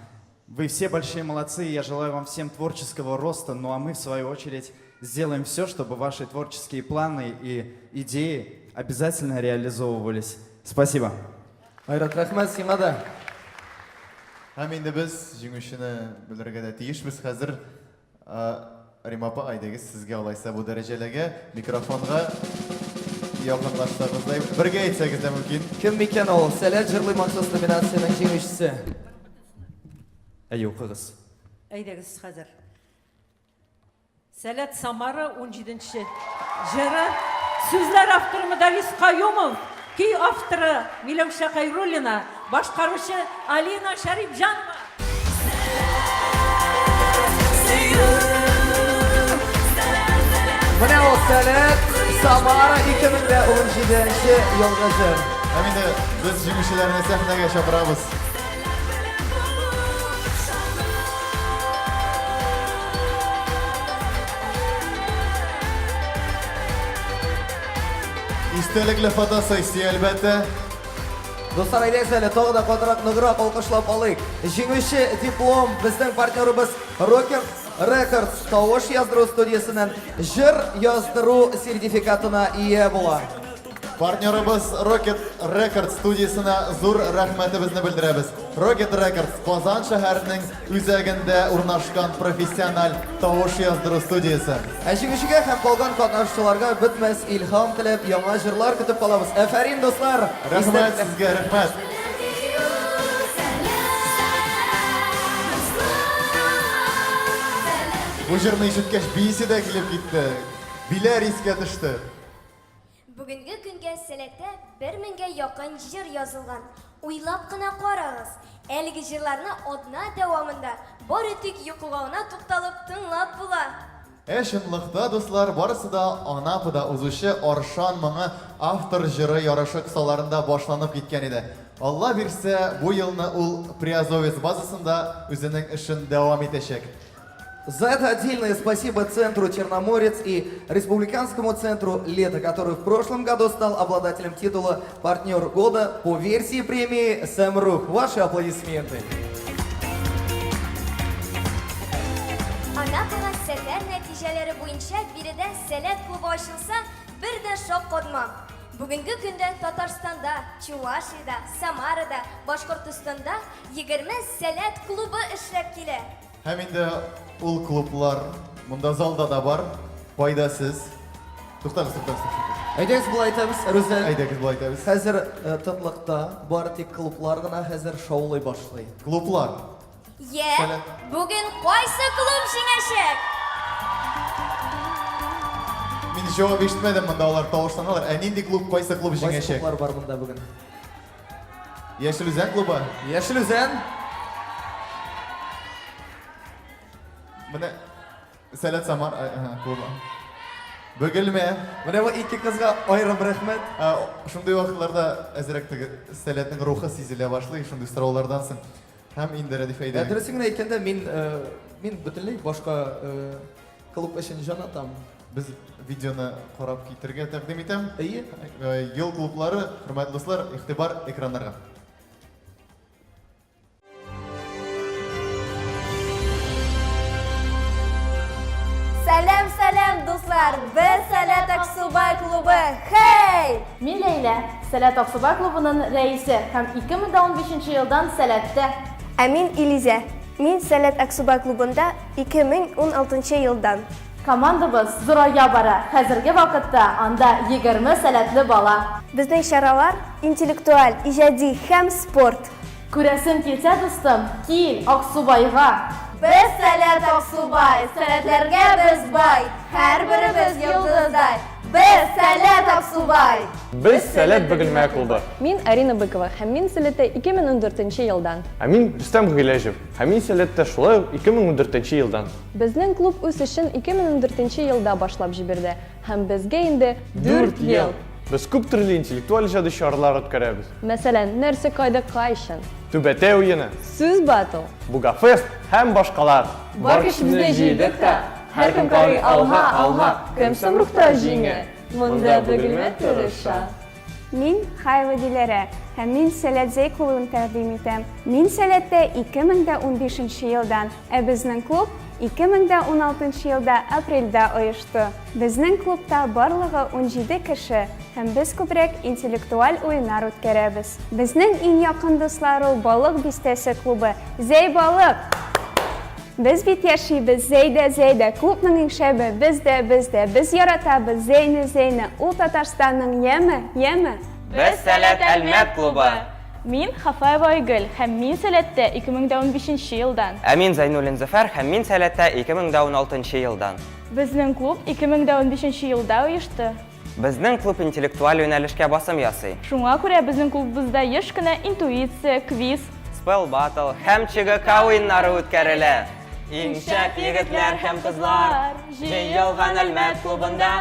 Вы все большие молодцы, и я желаю вам всем творческого роста, ну а мы, в свою очередь, сделаем все, чтобы ваши творческие планы и идеи обязательно реализовывались. Спасибо. Айрат, рәхмәт сиңа да. Һәм инде без җиңүчене белергә дә тиешбез хәзер. Рима апа, әйдәгез, сезгә алайса бу дәрәҗәләгә микрофонга якынлашсагыз да, бергә әйтсәгез дә мөмкин. Кем микән ул? Сәләт җырлый махсус номинациянең җиңүчесе. Әйе, укыгыз. Әйдәгез хәзер. Сәләт Самара 17 җыры. Сүзләр авторы Мөдәррис Каюмов, көй авторы Миләүшә Хәйруллина, башкаручы Алина Шәрипҗанова. Менә ул Сәләт Самара 2017 елгы җыр. Һәм инде без җиңүчеләрне сәхнәгә чакырабыз. Истәлекле фотосессия, әлбәттә. Дуслар, әйдәгез әле тагы да катырак, ныграк алкышлап алыйк. Җиңүче диплом безнең партнерыбыз Rocker Records тавыш яздыру студиясеннән җыр яздыру сертификатына ия була. Партнерыбыз Rocket Records студиясенә зур рәхмәтебезне белдерәбез. Rocket Records Казан шәһәренең үзәгендә урнашкан профессиональ тавыш яздыру студиясе. Ә җиңүчегә һәм калган катнашучыларга бетмәс илһам теләп, яңа җырлар көтеп калабыз. Әфәрин, дуслар! Рәхмәт сезгә, рәхмәт! Бу җырны ишеткәч, биисе дә килеп китте. Биләр искә төште. Бүгенге көнгә Сәләттә бер меңгә якын җыр язылган. Уйлап кына карагыз, әлеге җырларны атна дәвамында бары тик йокыга гына тукталып тыңлап була. Ә чынлыкта, дуслар, барысы да Анапада узучы Аршан моңы автор җыры ярышы кысаларында башланып киткән иде. Алла бирсә, бу елны ул Приазовец базасында үзенең эшен дәвам итәчәк. За это отдельное спасибо Центру Черноморец и Республиканскому центру Лето, который в прошлом году стал обладателем титула «Партнер года» по версии премии «Сэмрух». Ваши аплодисменты. Анапага сәфәр нәтиҗәләре буенча биредә Сәләт клубы ачылса, бер дә шаккатмам. Бүгенге көндә Татарстанда, Чувашиядә, Самарада, Башкортостанда 20 Сәләт клубы эшләп килә. Һәм инде ул клублар монда залда да бар. Кайда сез? Туктагыз, туктагыз, туктагыз. Әйдәгез болай итәбез, Рүзәл. Әйдәгез болай итәбез. Хәзер э, тынлыкта бары тик клублар гына хәзер шаулый башлый. Клублар. Йә, бүген кайсы клуб җиңәчәк? Мин җавап ишетмәдем монда, алар тавышланалар. Ә нинди клуб, кайсы клуб Кайсы җиңәчәк? клублар бар монда бүген? Яшел Үзән клубы. Яшел Үзән. Менә Сәләт Самар клубы. Бөгелмә. Менә бу ике кызга аерым рәхмәт. Шундый вакытларда әзрәк теге Сәләтнең рухы сизелә башлый, шундый сораулардан соң. Һәм инде Рәдиф әйдә. Ә дөресен генә әйткәндә, мин мин бөтенләй башка клуб өчен җан атам. Без видеоны карап китергә тәкъдим итәм. Әйе. Ел клублары, хөрмәтле дуслар, игътибар экраннарга. Сәлам, сәлам, дуслар! Без Сәләт Аксубай клубы. Хей! Мин Ләйлә, Сәләт Аксубай клубының рәисе һәм 2015 елдан Сәләттә. Ә мин Илизә. Мин Сәләт Аксубай клубында 2016 елдан. Командабыз зурая бара, хәзерге вакытта анда 20 сәләтле бала. Безнең чаралар интеллектуаль, иҗади һәм спорт. Күрәсең килсә, дустым, кил Аксубайга! Без Сәләт Аксубай, сәләтләргә без бай, һәрберебез йолдыздай. Без Сәләт Аксубай! Без Сәләт Бөгелмә клубы. Мин Арина Быкова һәм мин Сәләттә 2014 елдан. Ә мин Рөстәм Гыйләҗев һәм мин Сәләттә шулай ук 2014 елдан. Безнең клуб үз эшен 2014 елда башлап җибәрде һәм безгә инде дүрт ел! Без күп төрле интеллектуаль иҗади чаралар үткәрәбез. Мәсәлән, Нәрсә кайда кайчан? Түбәтәй уены. Сүз баттл. Бугафест һәм башкалар. Бар көчебезне җыйдык та, һәркем карый алга, алга, кем соң рухта җиңә? Монда Бөгелмә тырыша. Мин, Хаева Диләрә, һәм мин Сәләт Зәй клубын тәкъдим итәм. Мин Сәләттә 2015 нче елдан, ә безнең клуб 2016 нчы елда апрельдә оешты. Безнең клубта барлыгы 17 кеше һәм без күбрәк интеллектуаль уеннар үткәрәбез. Безнең иң якын дуслар ул Балык Бистәсе клубы, Зәй Балык! Без бит яшибез Зәйдә, Зәйдә, клубның иң шәбе, без дә, без дә, без яратабыз Зәйне, Зәйне, ул Татарстанның яме, яме! Без Сәләт Әлмәт клубы! Мин, Хафаева Айгөл, һәм мин Сәләттә 2015 елдан. Ә мин Зәйнуллин Зөфәр һәм мин Сәләттә 2016 елдан. Безнең клуб 2015 елда оешты. Безнең клуб интеллектуаль юнәлешкә басым ясый. Шуңа күрә безнең клубыбызда еш кына интуиция, квиз, Spell Battle һәм ЧГК уеннары үткәрелә. Иң шәп егетләр һәм кызлар җыелган Әлмәт клубында.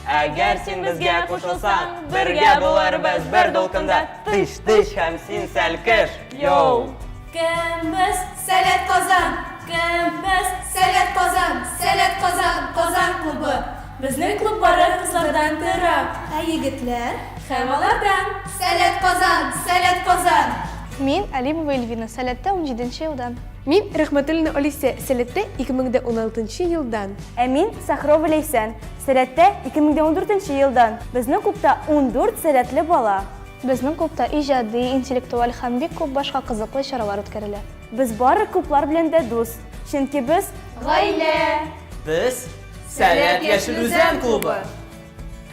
Әгәр син безгә кушылсаң, бергә булырбыз бер дулкында. Тыш, тыш һәм син сәлкеш, йоу! Кем без? Сәләт Казан! Кем без? Сәләт Казан! Сәләт Казан! Казан клубы! Безнең клуб бары кызлардан тора. Ә егетләр? Һәм алардан. Сәләт Казан! Сәләт Казан! Мин, Алимова Эльвина, Сәләттә унҗиденче елдан. Мин, Рәхмәтуллина Алисә, Сәләттә 2016 елдан. Ә мин, Сахрова Ләйсән, Сәләттә 2014 елдан. Безнең клубта 14 сәләтле бала. Безнең клубта иҗади, интеллектуаль һәм бик күп башка кызыклы чаралар үткәрелә. Без бары клублар белән дә дус, чөнки без, Гаилә! Без, Сәләт Яшел Үзән клубы!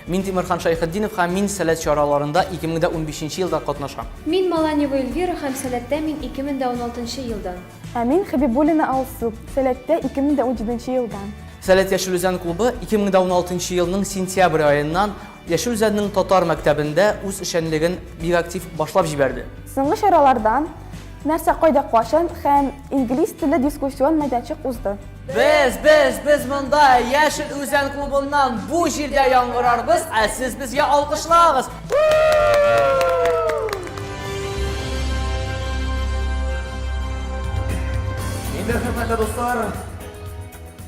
Мин Тимерхан Шәйхетдинов һәм мин Сәләт чараларында 2015 елда катнашам. Мин Маланьева Эльвира һәм Сәләттә мин 2016 елдан. Ә мин Хәбибуллина Алсу, Сәләттә 2017 елдан. Сәләт Яшел Үзән клубы 2016 елның сентябрь аеннан Яшел Үзәннең татар мәктәбендә үз эшчәнлеген бик актив башлап җибәрде. Соңгы чаралардан Нәрсә, кайда, кайчан һәм Инглиз телле дискуссион мәйданчык узды. Без, без, без монда Яшел Үзән клубыннан бу җирдә яңгырарбыз, ә сез безгә алкышлагыз! Инде, хөрмәтле дуслар,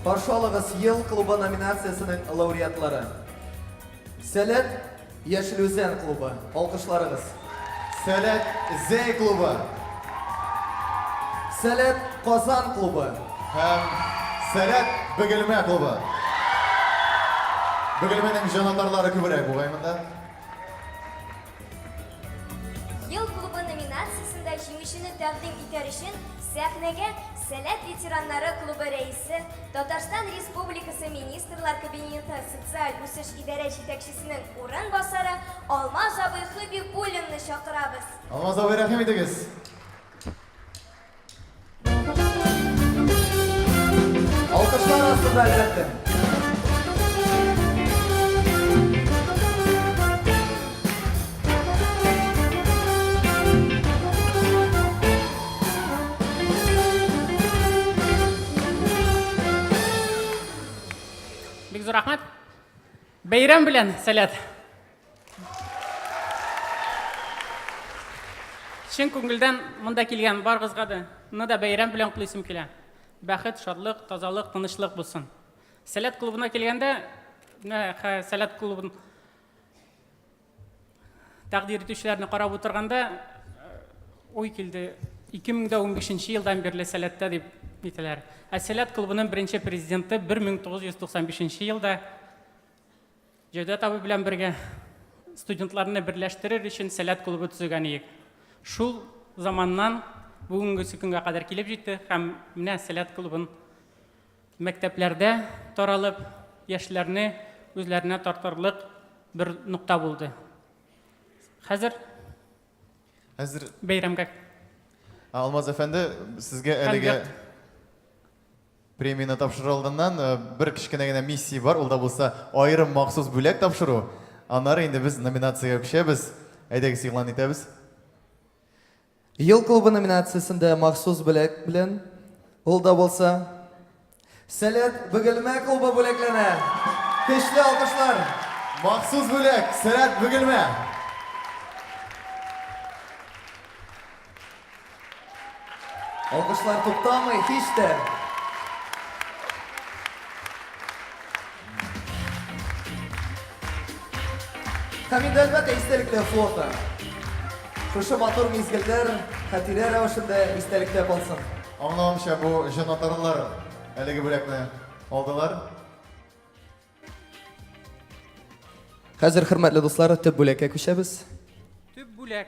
каршы алыгыз Ел клубы номинациясенең лауреатлары. Сәләт Яшел Үзән клубы. Алкышларыгыз. Сәләт Зәй клубы. Сәләт Казан клубы. Һәм Сәләт Бөгелмә клубы. Бөгелмәнең җанатарлары күбрәк бугай монда. Ел клубы номинациясендә җиңүчене тәкъдим итәр өчен сәхнәгә Сәләт ветераннары клубы рәисе, Татарстан Республикасы Министрлар Кабинеты социаль үсеш идарә җитәкчесенең урынбасары Алмаз абый Хабибуллинны чакырабыз. Алмаз абый, рәхим итегез. Алкышлар астында, әлбәттә. Бик зур рәхмәт. Бәйрәм белән, Сәләт. Чын күңелдән монда килгән барыгызга да, ны да бәйрәм белән котлыйсым килә. Бәхет, шатлык, тазалык, тынычлык булсын. Сәләт клубына килгәндә, менә Сәләт клубын тәкъдир итүчеләрне карап утырганда уй килде. 2015 елдан бирле Сәләттә дип әйтәләр. Ә Сәләт клубының беренче президенты 1995 елда Җәүдәт абый белән бергә студентларны берләштерер өчен Сәләт клубы төзегән идек. Шул заманнан бүгенгесе көнгә кадәр килеп җитте һәм менә Сәләт клубын мәктәпләрдә таралып, яшьләрне үзләренә тартырлык бер нокта булды. Хәзер Хәзер бәйрәмгә Алмаз әфәнде, сезгә әлегә Конверт. Премияне тапшырыр алдыннан бер кечкенә генә миссия бар, ул да булса аерым махсус бүләк тапшыру. Аннары инде без номинациягә күчәбез. Әйдәгез, игълан итәбез. Ел клубы номинациясендә махсус бүләк белән, ул да булса, Сәләт Бөгелмә клубы бүләкләнә. Көчле алкышлар! Махсус бүләк, Сәләт Бөгелмә! Алкышлар туктамый һич тә. Һәм инде әлбәттә истәлекле фото. Шушы матур мизгелләр хатирә рәвешендә истәлектә калсын. Аңлавымча, бу җанатарлар әлеге бүләкне алдылар. Хәзер, хөрмәтле дуслар, төп бүләккә күчәбез. Төп бүләк.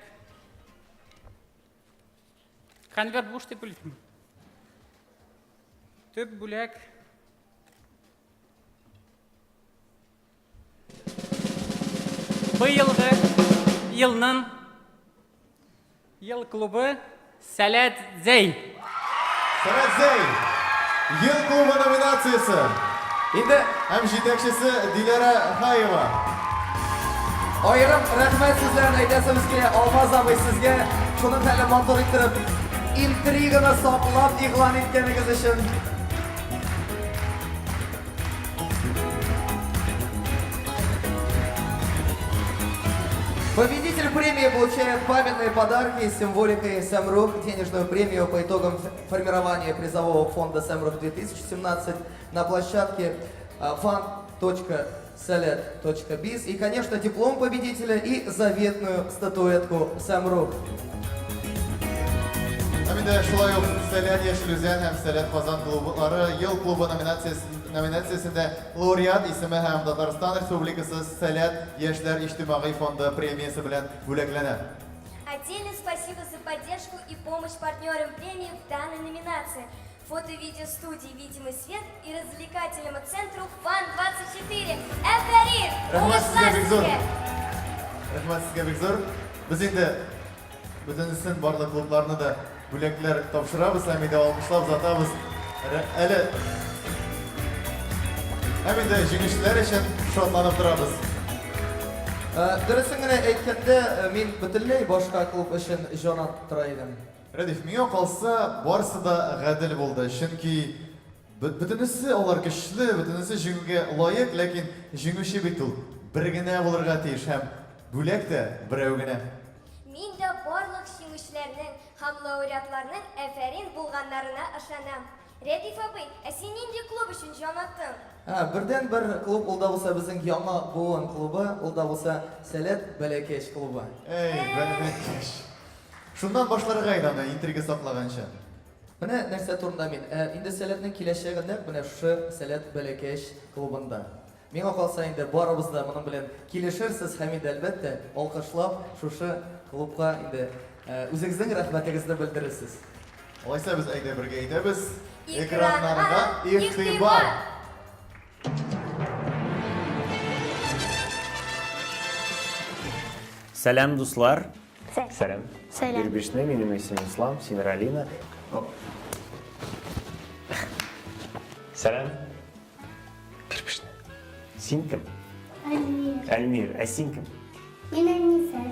Конверт буш дип уйлыйм. Төп бүләк. Быелгы елның ел клубы Сәләт Зәй. Сәләт Зәй! Ел клубы номинациясе. Инде һәм җитәкчесе Диләрә Хаева. Аерым рәхмәт сүзләрен әйтәсебез килә Алмаз абый сезгә шуның хәтле матур иттереп интриганы саклап игълан иткәнегез өчен. Победитель премии получает памятные подарки с символикой Самрук, денежную премию по итогам формирования призового фонда Самрук 2017 на площадке fan.salet.biz и, конечно, диплом победителя и заветную статуэтку Самрук. Һәм инде шулай ук Сәләт Яшел Үзән һәм Сәләт Казан клублары Ел клубы номинациясендә лауреат исеме һәм Татарстан Республикасы Сәләт яшьләр иҗтимагый фонды премиясе белән бүләкләнә. Отдельное спасибо за поддержку и помощь партнерам премии в данной номинации. Фото-видеостудии «Видимый свет» и развлекательному центру «Фан-24». Әфәрин! Рәхмәт сезгә бик зур. Уңышлар сезгә! Рәхмәт сезгә бик зур. Без инде бөтенесен барлык клубларны да бүләкләр тапшырабыз һәм инде алкышлап озатабыз. Әле һәм инде җиңүчеләр өчен шатланып торабыз. Дөресен генә әйткәндә, мин бөтенләй башка клуб өчен җан атып тора идем. Рәдиф, миңа калса, барысы да гадел булды, чөнки бөтенесе алар көчле, бөтенесе җиңүгә лаек, ләкин җиңүче бит ул бер генә булырга тиеш һәм бүләк тә берәү генә. Мин дә барлык җиңүчеләрнең һәм лауреатларның афәрин булганнарына ышанам. Рәдиф абый, ә син нинди клуб өчен җан аттың? Ә, бердәнбер клуб, ул да булса безнең Яңа буын клубы, ул да булса Сәләт Бәләкәч клубы. Әй, Бәләкәч. Шуннан башларга иде аны, интрига саклаганчы. Менә нәрсә турында мин. Ә инде Сәләтнең киләчәге нәкъ менә шушы Сәләт Бәләкәч клубында. Миңа калса инде барыбыз да моның белән килешерсез һәм инде әлбәттә алкышлап шушы клубка инде үзегезнең рәхмәтегезне белдерерсез. Алайса без әйдә бергә әйтәбез. Экраннарга игътибар! Сәлам, дуслар! Сәлам. Сәлам. Бирбишне, минем исемем Ислам, син Ралина. Сәлам. Бирбишне. Син кем? Әлмир. Әлмир, ә син кем? Мин Әнисә.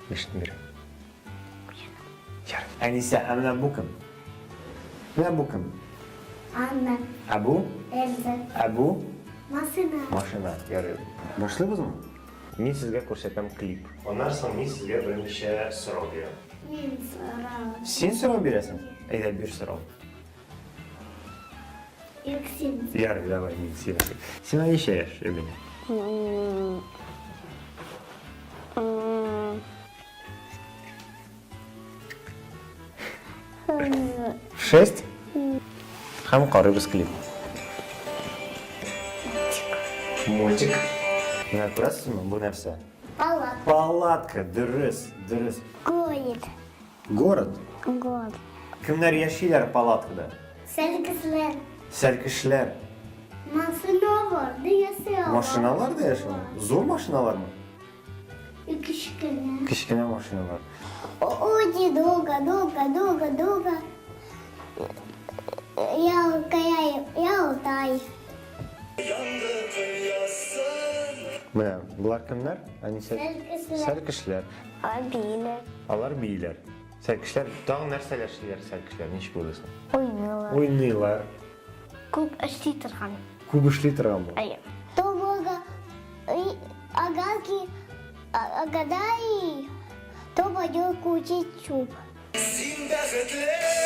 Бишне бирәм. Ярый. Әнисә, ә менә бу кем? Менә бу кем? Анна. Ә бу? Эльза. Ә бу? Машина. Машина. Ярый. Башлыйбызмы? Мин сезгә күрсәтәм клип. Аннан соң мин сезгә берничә сорау бирәм. Мин сорау. Син сорау бирәсең? Әйдә, бир сорау. Юк, син. Ярый, давай, мин син. Сиңа ничә яшь, Эбени? Шесть? Һәм карыйбыз клип. Мультик. Менә күрәсезме, бу нәрсә? Палатка. Палатка, дөрес, дөрес. Город. Город? Город. Кемнәр яшиләр палаткада? Сәлкешләр. Сәлкешләр. Машиналар да яши. Машиналар да яши? Зур машиналармы? Кечкенә. Кечкенә машиналар. Очень долго, долго, долго, долго. Я кая. Болар кемнәр? Әнисә. Сәлкешләр. Сәлкешләр. Алар бииләр. Алар бииләр. Сәлкешләр тагын нәрсәләр эшлиләр сәлкешләр? Ничек уйлыйсың? Уйныйлар. Уйныйлар. Күп эшли торган. Күп эшли торган бу. Әйе. Тобога и агаки агадай то пойдет кучить чүп.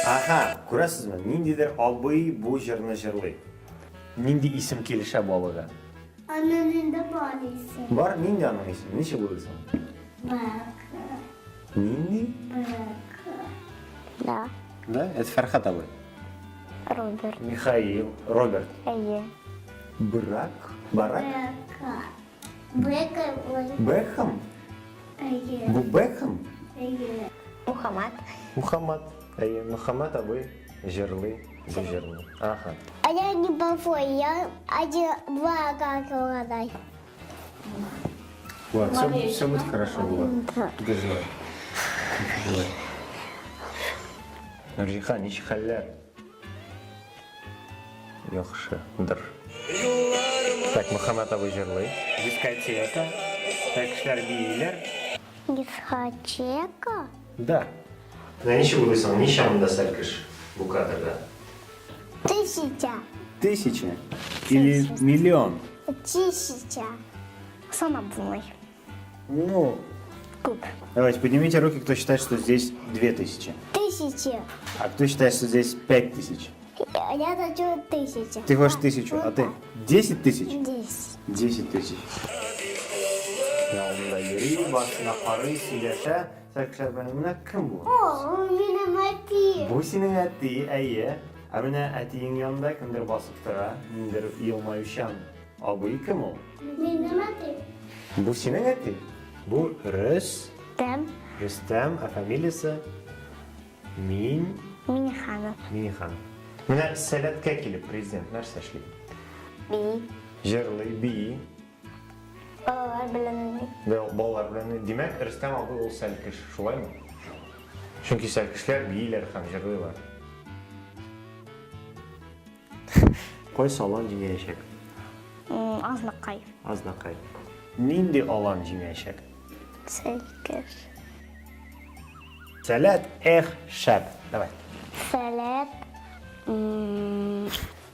Аһа, күрәсезме, ниндидер абый бу җырны җырлый. Нинди исем килешә бу абыйга? Аның инде бар исеме. Бар, нинди аның исеме? Ничек уйлыйсың? Бак. Нинди? Бак. Да. Да, это Фәрхат абый. Роберт. Михаил, Роберт. Әйе. Брак? Барак? Бека. Бека. Бекхэм? Әйе. Бу Бекхэм? Әйе. Мухаммад. Мухаммад. Әйе, Мухаммад абый җырлый бу җырны. Аһа. А я не плохой, я один, два как угадай. Влад, все, все будет хорошо, Влад. Не переживай. Не переживай. Нурҗихан, ничек хәлләр? Яхшыдыр. Так, Мөхәммәт абый җырлый. Дискотека. Так, кешеләр бииләр. Дискотека? Да. Менә ничек уйлыйсың, ничә монда сәлкеш бу кадрда? Тысяча. Тысяча или миллион? Тысяча. Санап булмый. Ну, Күп. Давайте, поднимите руки, кто считает, что здесь 2000. Тысяча. А кто считает, что здесь 5000? Я хочу тысячу. Ты хочешь 1000, а ты 10 тысяч? 10. 10 тысяч. Янында йөри, башына карый, сөйләшә. Сәлкешләр белән менә кем бу? О, минем әти. Бу синең әти, әйе. Ә менә әтиең янында кемдер басып тора, ниндидер елмаючан абый кем ул? Минем әти. Бу синең әти? Бу Рөс, Тәм. Рөстәм, ә фамилиясе Мин Миниханов. Минихан. Менә Сәләткә килеп президент нәрсә эшли? Бии. Җырлый, бии. Балалар белән уйный. Балалар белән. Димәк, Рөстәм абый ул сәлкеш, шулаймы? Чөнки сәлкешләр бииләр һәм җырлыйлар. Кайсы алан җиңәчәк? Азнакай. Азнакай. Нинди алан җиңәчәк? Сәлкеш. Сәләт, эх, шәп. Давай. Сәләт.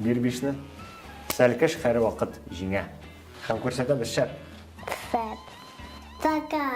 Бир бишне. Сәлкеш һәрвакыт җиңә. Һәм күрсәтәбез шәп. Шәп. Пока.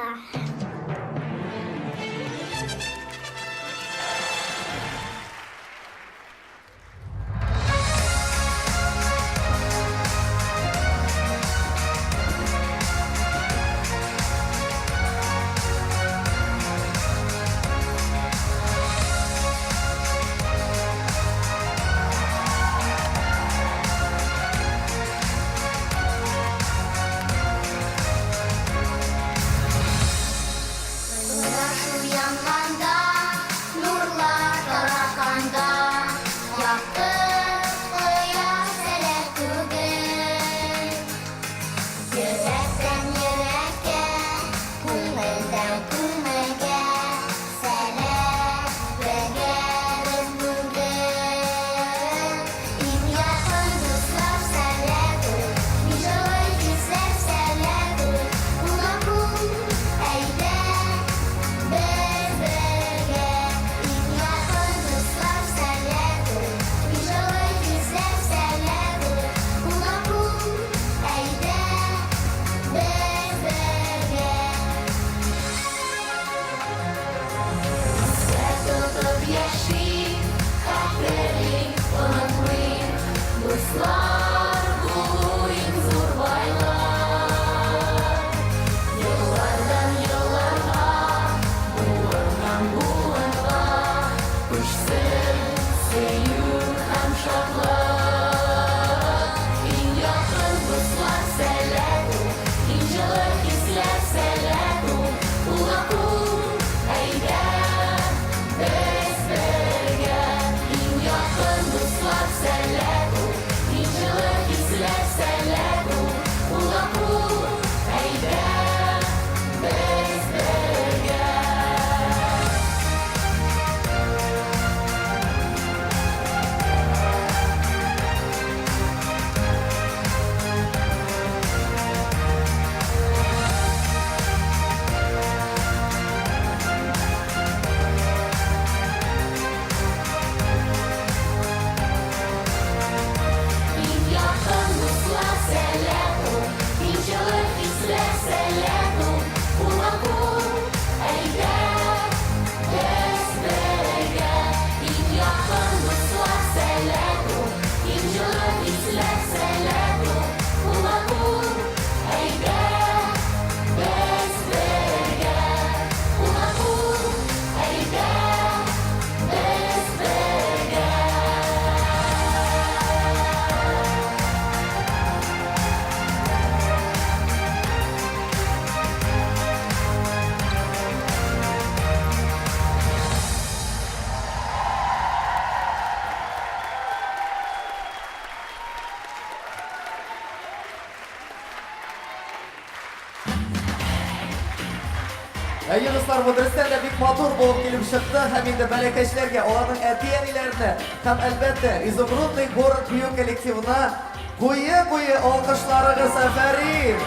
Әйе, дуслар, бу дөрестән дә бик матур булып килеп чыкты һәм инде бәләкәчләргә, аларның әти-әниләренә һәм, әлбәттә, Изумрудный город бию коллективына куе-куе алкышларыгыз, афәрин!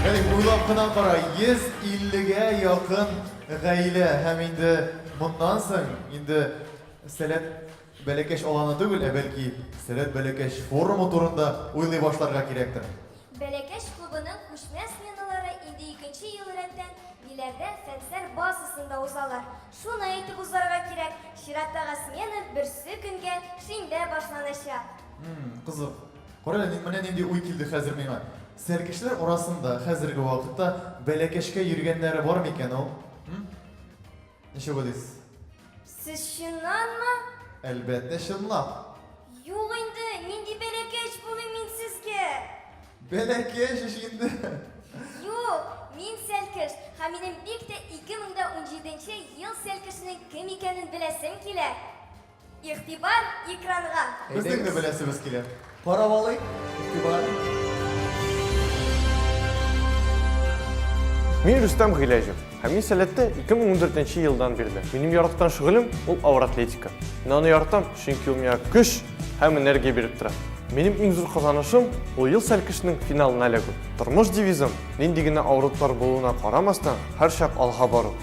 Галим, уйлап кына кара, 150-гә якын гаилә һәм инде моннан соң инде Сәләт Бәләкәч аланы түгел, ә бәлки Сәләт Бәләкәч форумы турында уйлый башларга кирәктер. Бәләкәч клубының күчмә сменалары инде икенче ел рәттән Биләрдә Фәнсәр базасында узалар. Шуны әйтеп узарга кирәк, чираттагы смена берсе көнгә шимбә башланачак. Кызык. Кара әле, менә нинди уй килде хәзер миңа. Сәлкешләр арасында хәзерге вакытта Бәләкәчкә йөргәннәре бар микән ул? Ничек уйлыйсыз? Сез чыннанмы? Әлбәттә, чынлап. Юк инде, нинди бәләкәч булыйм мин сезгә? Бәләкәч ич инде. Юк, мин сәлкеш, һәм минем бик тә 2017 ел сәлкешенең кем икәнен беләсем килә. Игътибар экранга! Безнең дә беләсебез килә. Карап алыйк. Игътибар. Мин Рөстәм Гыйләҗев һәм мин Сәләттә 2014 елдан бирле. Минем яраткан шөгылем ул авыр атлетика. Мин аны яратам, чөнки ул миңа көч һәм энергия биреп тора. Минем иң зур казанышым ул ел сәлкешенең финалына эләгү. Тормыш девизым, нинди генә авырлыклар булуына карамастан, һәрчак алга бару.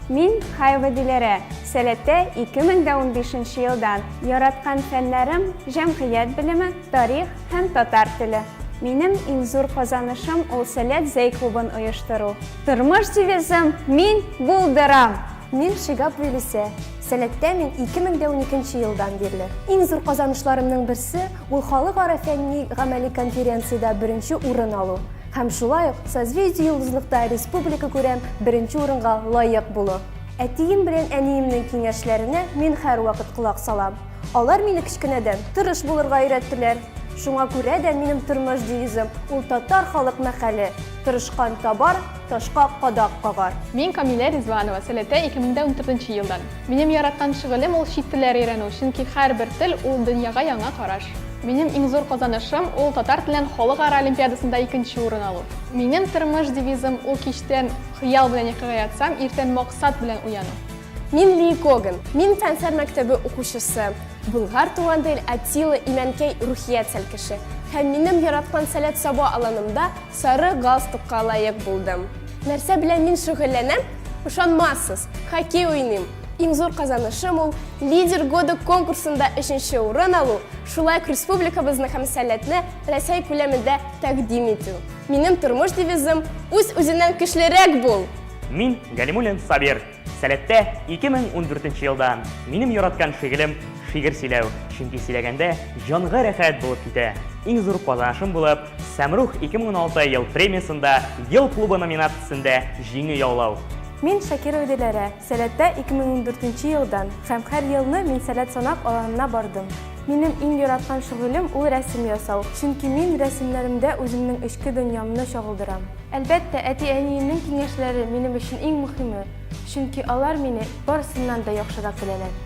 Мин, Хаева Диләрә, Сәләттә 2015 нче елдан. Яраткан фәннәрем, җәмгыять белеме, тарих һәм татар теле. Минем иң зур казанышым ул Сәләт Зәй клубын оештыру. Тормыш девизым, Мин булдырам! Мин Шигап Вилисә, Сәләттә мин 2012 нче елдан бирле. Иң зур казанышларымның берсе, ул халыкара фәнни-гамәли конференциядә беренче урын алу. Һәм шулай ук Созвездие-Йолдызлыкта республикакүләм беренче урынга лаек булу. Әтием белән әниемнең киңәшләренә мин һәрвакыт колак салам. Алар мине кечкенәдән тырыш булырга өйрәттеләр. Шуңа күрә дә минем тормыш девизым, ул татар халык мәкале, Тырышкан табар, ташка кадак кагар. Мин Камилә Ризванова, Сәләттә 2014 елдан. Минем яраткан шөгылем ул чит телләр өйрәнү, чөнки һәрбер тел ул дөньяга яңа караш. Минем иң зур казанышым, ул татар теленнән халыкара олимпиадасында икенче урын алу. Минем тормыш девизым, ул кичтән хыял белән йокыга ятсам, иртән максат белән уяну. Мин Ли Коган. Мин Фәнсәр мәктәбе укучысы. Болгар туган тел Аттила Имәнкәй рухият сәлкеше. Һәм минем яраткан Сәләт Саба аланымда сары галстукка лаек булдым. Нәрсә белән мин шөгыльләнәм? Ышанмассыз, хоккей уйныйм. Иң зур казанышым ул, Лидер года конкурсында өченче урын алу, шулай ук республикабызны һәм Сәләтне Рәсәй күләмендә тәкъдим итү. Минем тормыш девизым, үз-үзеннән көчлерәк бул! Мин, Галимуллин Сабир. Сәләттә 2014 елдан. Минем яраткан шигылем шигырь сөйләү, чөнки сөйләгәндә җанга рәхәт булып китә. Иң зур казанышым булып Сәмрух 2016 ел премиясендә Ел клубы номинациясендә җиңү яулау. Мин Шакирова Диләрә, Сәләттә 2014 елдан һәм һәр елны мин Сәләт Санак аланына бардым. Минем иң яраткан шөгылем ул рәсем ясау, чөнки мин рәсемнәремдә үземнең эчке дөньямны чагылдырам. Әлбәттә, әти-әниемнең киңәшләре минем өчен иң мөхиме, чөнки алар мине барысыннан да яхшырак беләләр.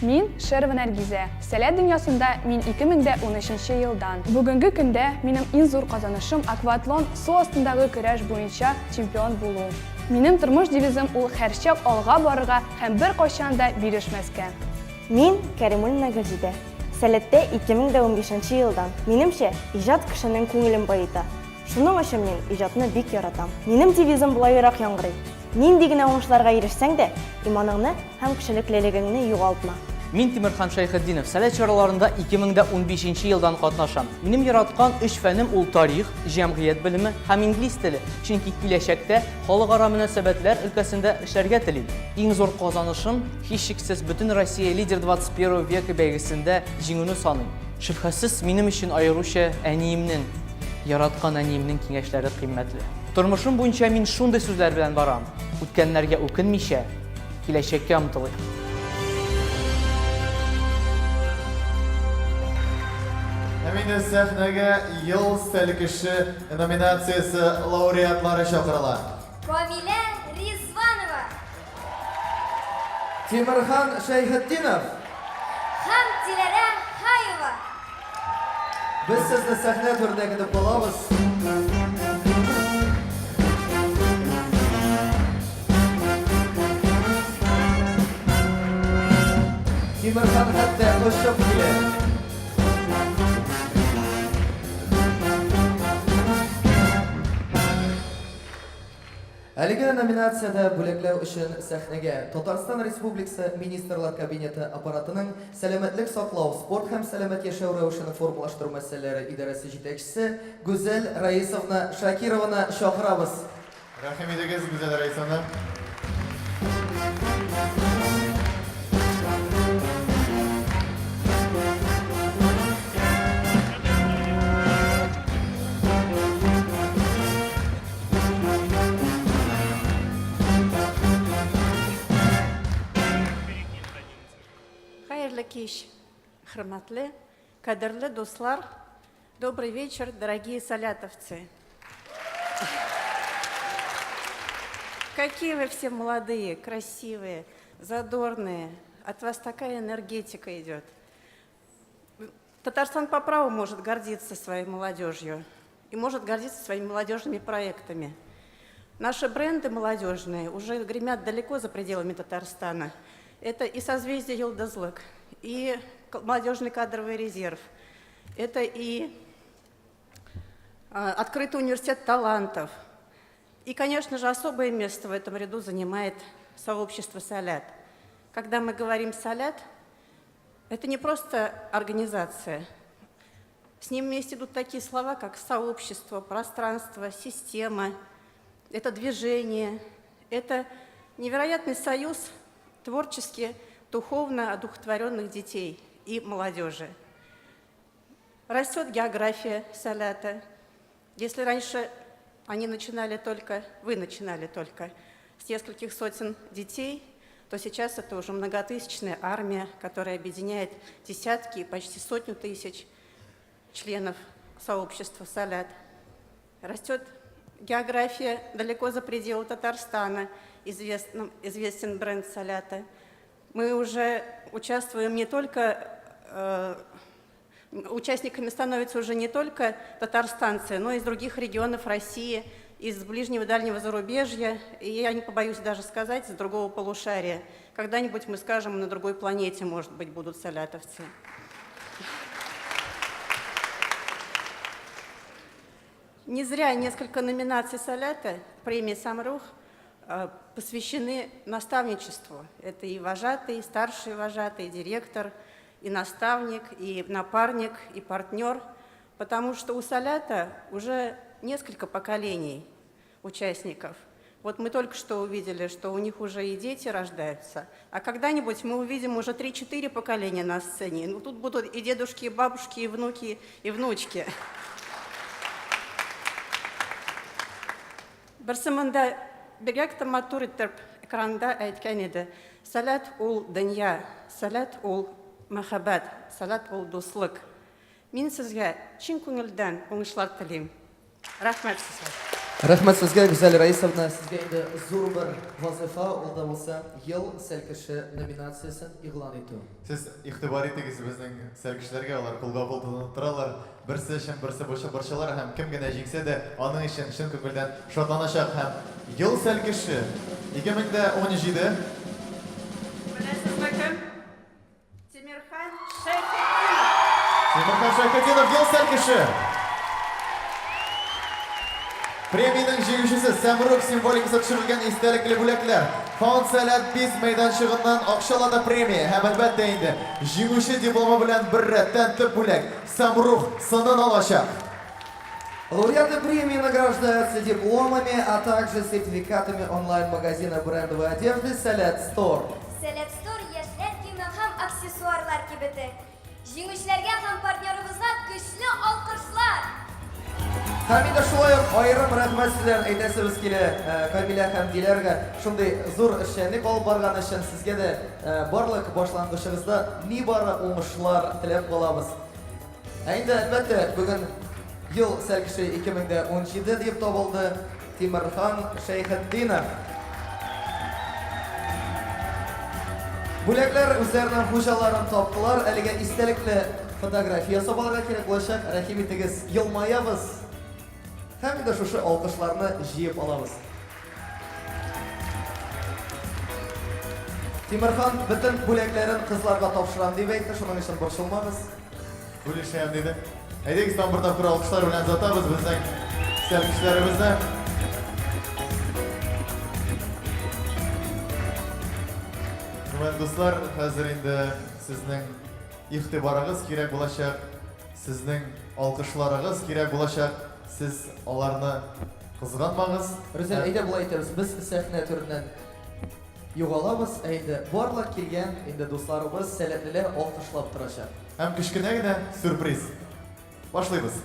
Мин, Шерова Нәргизә. Сәләт дөньясында мин 2013 нче елдан. Бүгенге көндә минем иң зур казанышым акватлон су астындагы көрәш буенча чемпион булу. Минем тормыш девизым ул һәрчак алга барырга һәм беркайчан да бирешмәскә. Мин, Кәримуллина Гөлзидә. Сәләттә 2015 нче елдан. Минемчә, иҗат кешенең күңелен баета. Шуның өчен мин иҗатны бик яратам. Минем девизым болайрак яңгырый, Нинди генә уңышларга ирешсәң дә, иманыңны һәм кешелеклелегеңне югалтма. Мин Тимерхан Шәйхетдинов, Сәләт чараларында 2015 нче елдан катнашам. Минем яраткан өч фәнем ул тарих, җәмгыять белеме һәм инглиз теле, чөнки киләчәктә халыкара мөнәсәбәтләр өлкәсендә эшләргә телим. Иң зур казанышым, һичшиксез, Бөтенроссия Лидер 21 века бәйгесендә җиңүне саныйм. Шөбһәсез, минем өчен аеруча әниемнең, яраткан әниемнең киңәшләре кыйммәтле. Тормышым буенча мин шундый сүзләр белән барам, үткәннәргә үкенмичә, киләчәккә омтылыйк. Һәм инде сәхнәгә Ел сәлкеше номинациясе лауреатлары чакырыла. Камилә Ризванова. Тимерхан Шәйхетдинов. Һәм Диләрә Хаева. Без сезне сәхнә түрендә көтеп калабыз. Тимерхан хәтта очып килә. Әлеге номинациядә бүләкләү өчен сәхнәгә Татарстан Республикасы Министрлар Кабинеты Аппаратының Сәламәтлек саклау, спорт һәм сәламәт яшәү рәвешен формалаштыру мәсьәләләре идарәсе җитәкчесе Гүзәл Раисовна Шакированы чакырабыз. Рәхим итегез, Гүзәл Раисовна. Хәерле кич, хөрмәтле, кадерле дуслар. Добрый вечер, дорогие салятовцы. Какие вы все молодые, красивые, задорные. От вас такая энергетика идет. Татарстан по праву может гордиться своей молодежью и может гордиться своими молодежными проектами. Наши бренды молодежные уже гремят далеко за пределами Татарстана. Это и созвездие Йолдызлык, и молодежный кадровый резерв, это и а, открытый университет талантов. И, конечно же, особое место в этом ряду занимает сообщество «Салят». Когда мы говорим «Салят», это не просто организация. С ним вместе идут такие слова, как сообщество, пространство, система, это движение, это невероятный союз творчески, духовно одухотворенных детей и молодежи. Растет география Салята. Если раньше они начинали только, вы начинали только с нескольких сотен детей, то сейчас это уже многотысячная армия, которая объединяет десятки и почти сотню тысяч членов сообщества «Салят». Растет география далеко за пределы Татарстана, известным, известен бренд «Салята». Мы уже участвуем не только, э, участниками становятся уже не только татарстанцы, но и из других регионов России, из ближнего и дальнего зарубежья, и я не побоюсь даже сказать, с другого полушария. Когда-нибудь мы скажем, на другой планете, может быть, будут салятовцы. Не зря несколько номинаций Салята, премии «Самрух» э, посвящены наставничеству. Это и вожатый, и старший вожатый, и директор, и наставник, и напарник, и партнер. Потому что у Салята уже несколько поколений участников. Вот мы только что увидели, что у них уже и дети рождаются, а когда-нибудь мы увидим уже 3-4 поколения на сцене. Ну, тут будут и дедушки, и бабушки, и внуки, и внучки. Берсе монда бигрәк тә матур итеп экранда әйткән иде. Сәләт ул дөнья, сәләт ул мәхәббәт, сәләт ул дуслык. Мин сезгә чын күңелдән уңышлар телим. Рәхмәт сезгә. Рәхмәт сезгә, Гүзәл Раисовна. Сезгә инде зур бер вазыйфа, ул да булса Ел сәлкеше номинациясен игълан итү. Сез игътибар итегез безнең сәлкешләргә, алар кулга-кул тотынып торалар. Берсе өчен берсе борчылар һәм кем генә җиңсә дә, аның өчен чын күңелдән шатланачак һәм Ел сәлкеше 2017. Беләсезме кем? Тимерхан Шәйхетдинов. Тимерхан Шәйхетдинов ел сәлкеше. Премиянең җиңүчесе Сәмрух символикасы төшерелгән истәлекле бүләкләр. Фонд Сәләт Биз мәйданчыгыннан акчалата премия һәм әлбәттә инде җиңүче дипломы белән беррәттән төп бүләк Сәмрух сынын алачак. Лауреаты премии награждаются дипломами, а также сертификатами онлайн-магазина брендовой одежды «Сәләт Стор». Сәләт Стор яшьләр киеме һәм аксессуарлар кибете. Җиңүчеләргә һәм партнерыбызга көчле алкышлар! Һәм инде шулай ук аерым рәхмәт сүзләрен әйтәсебез килә э, Камилә һәм Диләргә шундый зур эшчәнлек алып барган өчен сезгә дә э, барлык башлангычыгызда нибары уңышлар теләп калабыз. Ә инде, әлбәттә, бүген ел сәлкеше 2017 дип табылды Тимерхан Шәйхетдинов. Бүләкләр үзләренең хуҗаларын таптылар. Әлегә истәлекле фотография ясап алырга кирәк булачак. Рәхим итегез, елмаябыз. Һәм инде шушы алкышларны җыеп алабыз. Тимерхан бөтен бүләкләрен кызларга тапшырам дип әйтте, шуның өчен борчылмагыз. Бүлешәм диде. Әйдәгез, тагын бер тапкыр алкышлар белән озатабыз безнең сәлкешләребезне. Хөрмәтле дуслар, хәзер инде сезнең игътибарыгыз кирәк булачак, сезнең алкышларыгыз кирәк булачак. Сез аларны кызганмагыз. Рүзәл, әйдә болай итәбез. Без сәхнә түреннән югалабыз, ә инде барлык килгән инде дусларыбыз, сәләтлеләр алкышлап торачак. Һәм кечкенә генә сюрприз. Башлыйбыз.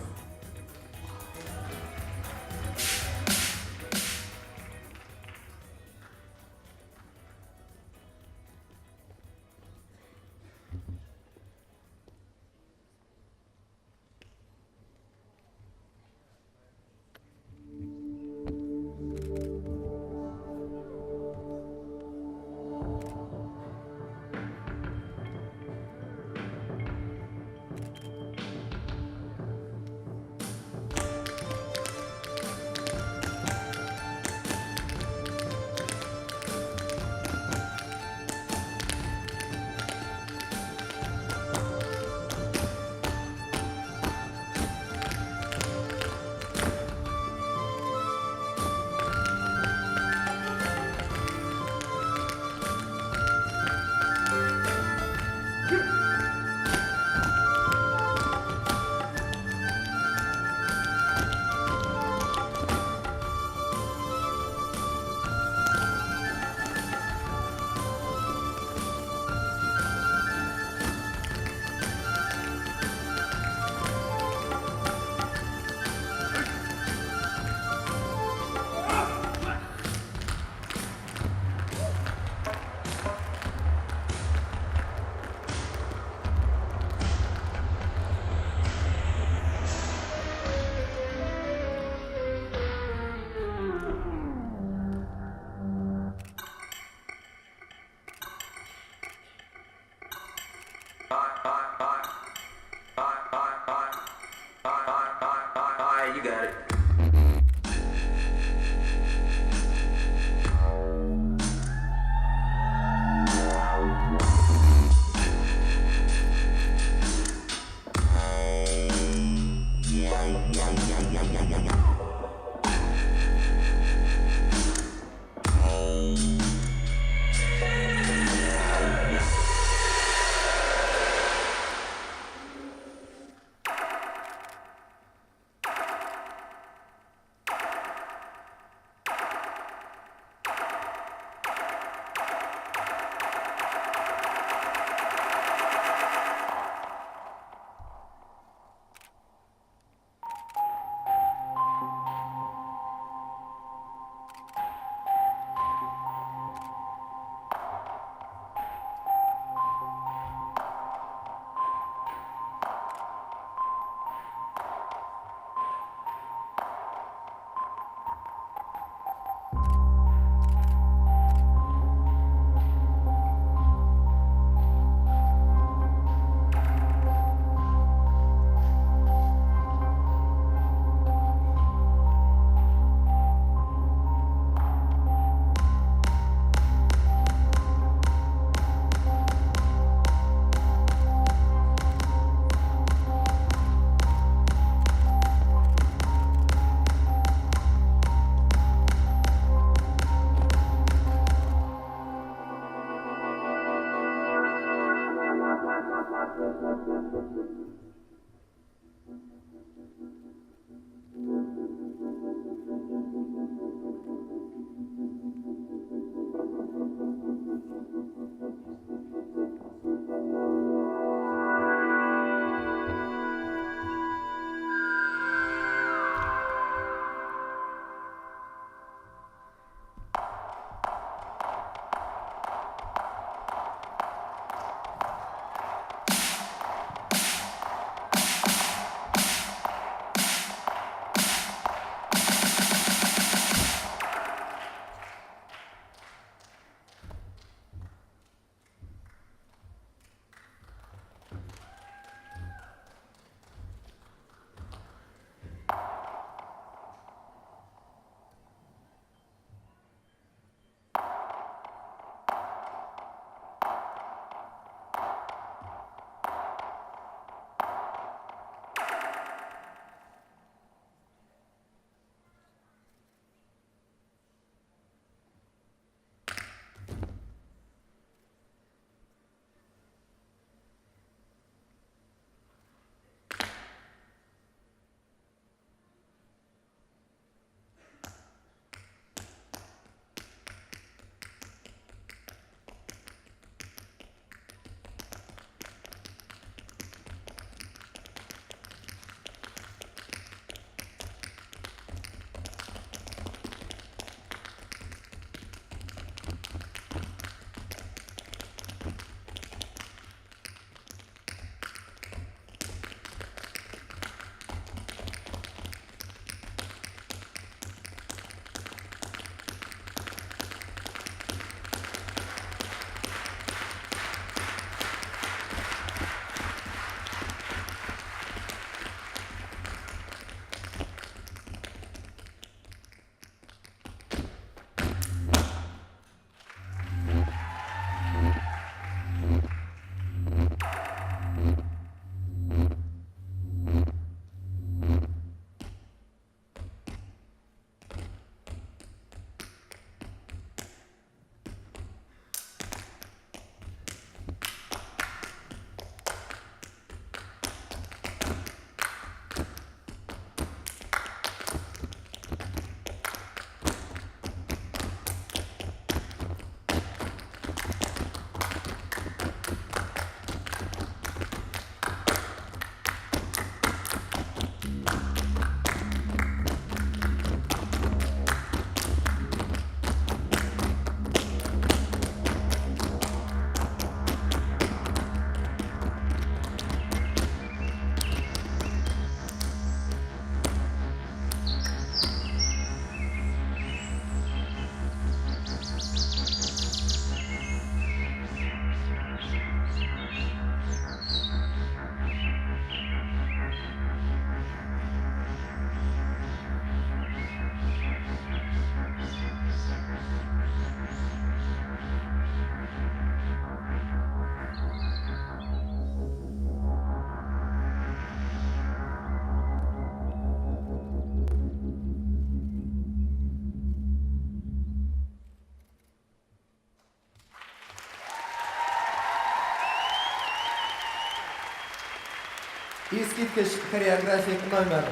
Искиткеч хореографик номер.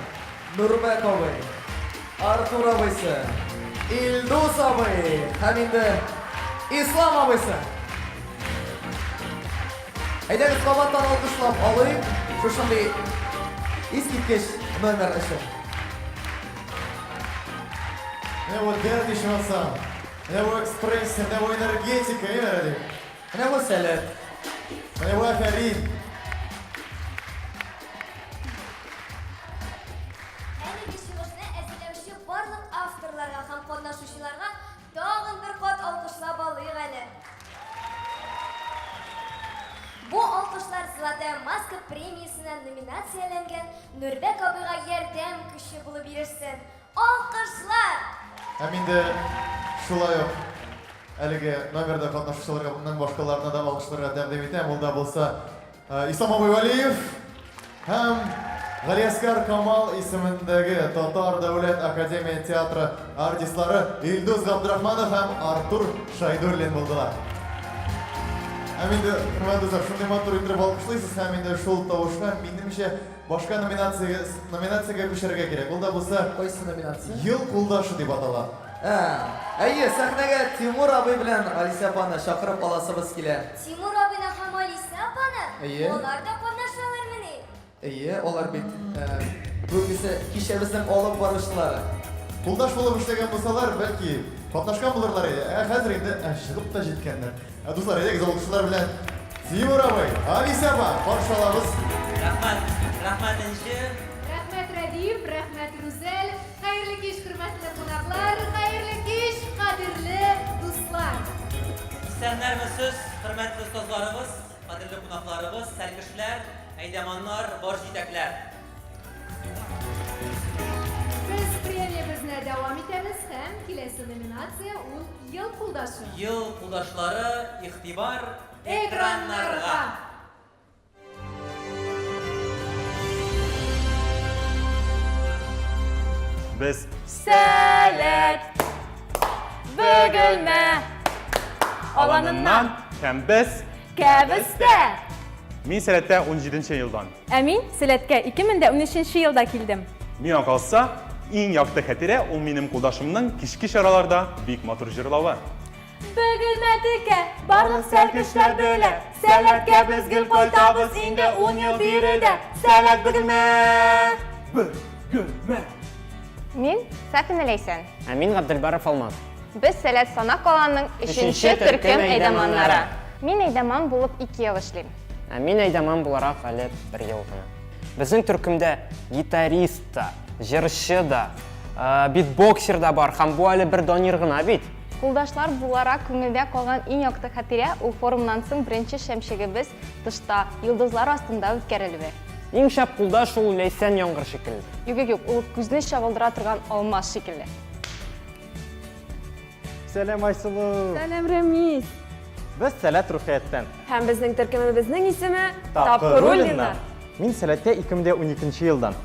Нурбәк абый, Артур абыйсы, Илдус абый һәм инде Ислам абыйсы. Әйдәгез кабаттан алкышлап алыйк шушындый искиткеч номер өчен. Менә бу дәрт ичмасам. Менә бу экспрессия, менә бу энергетика, әйме, Радик? Менә бу сәләт. Менә бу афәрин. Әлеге чыгышны әзерләүче барлык авторларга һәм катнашучыларга тагын бер кат алкышлап алыйк әле. Бу алкышлар Золотая маска премиясенә номинацияләнгән Нурбәк абыйга ярдәм көче булып ирешсен. Алкышлар! Һәм инде шулай ук әлеге номерда катнашучыларга моннан башкаларына да алкышларга тәкъдим итәм. Ул да булса Ислам абый Вәлиев һәм Галиәсгар Камал исемендәге Татар дәүләт академия театры артистлары Илдус Габдрахманов һәм Артур Шайдуллин булдылар. Һәм инде, хөрмәтле дуслар, шундый матур итеп алкышлыйсыз һәм инде шул тавышка, минемчә, башка номинациягә номинациягә күчәргә кирәк. Ул да булса Кайсы номинация? Ел кулдашы дип атала. Ә, әйе, сәхнәгә Тимур абый белән Алисә апаны чакырып аласыбыз килә. Тимур абыйны һәм Алисә апаны? Әйе. Алар да катнашалармыни? Әйе, алар бит бүгенгесе кичәбезнең алып баручылары. Кулдаш булып эшләгән булсалар, бәлки, катнашкан булырлар иде. Ә хәзер инде ә, чыгып та җиткәннәр. Ә, дуслар, әйдәгез, алкышлар белән Тимур абый, Алисә апа, каршы алабыз. Рәхмәт, рәхмәт, Энҗе. Рәхмәт, Рәдиф, рәхмәт, Рүзәл. Хәерле кич, хөрмәтле кунаклар, хәерле кич, кадерле дуслар! Исәннәрмесез, хөрмәтле остазларыбыз, кадерле кунакларыбыз, сәлкешләр, әйдәманнар, баш җитәкләр! Без премиябезне дәвам итәбез һәм киләсе номинация ул Ел кулдашы. Ел кулдашлары, игътибар, экраннарга! Без Сәләт Бөгелмә аланыннан һәм без Кәбестә Мин Сәләттә 17 елдан. Ә мин Сәләткә 2013 елда килдем. Миңа калса, иң якты хәтирә ул минем кулдашымның кичке чараларда бик матур җырлавы. Бөгелмә текә, барлык сәлкешләр белә, Сәләткә без гел кайтабыз инде ун ел биредә. Сәләт Бөгелмә! Бөгелмә! Мин Сафина Ләйсән. Ә мин Габделбаров Алмаз. Без Сәләт Санак аланының өченче төркем әйдаманнары. Мин әйдаман булып ике ел эшлим. Ә мин әйдаман буларак әле бер ел гына. Безнең төркемдә гитарист та, җырчы да, битбоксер да бар һәм бу әле бер Данир гына бит. Кулдашлар буларак күңелдә калган иң якты хатирә, ул форумнан соң беренче шәмчегебез тышта, йолдызлар астында үткәрелүе. Иң шәп кулдаш ул Ләйсән Яңгыр шикелле. Юк-юк-юк, ул күзне чагылдыра торган алмаз шикелле. Сәлам, Айсылу! Сәлам, Рәмис! Без Сәләт Рухияттән. Һәм безнең төркемебезнең исеме Тапкыруллиннар. Мин Сәләттә 2012 елдан.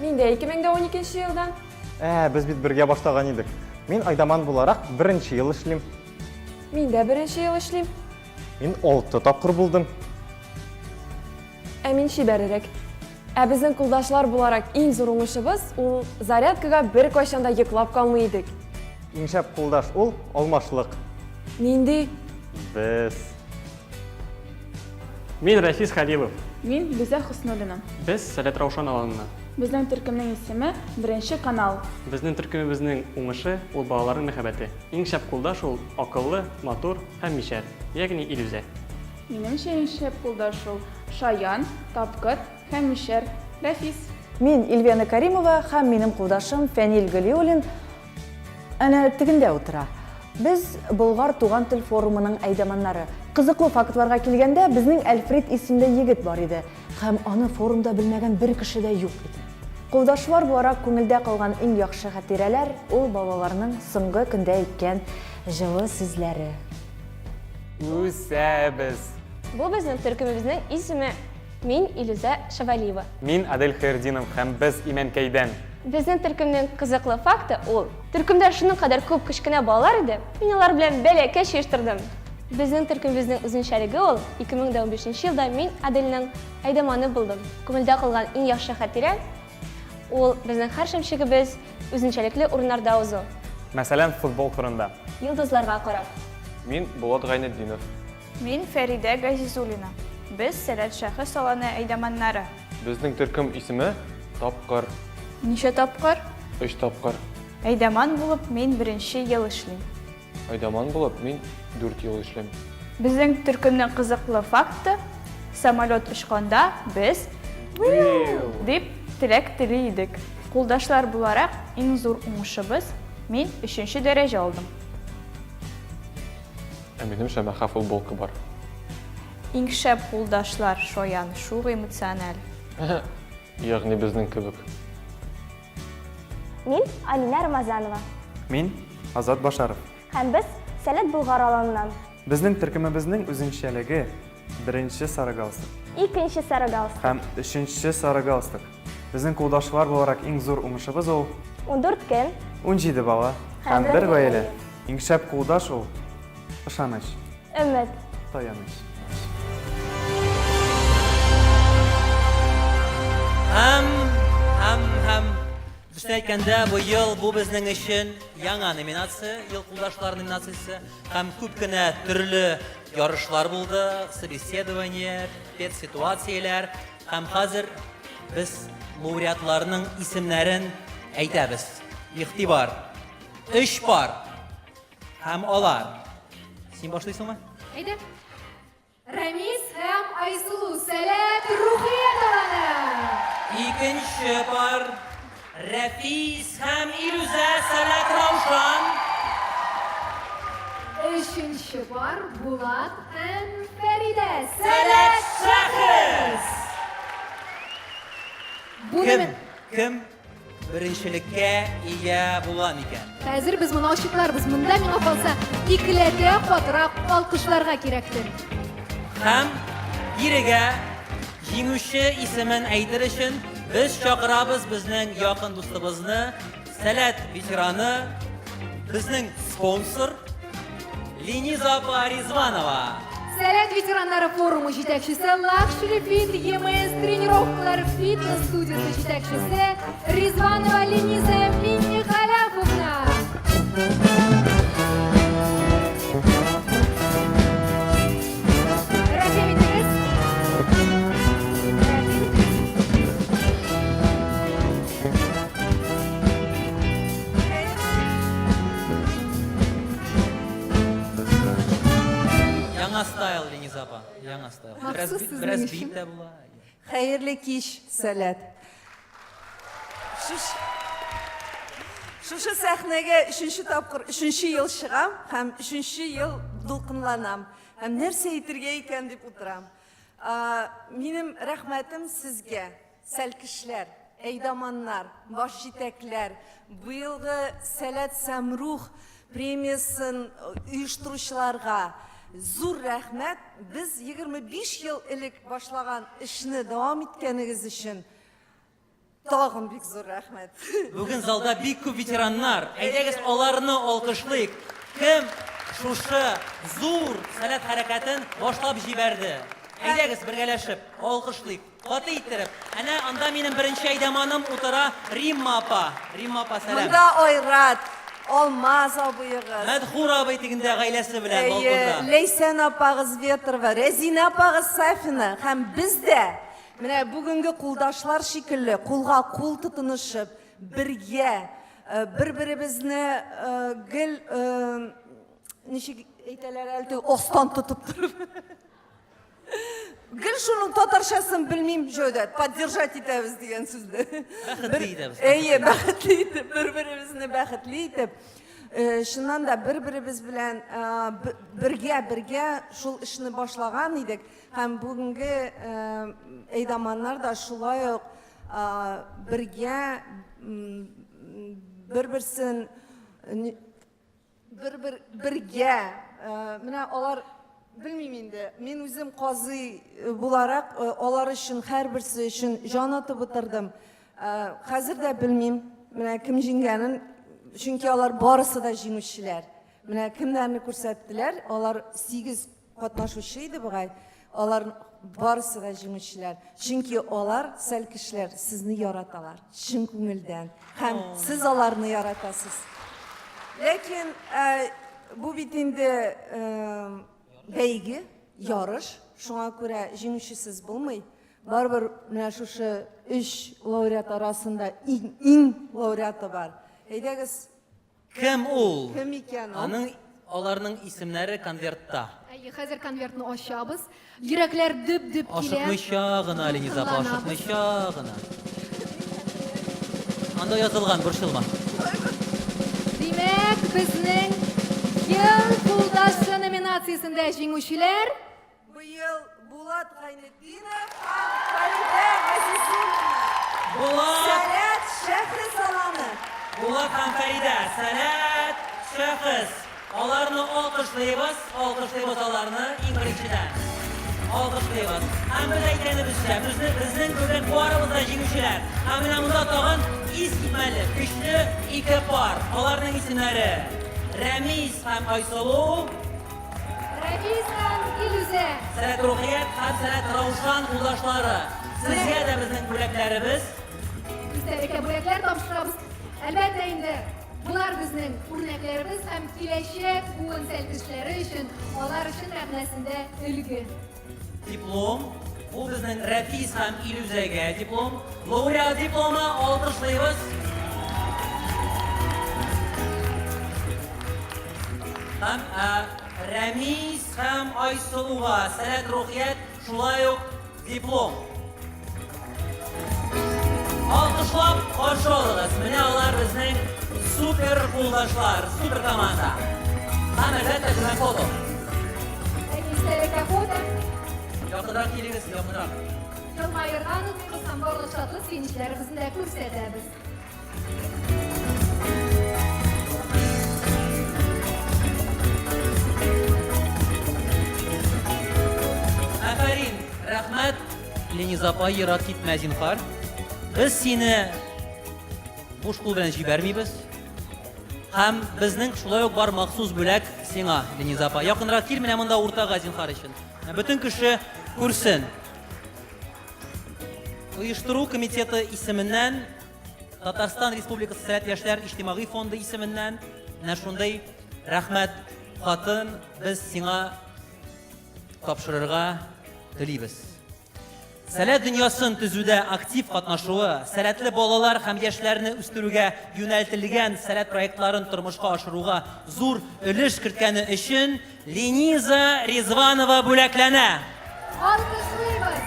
Мин дә 2012 елдан. Ә, без бит бергә башлаган идек. Мин Айдаман буларак беренче ел эшлим. Мин дә беренче ел эшлим. Мин алты тапкыр булдым. Ә мин чибәррәк. Ә безнең кулдашлар буларак иң зур уңышыбыз ул зарядкага беркайчан да йоклап калмый идек. Иң шәп кулдаш ул алмашлык. Нинди? Без. Мин Рәфис Хәлилов. Мин Лүзә Хөснуллина. Без Сәләт Раушан аланына. Безнең төркемнең исеме Беренче канал. Безнең төркемебезнең уңышы, ул балаларның мәхәббәте. Иң шәп кулдаш ул, акыллы, матур һәм мишәр, ягъни Илүзә. Минемчә иң шәп кулдаш ул, шаян, тапкыр һәм мишәр, Рәфис. Мин Ильвена Каримова һәм минем кулдашым Фәнил Галиуллин Әнә тегендә утыра. Без Болгар туган тел форумының әйдаманнары. Кызыклы фактларга килгәндә, безнең Әлфрид исемле егет бар иде һәм аны форумда белмәгән бер кеше дә юк иде. Кулдашлар буларак күңелдә калган иң яхшы хатирәләр, ул балаларның соңгы көндә әйткән җылы сүзләре. Үсәбез! Бу безнең төркемебезнең исеме. Мин Илүзә Шәвәлиева. Мин Адель Хәйртдинов һәм без Имәнкәйдән. Безнең төркемнең кызыклы факты ул, төркемдә шуның кадәр күп кечкенә балалар иде, мин алар белән бәләкәч оештырдым. Безнең төркемебезнең үзенчәлеге ул, 2015 елда мин Аделнең әйдаманы булдым. Күңелдә калган иң яхшы хатирә, ул безнең һәр шәмчегебез үзенчәлекле урыннарда узу. Мәсәлән, футбол кырында. Йолдызларга карап. Мин, Булат Гайнетдинов. Мин, Фәридә Газизуллина. Без, Сәләт шәхес аланы әйдаманнары. Безнең төркем исеме, Тапкыр. Ничә тапкыр? Өч тапкыр. Әйдаман булып мин беренче ел эшлим. Әйдаман булып мин дүрт ел эшлим. Безнең төркемнең кызыклы факты, самолет очканда без Уиу! дип теләк тели идек. Кулдашлар буларак иң зур уңышыбыз, мин өченче дәрәҗә алдым. Ә минем шәмәхә футболка бар. Иң шәп кулдашлар, шаян, шук эмоциональ. Ягъни безнең кебек. Мин, Алинә Рамазанова. Мин, Азат Башаров. Һәм без Сәләт Болгар аланыннан. Безнең төркемебезнең үзенчәлеге, беренче сары галстук. Икенче сары галстук. Һәм өченче сары галстук. Безнең кулдашлар буларак иң зур уңышыбыз ул. 14 көн. 17 бала һәм бер гаилә. Иң шәп кулдаш ул, ышаныч. Өмет. Таяныч. Һәм, һәм, һәм, дөресен әйткәндә, быел бу безнең өчен яңа номинация, ел кулдашлар номинациясе. Һәм күп кенә төрле ярышлар булды, собеседование, педситуацияләр. Һәм хәзер без лауреатларның исемнәрен әйтәбез. Игътибар! Өч пар. Һәм алар. Син башлыйсыңмы? Әйдә. Рамис һәм Айсылу Сәләт Рухият аланы. Икенче пар. Рәфис һәм Илүзә Сәләт Раушан. Өченче пар Булат һәм Фәридә Сәләт Шәхес. Кем? Кем? Беренчелеккә ия була микән? Хәзер без моны ачыкларбыз. Монда миңа калса, икеләтә катырак алкышларга кирәктер. Һәм бирегә җиңүче исемен әйтер өчен без чакырабыз безнең якын дустыбызны, Сәләт ветераны, безнең спонсор Лениза апа Ризванова. Сәләт ветераннары форумы җитәкчесе Luxury Fit EMS тренировкалар фитнес студиясе җитәкчесе Ризванова Лениза Миннехаляповна. Рәхим итегез. Рәхим итегез. Яңа стайл, Лениза апа, яңа стайл. Бераз, Махсус сезнең бераз өчен. биеп тә була. Хәерле кич, Сәләт. Шуш... Шушы сәхнәгә өченче тапкыр, өченче ел чыгам һәм өченче ел дулкынланам. Һәм нәрсә әйтергә икән дип утырам. А, Минем рәхмәтем сезгә. Сәлкешләр, әйдаманнар, баш җитәкләр, быелгы Сәләт Сәмрух премиясен оештыручыларга зур рәхмәт. Без 25 ел элек башлаган эшне дәвам иткәнегез өчен тагын бик зур рәхмәт. Бүген залда бик күп ветераннар. Әйдәгез аларны алкышлыйк. Кем шушы зур Сәләт хәрәкәтен башлап җибәрде? Әйдәгез бергәләшеп алкышлыйк. Каты иттереп. Әнә анда минем беренче әйдаманым утыра, Римма апа. Римма апа, сәлам. Монда Айрат, Алмаз абыегыз. Мәдхур абый тегендә гаиләсе белән Әйе, балконда. Ләйсән апагыз Ветрова, Рәзинә апагыз Сафина һәм без дә менә бүгенге кулдашлар шикелле кулга кул тотынышып, бергә, э, бер-беребезне э, гел э, ничек әйтәләр әле, теге астан тотып торып. Гел шуның татарчасын белмим, Җәүдәт, поддержать итәбез дигән сүзне. Бәхетле итәбез. Әйе, бәхетле итеп, бер-беребезне бәхетле итеп. Э, чыннан да бер-беребез белән э, бергә бергә шул эшне башлаган идек һәм бүгенге э, әйдаманнар да шулай ук бергә бер-берсен Бер-бер бергә, менә алар белмим инде. Мин үзем казый буларак алар өчен һәрберсе өчен җан атып утырдым. Хәзер дә белмим, менә кем җиңгәнен, чөнки алар барысы да җиңүчеләр. Менә кемнәрне күрсәттеләр, алар 8 катнашучы иде бугай, алар барысы да җиңүчеләр. Чөнки алар, сәлкешләр, сезне яраталар, чын күңелдән. Һәм сез аларны яратасыз. Ләкин бу бит инде бәйге, ярыш, шуңа күрә җиңүчесез булмый. Барыбер менә шушы өч лауреат арасында иң, иң лауреаты бар. Әйдәгез. Кем ул? Кем икән ул? Аның, аларның исемнәре конвертта. Әйе, хәзер конвертны ачабыз. Йөрәкләр дөп-дөп килә. Ашыкмыйча гына, Лениза апа, Дулкынланабыз. ашыкмыйча гына. Анда язылган, борчылма. Димәк, безнең Ел кулдашы номинациясендә җиңүчеләр Быел Булат Гайнетдинов һәм Фәридә Газизуллина. Булат! Сәләт шәхес аланы. Булат һәм Фәридә, сәләт шәхес. Аларны алкышлыйбыз, алкышлыйбыз аларны иң беренчедән. Алкышлыйбыз. Һәм без әйткәнебезчә, безне, безнең бүген барыбыз да җиңүчеләр. Һәм менә монда тагын искитмәле, көчле ике пар. Аларның исемнәре Рәмис һәм Айсылу. Рәмис һәм Илүзә. Сәләт Рухият һәм Сәләт Раушан кулдашлары. Сезгә дә безнең бүләкләребез. Истәлеккә бүләкләр тапшырабыз. Әлбәттә инде, болар безнең үрнәкләребез һәм киләчәк буын сәлкешләре өчен, алар өчен мәгънәсендә өлге. Диплом. Бу безнең Рәфис һәм Илүзәгә диплом. Лауреат дипломы, алкышлыйбыз. Һәм Рәмис һәм Айсылуга Сәләт Рухият шулай ук диплом. Алкышлап каршы алыгыз. Менә алар безнең супер кулдашлар, супер команда. Һәм әлбәттә түбән фото. Истәлеккә фото. Якынрак килегез, якынрак. Елмаерга онытмыйбыз һәм барлык шатлык сөенечләребезне дә күрсәтәбез. Афәрин, рәхмәт, Лениза апа, ерак китмә, зинһар. Без сине буш кул белән җибәрмибез. Һәм безнең шулай ук бар махсус бүләк сиңа, Лениза апа. Якынрак кил, менә монда уртага, зинһар өчен. Бөтен кеше күрсен. Оештыру комитеты исеменнән Татарстан Республикасы Сәләт яшьләр иҗтимагый фонды исеменнән менә шундый рәхмәт хатын без сиңа тапшырырга телибез. Сәләт дөньясын төзүдә актив катнашуы, сәләтле балалар һәм яшьләрне үстерүгә юнәлтелгән сәләт проектларын тормышка ашыруга зур өлеш керткәне өчен Лениза Ризванова бүләкләнә. Алкышлыйбыз!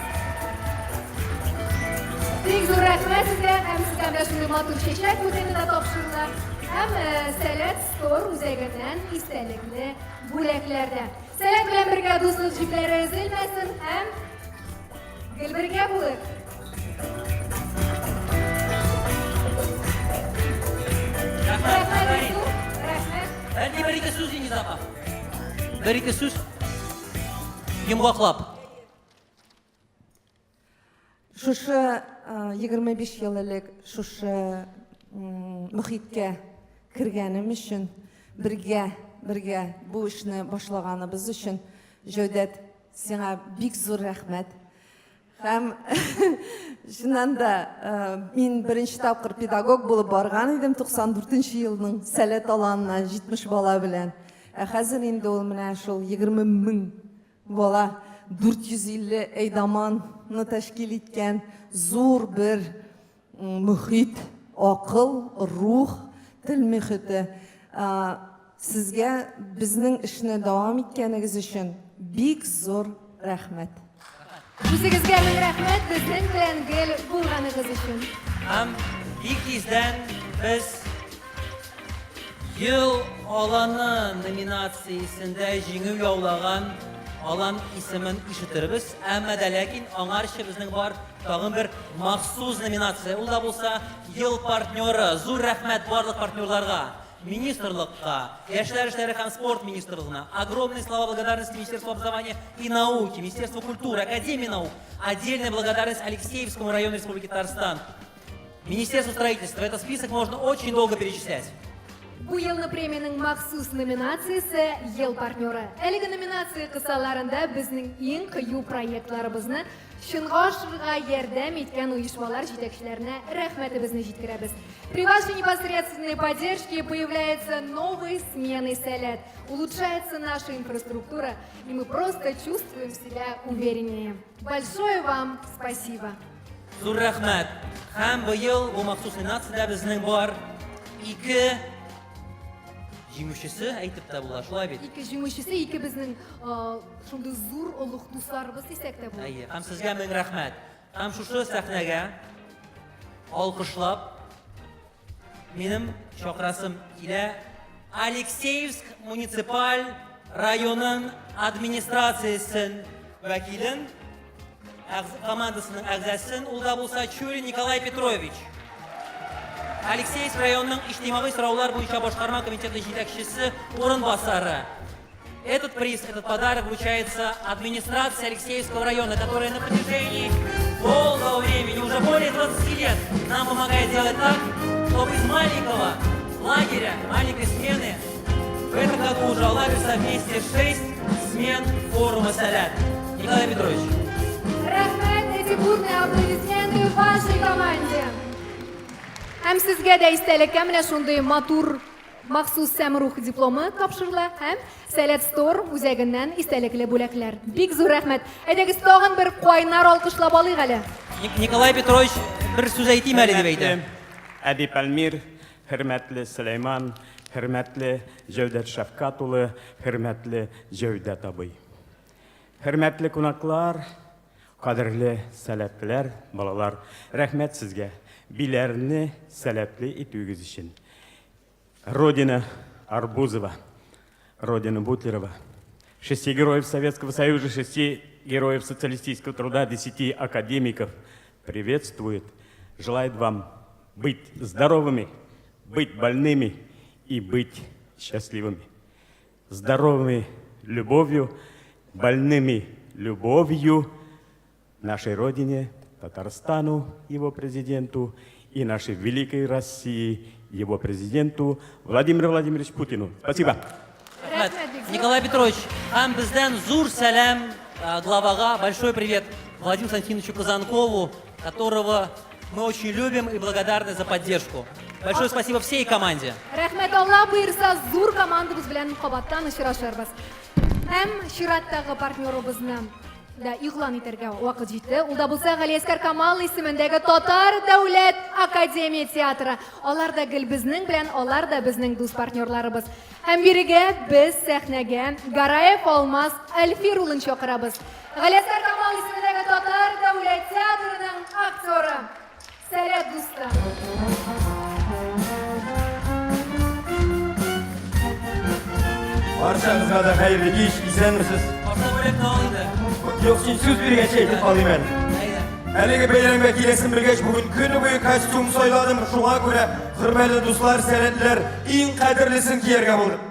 Бик зур рәхмәт сезгә һәм сезгә менә шундый матур чәчәк букеты да тапшырыла. Һәм э, Сәләт Стор үзәгеннән истәлекле бүләкләр дә. Сәләт белән бергә дуслык җепләре өзелмәсен һәм гел бергә булыйк. Рәхмәт, Рәхмәт, рәхмәт. Бәлки бер-ике сүз, Лениза апа. Бер-ике сүз йомгаклап. Шушы 25 ел элек шушы мөхиткә кергәнем өчен, бергә, бергә бу эшне башлаганыбыз өчен, Җәүдәт, сиңа бик зур рәхмәт. Һәм чыннан да мин беренче тапкыр педагог булып барган идем 94 нче елның Сәләт аланына 70 бала белән. Ә хәзер инде ул менә шул 20 мең бала 450 әйдаманны тәшкил иткән зур бер мөхит, акыл, рух, тел мөхите. Сезгә безнең эшне дәвам иткәнегез өчен бик зур рәхмәт. Үзегезгә мең рәхмәт безнең белән гел булганыгыз өчен. Һәм бик тиздән без Ел аланы номинациясендә җиңү яулаган алан исемен ишетербез. Әмма дә ләкин аңарчы безнең бар тагын бер махсус номинация. Ул да булса Ел партнеры. Зур рәхмәт барлык партнерларга. Министрлыкка, Яшьләр эшләре һәм спорт министрлыгына, огромные слова благодарности Министерству образования и науки, Министерству культуры, Академии наук, отдельная благодарность Алексеевскому району Республики Татарстан, Министерству строительства. Этот список можно очень долго перечислять. Бу елны премиянең махсус номинациясе Ел партнеры. Әлеге номинация кысаларында безнең иң кыю проектларыбызны чынга ашырырга ярдәм иткән оешмалар җитәкчеләренә рәхмәтебезне җиткерәбез. При вашей непосредственной поддержке появляются новые смены Сәләт, улучшается наша инфраструктура, и мы просто чувствуем себя увереннее. Большое вам спасибо! Зур рәхмәт. Һәм быел бу махсус номинациядә безнең бар ике җиңүчесе әйтеп тә була, шулай бит? Ике җиңүчесе, ике безнең шундый зур олуг дусларыбыз дисәк тә була. Әйе, һәм сезгә мең рәхмәт. Һәм шушы сәхнәгә алкышлап Минем чакырасым килә Алексеевск муниципаль районын администрациясен вәкилен, командасының әгъзасын, ул да булса Чурин Николай Петрович. Алексеевск районының иҗтимагый сораулар буенча башкарма комитеты җитәкчесе урынбасары. Этот приз, этот подарок вручается администрации Алексеевского района, которая на протяжении долгого времени, уже более 20 лет, нам помогает делать так, чтобы из маленького лагеря, маленькой смены, в этом году уже Алабиса вместе 6 смен форума «Салят». Николай Петрович. Рәхмәт, эти бурные аплодисменты вашей команде. Һәм сезгә дә истәлеккә менә шундый матур Махсус Сәмрух дипломы тапшырыла һәм Сәләт Стор үзәгеннән истәлекле бүләкләр. Бик зур рәхмәт. Әйдәгез тагын бер кайнар алкышлап алыйк әле. Николай Петрович, бер сүз әйтим әле дип әйтә. Әдип Әлмир, хөрмәтле Сөләйман, хөрмәтле Җәүдәт Шәфкать улы, хөрмәтле Җәүдәт абый. Хөрмәтле кунаклар, кадерле сәләтлеләр, балалар, рәхмәт сезгә, Биләрне сәләтле итүегез өчен. Родина Арбузова, Родина Бутлерова, шести героев Советского Союза, шести героев социалистического труда, десяти академиков приветствует, желает вам быть здоровыми, быть больными и быть счастливыми. Здоровыми любовью, больными любовью нашей Родине, Татарстану, его президенту, и нашей великой России, его президенту Владимиру Владимировичу Путину. Спасибо. Николай Петрович, һәм бездән зур сәлам э, главага, большой привет Владимиру Константиновичу Казанкову, которого мы очень любим и благодарны за поддержку. Большое спасибо всей команде. Рәхмәт, Алла боерса, зур командабыз белән кабаттан очрашырбыз. Һәм чираттагы партнерыбызны да игълан итәргә вакыт җитте. Ул да булса Галиәскәр Камал исемендәге Татар дәүләт академия театры. Алар да гел безнең белән, алар да безнең дус партнерларыбыз. Һәм бирегә без сәхнәгә Гараев Алмаз Әлфир улын чакырабыз. Галиәскәр Камал исемендәге Татар дәүләт театрының актеры. Сәләт дусты. Баршагызга да хәерле кич, исәнмесез. Юк, син сүз биргәч әйтеп калыйм әле. Әлеге бәйрәмгә киләсен белгәч, бүген көне буе костюм сайладым. Шуңа күрә, хөрмәтле дуслар, сәләтләр, иң кадерлесен кияргә булдым.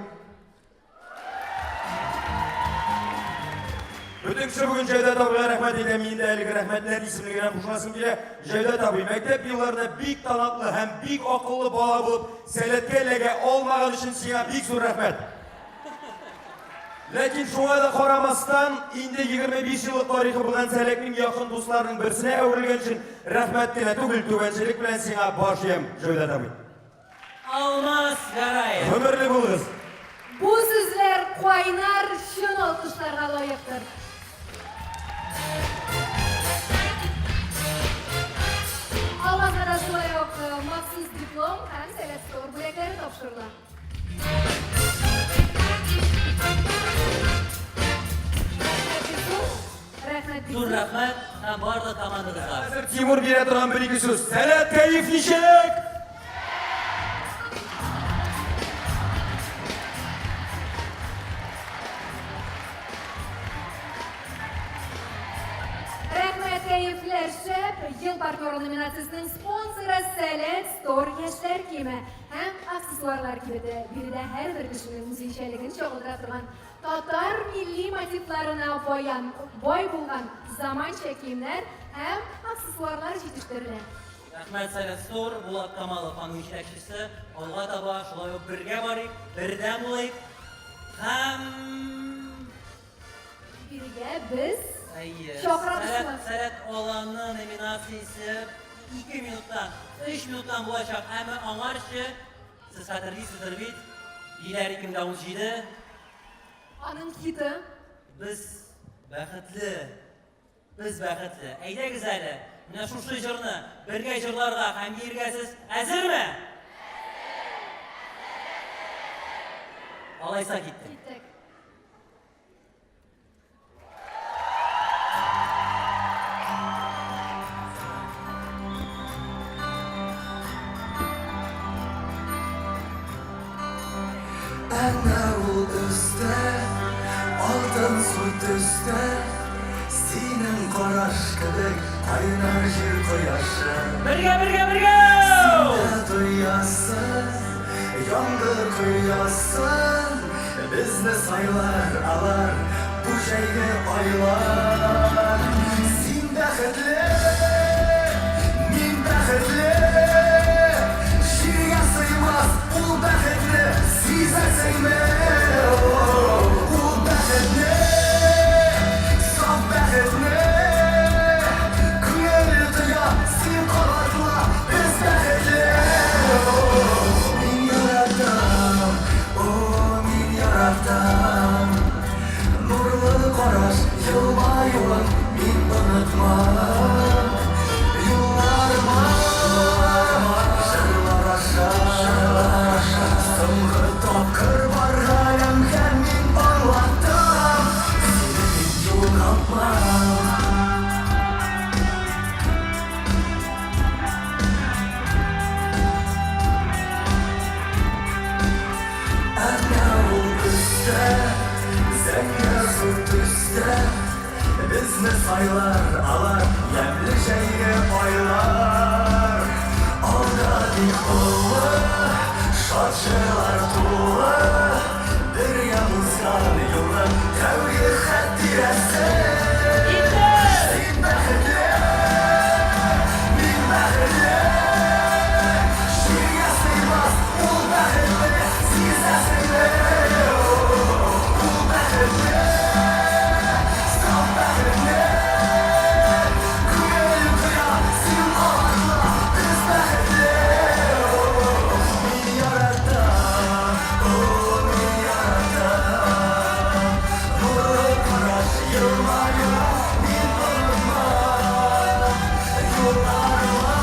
Бөтен кеше бүген Җәүдәт абыйга рәхмәт әйтә. Мин дә әлеге рәхмәтләр исемлегенә кушыласым килә. Җәүдәт абый, мәктәп елларында бик талантлы һәм бик акыллы бала булып, сәләткә эләгә алмаган өчен сиңа бик зур рәхмәт. Ләкин шуңа да карамастан, инде 25 еллык тарихы булган Сәләтнең якын дусларының берсенә әверелгән өчен рәхмәт кенә түгел, түбәнчелек белән сиңа баш иям, Җәүдәт абый. Алмаз Гараев. Гомерле булыгыз! Бу сүзләр кайнар чын алкышларга лаектыр. Алмазга да шулай ук э, махсус диплом һәм Сәләт Стор бүләкләре тапшырыла. Рәхмәт бик Зур рәхмәт һәм барлык командагызга. Хәзер Тимур бирә торган бер-ике сүз. Сәләт, кәеф ничек? Рәхмәт, кәефләр шәп! Ел партнеры номинациясенең спонсоры Сәләт Стор яшьләр киеме һәм аксессуарлар кибете. Биредә һәрбер кешенең үзенчәлеген чагылдыра торган Татар милли мотивларына баян, бай булган заманча киемнәр һәм аксессуарлар җитештерелә. Рәхмәт, Сәләт Стор, Булат Камалов, аның җитәкчесе. Алга таба шулай ук бергә барыйк, бердәм булыйк. Һәм Бирегә без Әйе. чакырабызмы? Сәләт, Сәләт аланы номинациясе 2 минуттан, 3 минуттан булачак. Әмма аңарчы, сез хәтерлисездер бит, Биләр 2017 Аның хиты. Без бәхетле. Без бәхетле. Әйдәгез әле, менә шушы җырны бергә җырларга һәм биергә сез әзерме? Алайса киттек. Киттек. Әнә ул өстә, алтын су төстә, Синең караш кебек кайнар җир кояшы. Бергә, бергә, бергә! Син дә тоясың, яңгыр коясын, Безне сайлар алар бу җәйге айлар. Син бәхетле, мин бәхетле, Җиргә сыймас ул бәхетне, сизәсеңме? Ул бәхетне, саф бәхетне, Күңел тоя, син кабатла, без бәхетле. Мин яратам, о, мин яратам. Нурлы караш, елмаюың мин онытмам. Юлларыма, җырлар аша, Соңгы тапкыр бар галәмгә мин аңлаттым, Сине мин югалтмам. Әнә ул өстә, зәңгәр зур төстә, Безне сайлар алар ямьле җәйге айлар. Алда бик олы, шат җырлар тулы, Бергә узган юлның тәүге хатирәсе. Син бәхетле, мин бәхетле, Җиргә сыймас ул бәхетне, сизәсеңме? Ул бәхетне, саф бәхетне, Күңел тоя, син кабатла, без бәхетле. Мин яратам, о, мин яратам. Нурлы караш, елмаю, мин онытмам. Юлларыма,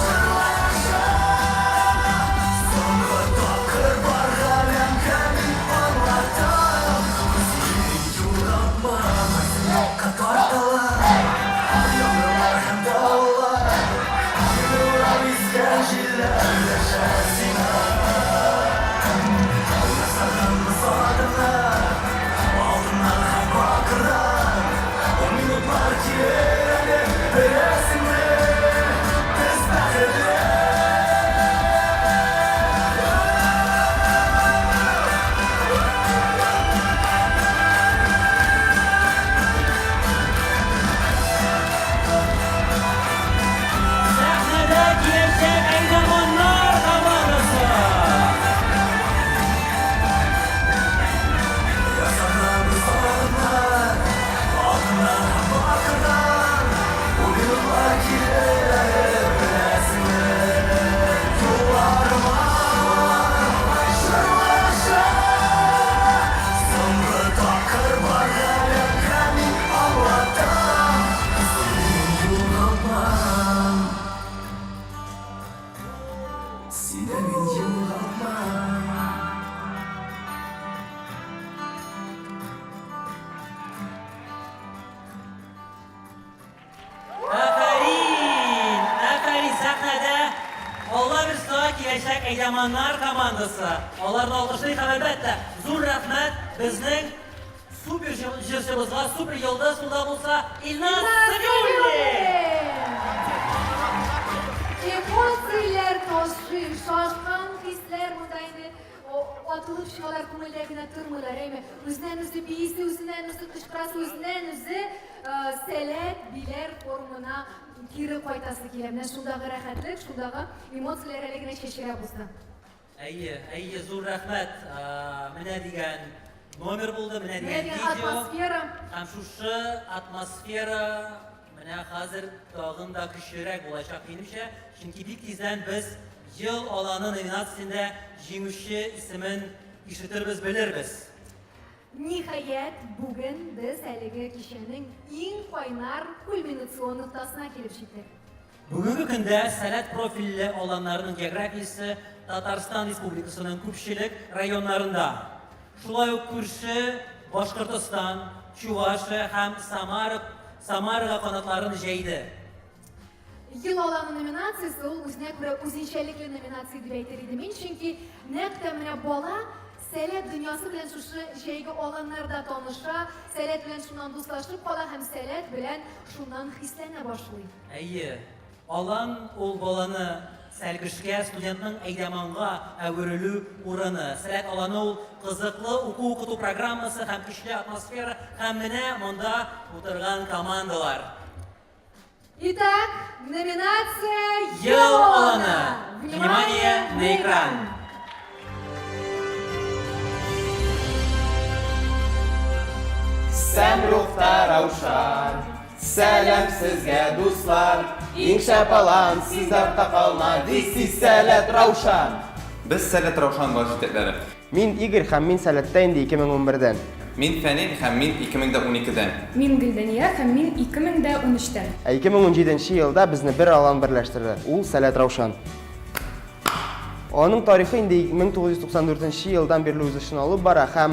җырлар аша, Соңгы тапкыр бар галәмгә мин аңлатам. Сине мин югалтмам, юкка тартыла. Яңгырлар һәм давыллар, Җил искән җилләр дәшә сиңа. Ясаганбыз адымнар, алтыннан һәм бакырдан. Ул минутлар килер әле, беләсеңме? Без бәхетле. Сәхнәдә киләчәк әйдаманнар командасы. Ясаганбыз адымнар, алтыннан һәм бакырдан. Ул минутлар килер әле, беләсеңме? Юлларыма, җырлар аша, Соңгы тапкыр бар галәмгә мин аңлатам, Сине мин югалтмам. Сине мин югалтмам. Афәрин! Афәрин! Сәхнәдә Алла бирса киләчәк әйдаманнар командасы. Аларны алкышлыйк һәм әлбәттә, зур рәхмәт безнең супер җырчыбызга, супер йолдыз ул да булса Илназ Сәмиуллин! Эмоцияләр ташый, шашкан хисләр монда инде. атылып чыгалар, күңелдә генә тормыйлар, әйме? Үзеннән-үзе биисе, үзеннән-үзе кычкырасы, үзеннән-үзе Сәләт Биләр форумына кире кайтасы килә. Менә шундагы рәхәтлек, шундагы эмоцияләр әле генә чәчрәп узды. Әйе, әйе, зур рәхмәт. Менә дигән номер булды, менә дигән видео. Атмосфера. Һәм шушы атмосфера менә хәзер тагын да көчлерәк булачак, минемчә, чөнки бик тиздән без Ел аланы номинациясендә җиңүче исемен ишетербез, белербез. Ниһаять, бүген без әлеге кичәнең иң кайнар кульминацион ноктасына килеп җиттек. Бүгенге көндә Сәләт профильле аланнарының географиясе Татарстан Республикасының күпчелек районнарында, шулай ук күрше Башкортостан, Чувашия һәм Самара Самарага канатларын җәйде. Ел аланы номинациясе ул үзенә күрә үзенчәлекле номинация дип әйтер идем мин, чөнки нәкъ тә менә бала Сәләт дөньясы белән шушы җәйге аланнарда таныша, Сәләт белән шуннан дуслашып кала һәм Сәләт белән шуннан хисләнә башлый. Әйе, алан ул баланы сәлкешкә, студентның әйдәманга әверелү урыны. Сәләт аланы ул кызыклы уку-укыту программасы һәм көчле атмосфера һәм менә монда утырган командалар. Итак, номинация Ел аланы. Внимание на экран. Сәм рухта Раушан, сәлам сезгә, дуслар. Иң шәп алан, сез артта калма, this is Сәләт Раушан. Без Сәләт Раушан баш җитәкләре. Мин Игорь һәм мин Сәләттә инде 2011-дән. Мин Фәнил һәм мин 2012-дән. Мин Гөлдания һәм мин 2013-тән. Ә 2017 нче елда безне бер алан берләштерде, ул Сәләт Раушан. Аның тарихы инде 1994 нче елдан бирле үз эшен алып бара һәм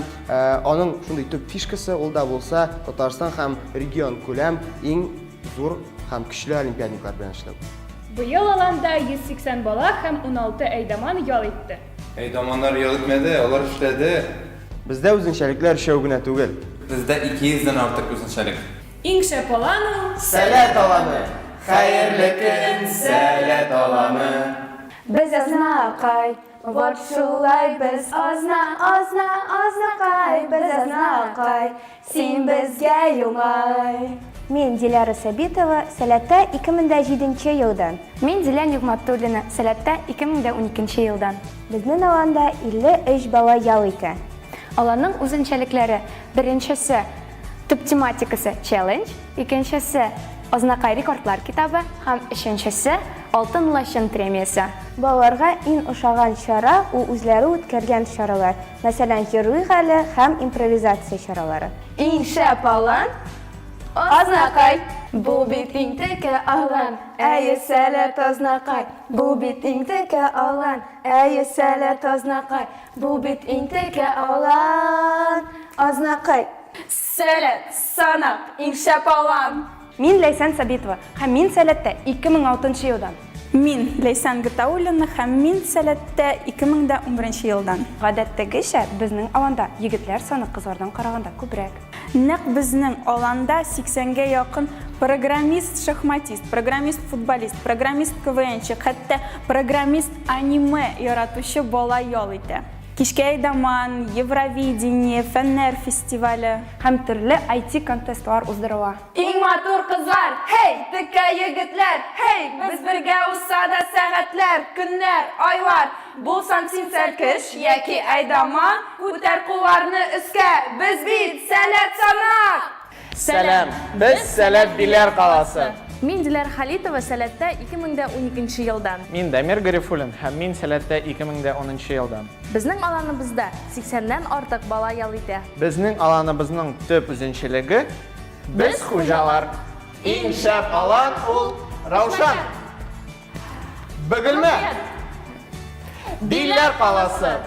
аның шундый төп фишкасы ул да булса Татарстан һәм регион күләм иң зур һәм көчле олимпиадниклар белән эшләү. Быел аланда 180 бала һәм 16 әйдаман ял итте. Әйдаманнар ял итмәде, алар эшләде. Бездә үзенчәлекләр өчәү генә түгел. Бездә 200 дән артык үзенчәлек. Иң шәп алан ул. Сәләт аланы! Хәерле көн, Сәләт аланы! Без Азнакай, вот шулай без Азна, Азна, Азнакай, без Азнакай, Син безгә елмай. Мин Диляра Сабитова, Сәләттә 2007 нче елдан. Мин Дилә Нигъмәтуллина, Сәләттә 2012 нче елдан. Безнең аланда 53 бала ял итә. Аланның үзенчәлекләре, беренчесе, төп тематикасы, челлендж, икенчесе, Азнакай рекордлар китабы һәм өченчесе, Алтын лачын премиясе. Балаларга иң ошаган чара, ул үзләре үткәргән чаралар. Мәсәлән, Җырлыйк әле һәм импровизация чаралары. Иң шәп алан, Азнакай! Бу бит иң текә алан, әйе, Сәләт Азнакай! Бу бит иң текә алан, әйе, Сәләт Азнакай! Бу бит иң текә алан, Азнакай! Сәләт, Санак, иң шәп алан! Мин Ләйсән Сабитова һәм мин Сәләттә 2006 нчы елдан. Мин, Ләйсән Гатауллина һәм мин Сәләттә 2011 елдан. Гадәттәгечә, безнең аланда егетләр саны кызлардан караганда күбрәк. Нәкъ безнең аланда 80 гә якын программист-шахматист, программист-футболист, программист-КВНчик, хәтта программист-аниме яратучы бала ял итә. Кичке әйдаман, Евровидение, фәннәр фестивале. Һәм төрле IT-контестлар уздырыла. Иң матур кызлар, һей, текә егетләр, һей, без бергә узса да сәгатьләр, көннәр, айлар. Булсаң син сәлкеш яки әйдаман, күтәр кулларны өскә, без бит Сәләт Санак! Сәлам! Без Сәләт Биләр каласы. Мин Диләр Халитова, Сәләттә 2012 нче елдан. Мин Дамир Гарифуллин һәм мин Сәләттә 2010 нчы елдан. Безнең аланыбызда 80 нән артык бала ял итә. Безнең аланыбызның төп үзенчәлеге, без хуҗалар. Иң шәп алан ул Раушан. Бөгелмә! Биләр каласы!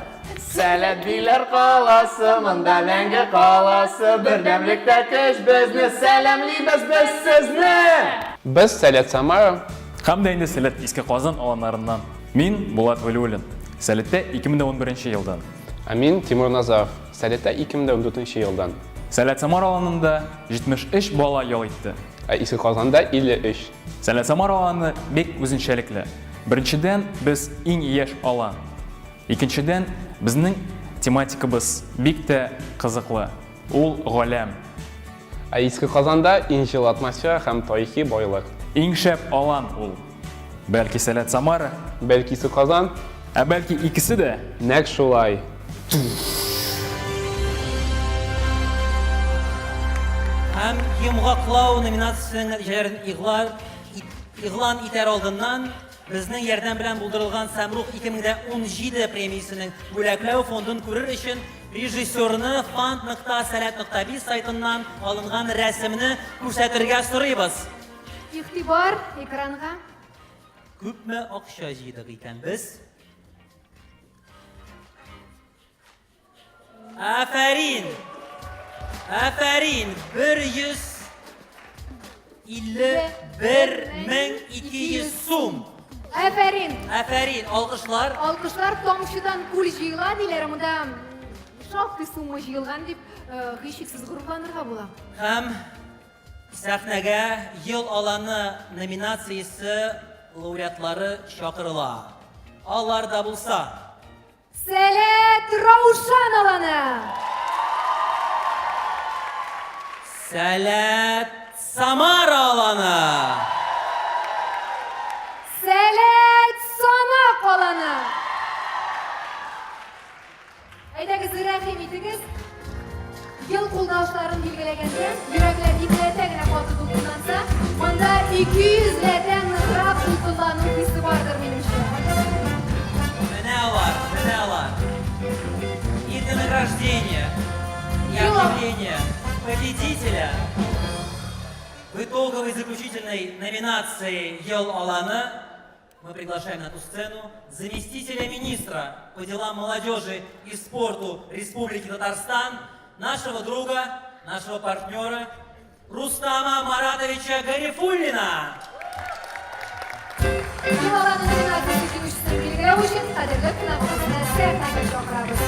Сәләт Биләр каласы, монда мәңге каласы, бердәмлектә көч безне сәламлибез без сезне! Без Сәләт Самара. Һәм дә инде Сәләт Иске Казан аланнарыннан. Мин, Булат Вәлиуллин, Сәләттә 2011 елдан. Ә мин, Тимур Назаров, Сәләттә 2014 елдан. Сәләт Самара аланында 73 бала ял итте. Ә Иске Казанда 53. Сәләт Самара аланы бик үзенчәлекле. Беренчедән, без иң яшь алан. Икенчедән, безнең Тематикабыз бик тә кызыклы. Ул, галәм. Ә Иске Казанда иң җылы атмосфера һәм тарихи байлык. Иң шәп алан ул. Бәлки Сәләт Самара? Бәлки Иске Казан? Ә бәлки икесе дә? Нәкъ шулай. Һәм йомгаклау номинациясенең нәтиҗәләрен игълан итәр алдыннан Безнең ярдәм белән булдырылган Сәмрух 2017 премиясенең бүләкләү фондын күрер өчен режиссерны fund.salat.biz сайтыннан алынган рәсемне күрсәтергә сорыйбыз. Игътибар экранга. Күпме акча җыйдык икән без? Афәрин! Афәрин! 151 200 сум! Афәрин! Афәрин! Алкышлар! Алкышлар тамчыдан күл җыела диләр, монда шактый сумма җыелган дип э, һичшиксез горурланырга була. Һәм сәхнәгә Ел аланы номинациясе лауреатлары чакырыла. Алар да булса. Сәләт Раушан аланы! Сәләт Самара аланы! Сәләт Санак аланы! Әйдәгез, рәхим итегез. Ел кулдашларын билгеләгәндә, йөрәкләр икеләтә генә каты дулкынланса, монда 200 ләтә ныграк дулкынлану хисе бардыр, минемчә. Менә алар, менә алар. И для награждения, и объявления победителя в итоговой заключительной номинации Ел Аланы мы приглашаем на ту сцену заместителя министра по делам молодежи и спорту Республики Татарстан, нашего друга, нашего партнера Рустама Маратовича Гарифуллина. Ел аланы номинациясе җиңүчесен билгеләү өчен кадерле кунагыбызны сәхнәгә чакырабыз.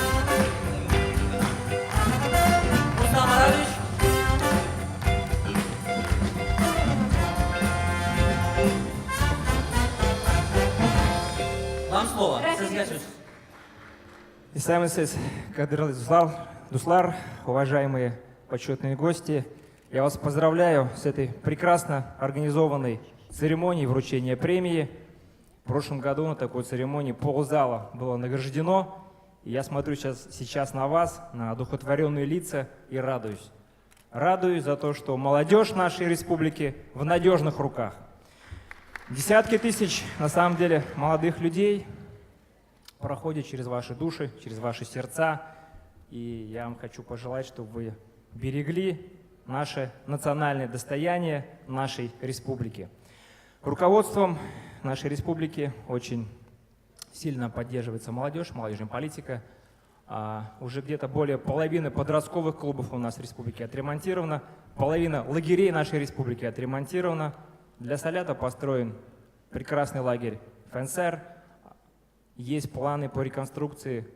Рустам Маратович. Вам слово. Сезгә сүз. Исәнмесез, кадерле дуслар, дуслар, уважаемые почетные гости. Я вас поздравляю с этой прекрасно организованной церемонией вручения премии. В прошлом году на такой церемонии ползала было награждено. И я смотрю сейчас, сейчас на вас, на одухотворенные лица и радуюсь. Радуюсь за то, что молодежь нашей республики в надежных руках. Десятки тысяч, на самом деле, молодых людей проходят через ваши души, через ваши сердца. И я вам хочу пожелать, чтобы вы берегли наше национальное достояние нашей республики. Руководством нашей республики очень сильно поддерживается молодежь, молодежная политика. А, уже где-то более половины подростковых клубов у нас в республике отремонтировано, половина лагерей нашей республики отремонтирована. Для Салята построен прекрасный лагерь ФНСР. Есть планы по реконструкции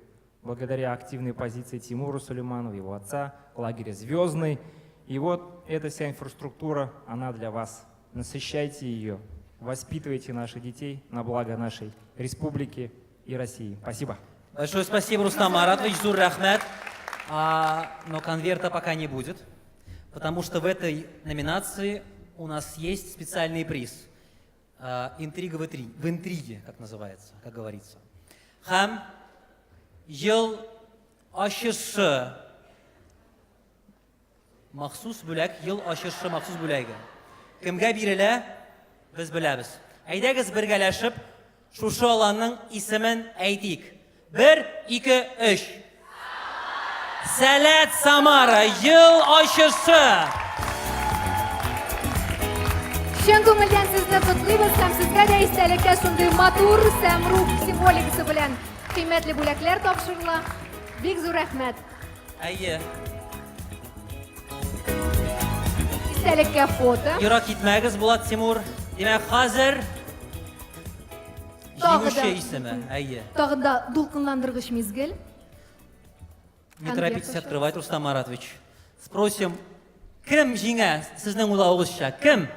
благодаря активной позиции Тимура Сулейманова, его отца, лагеря «Звездный». И вот эта вся инфраструктура, она для вас. Насыщайте ее, воспитывайте наших детей на благо нашей республики и России. Спасибо. Большое спасибо, Рустам Маратович, Зур рәхмәт. А, но конверта пока не будет, потому что в этой номинации у нас есть специальный приз. А, интрига в, интриге, в интриге, как называется, как говорится. Һәм ел ачышы махсус бүләк, ел ачышы махсус бүләге. Кемгә бирелә, без беләбез. Әйдәгез бергәләшеп шушы аланның исемен әйтик. Бер, ике, өч. Сәләт Самара, ел ачышы! Чын күңелдән сезне котлыйбыз һәм сезгә дә истәлеккә шундый матур сәмрух символикасы белән кыйммәтле бүләкләр тапшырыла. Бик зур рәхмәт. Әйе. Истәлеккә фото. Ерак китмәгез, Булат Тимур. Димәк, хәзер җиңүче исеме. Әйе. Тагын да дулкынландыргыч мизгел. Не торопитесь открывать, Рустам Маратович. Спросим, кем җиңә сезнең уйлавыгызча? Кем?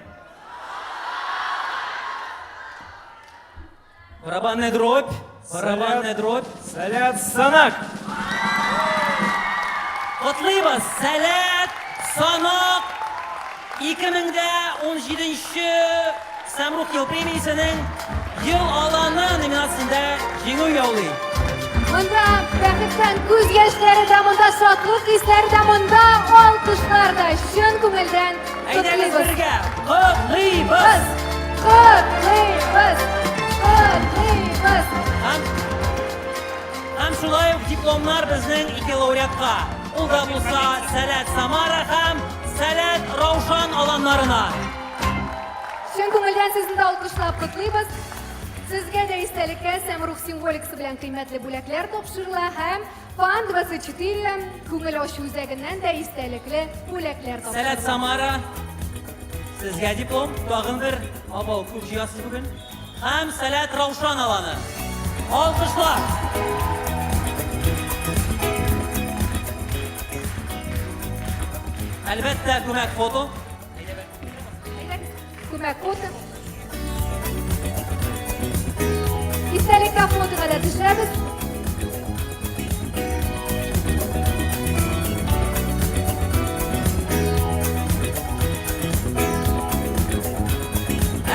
Барабанная дробь. Барабанная дробь. Салят Санак. Котлыйбыз! Сәләт Санак 2017 Сәмрух ел премиясенең Ел аланы номинациясендә җиңү яулый. Монда бәхеттән күз яшьләре дә, монда шатлык хисләре дә, монда алкышлар да. Чын күңелдән Әйдәгез бергә котлыйбыз! Котлыйбыз! Котлыйбыз! Һәм Һәм шулай ук дипломнар безнең ике лауреатка. Ул да булса Сәләт Самара һәм Сәләт Раушан аланнарына. Чын күңелдән сезне дә алкышлап котлыйбыз. Сезгә дә истәлеккә Сәмрух символикасы белән кыйммәтле бүләкләр тапшырыла һәм Фан 24 күңел ачу үзәгеннән дә истәлекле бүләкләр тапшырыла. Сәләт Самара, сезгә диплом, тагын бер абау күп җыясыз бүген. Һәм Сәләт Раушан аланы. Алкышлар! Әлбәттә, күмәк фото. Күмәк фото. Истәлеккә фотога да төшәбез.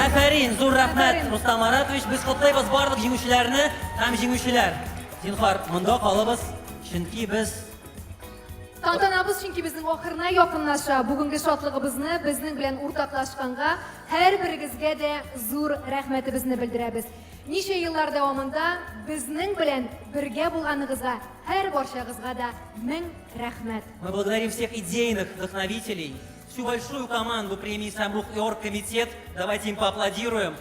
Афәрин, зур рәхмәт, Рустам Маратович. Без котлыйбыз барлык җиңүчеләрне һәм җиңүчеләр. Зинһар, монда калыбыз, чөнки без Тантанабыз чөнки безнең ахырына якынлаша. Бүгенге шатлыгыбызны безнең белән уртаклашканга һәрберегезгә дә зур рәхмәтебезне белдерәбез. Ничә еллар дәвамында безнең белән бергә булганыгызга һәрбарчагызга да мең рәхмәт. Мы благодарим всех идейных вдохновителей, всю большую команду премии «Самрух» и оргкомитет. Давайте им поаплодируем.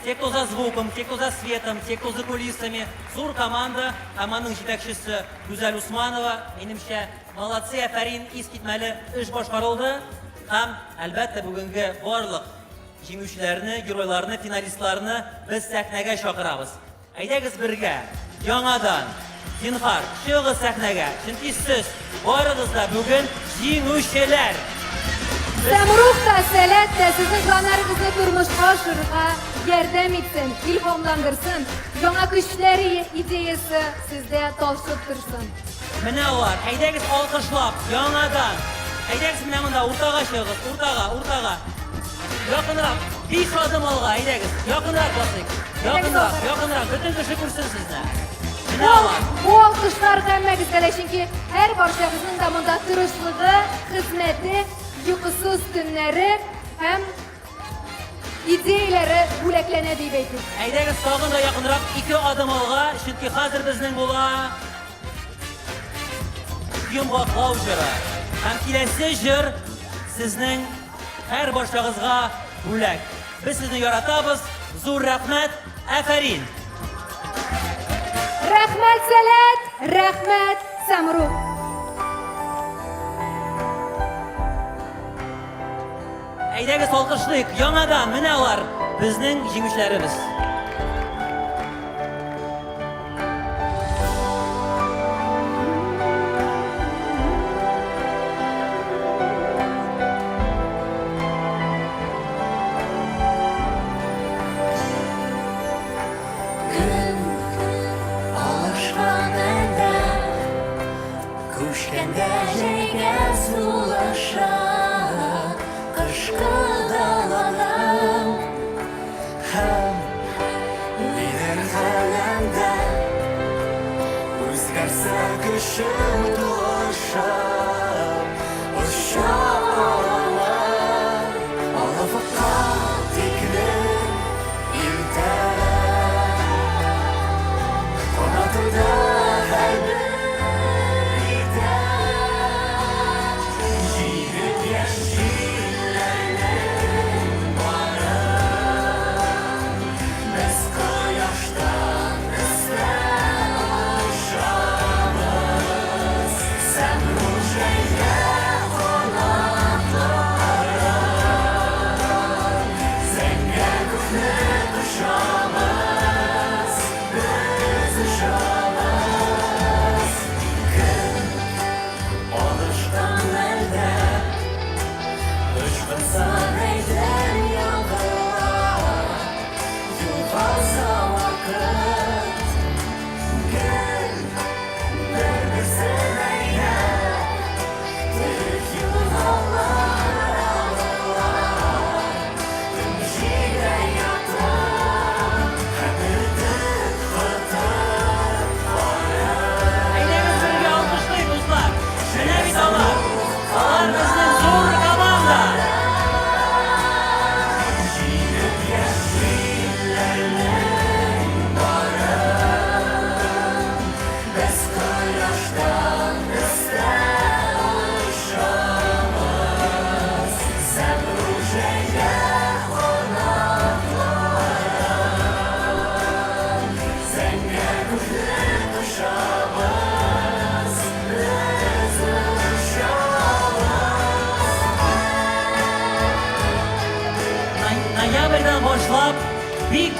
Те, кто за звуком, те, кто за светом, те, кто за кулисами. Зур команда, команданың җитәкчесе Гүзәл Усманова. Минемчә, молодцы, афәрин, искитмәле эш башкарылды. Һәм, әлбәттә, бүгенге барлык җиңүчеләрне, геройларны, финалистларны без сәхнәгә чакырабыз. Әйдәгез бергә, яңадан, зинһар, чыгыгыз сәхнәгә, чөнки сез барыгыз да бүген җиңүчеләр! Сәмрух та, Сәләт тә сезнең планнарыгызны тормышка ашырырга ярдәм итсен, илһамландырсын, яңа көчләр идеясе сездә ташып торсын. Менә алар, әйдәгез алкышлап, яңадан. Әйдәгез менә монда, уртага чыгыгыз, уртага, уртага. Якынрак, биш адым алга, әйдәгез, якынрак басыйк. Якынрак, якынрак, бөтен кеше күрсен сезне. Менә алар. Бу алкышлар һәммәгезгә дә, чөнки һәр барчагызның да монда тырышлыгы, хезмәте, йокысыз төннәре һәм идеяләре бүләкләнә дип әйтик. Әйдәгез тагын да якынрак, ике адым алга, чөнки хәзер безнең була йомгаклау җыры. Һәм киләсе җыр сезнең һәр барчагызга бүләк. Без сезне яратабыз, зур рәхмәт, афәрин! Рәхмәт, Сәләт! Рәхмәт, Самрук! Әйдәгез алкышлыйк, яңадан менә алар, безнең җиңүчеләребез. Көн алышкан әлдә, Күчкәндә җәйгә сулыша, Кышкы даланың һәм нидер галәмдә Үзгәрсә көчем тулышып, Оча алам офыкка тикле илтә. Канатымда һәрбер итә. Җирек яшь җилләрнең бары. Без кояштан өстә очабыз. Сәмрух.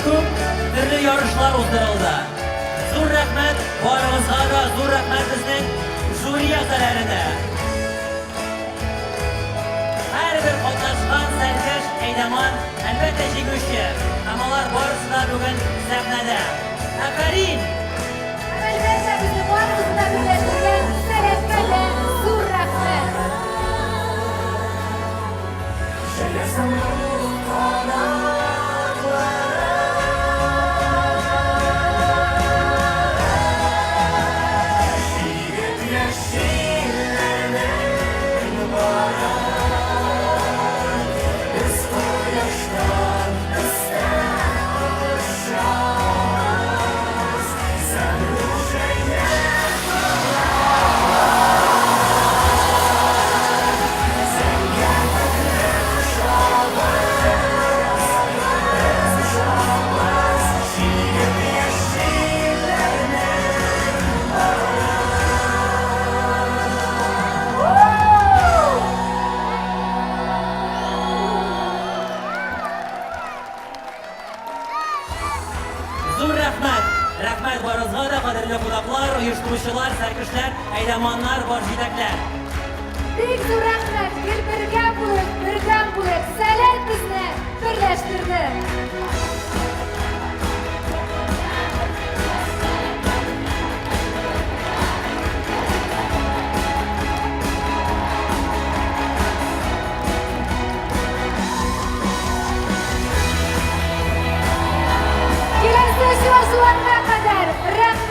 күп төрле ярышлар уздырылды. Зур рәхмәт барыгызга да, зур рәхмәт безнең жюри әгъзаләренә. Һәрбер катнашкан сәркәш, әйдаман, әлбәттә, җиңүче. Һәм алар барысы да бүген сәхнәдә. Афәрин! Һәм әлбәттә, безне барыбызны да берләштергән Сәләткә дә зур рәхмәт! Җәясең ул канатларын. Җигеп яшь илләрнең барын. Без кояштан өстә очабыз. Зәмрух җәйнәп Зәңгәр күкне кочабыз. Без очабыз, чигеп яшь илләрнең барын. Зур рәхмәт! Рәхмәт барыгызга да, кадерле кунаклар, оештыручылар, сәркешләр, әйдаманнар, баш җитәкләр. Бик зур рәхмәт! Гел бергә булыйк, бердәм булыйк! Сәләт безне берләштерде! Киләсе очрашуларга кадәр рәхмәт!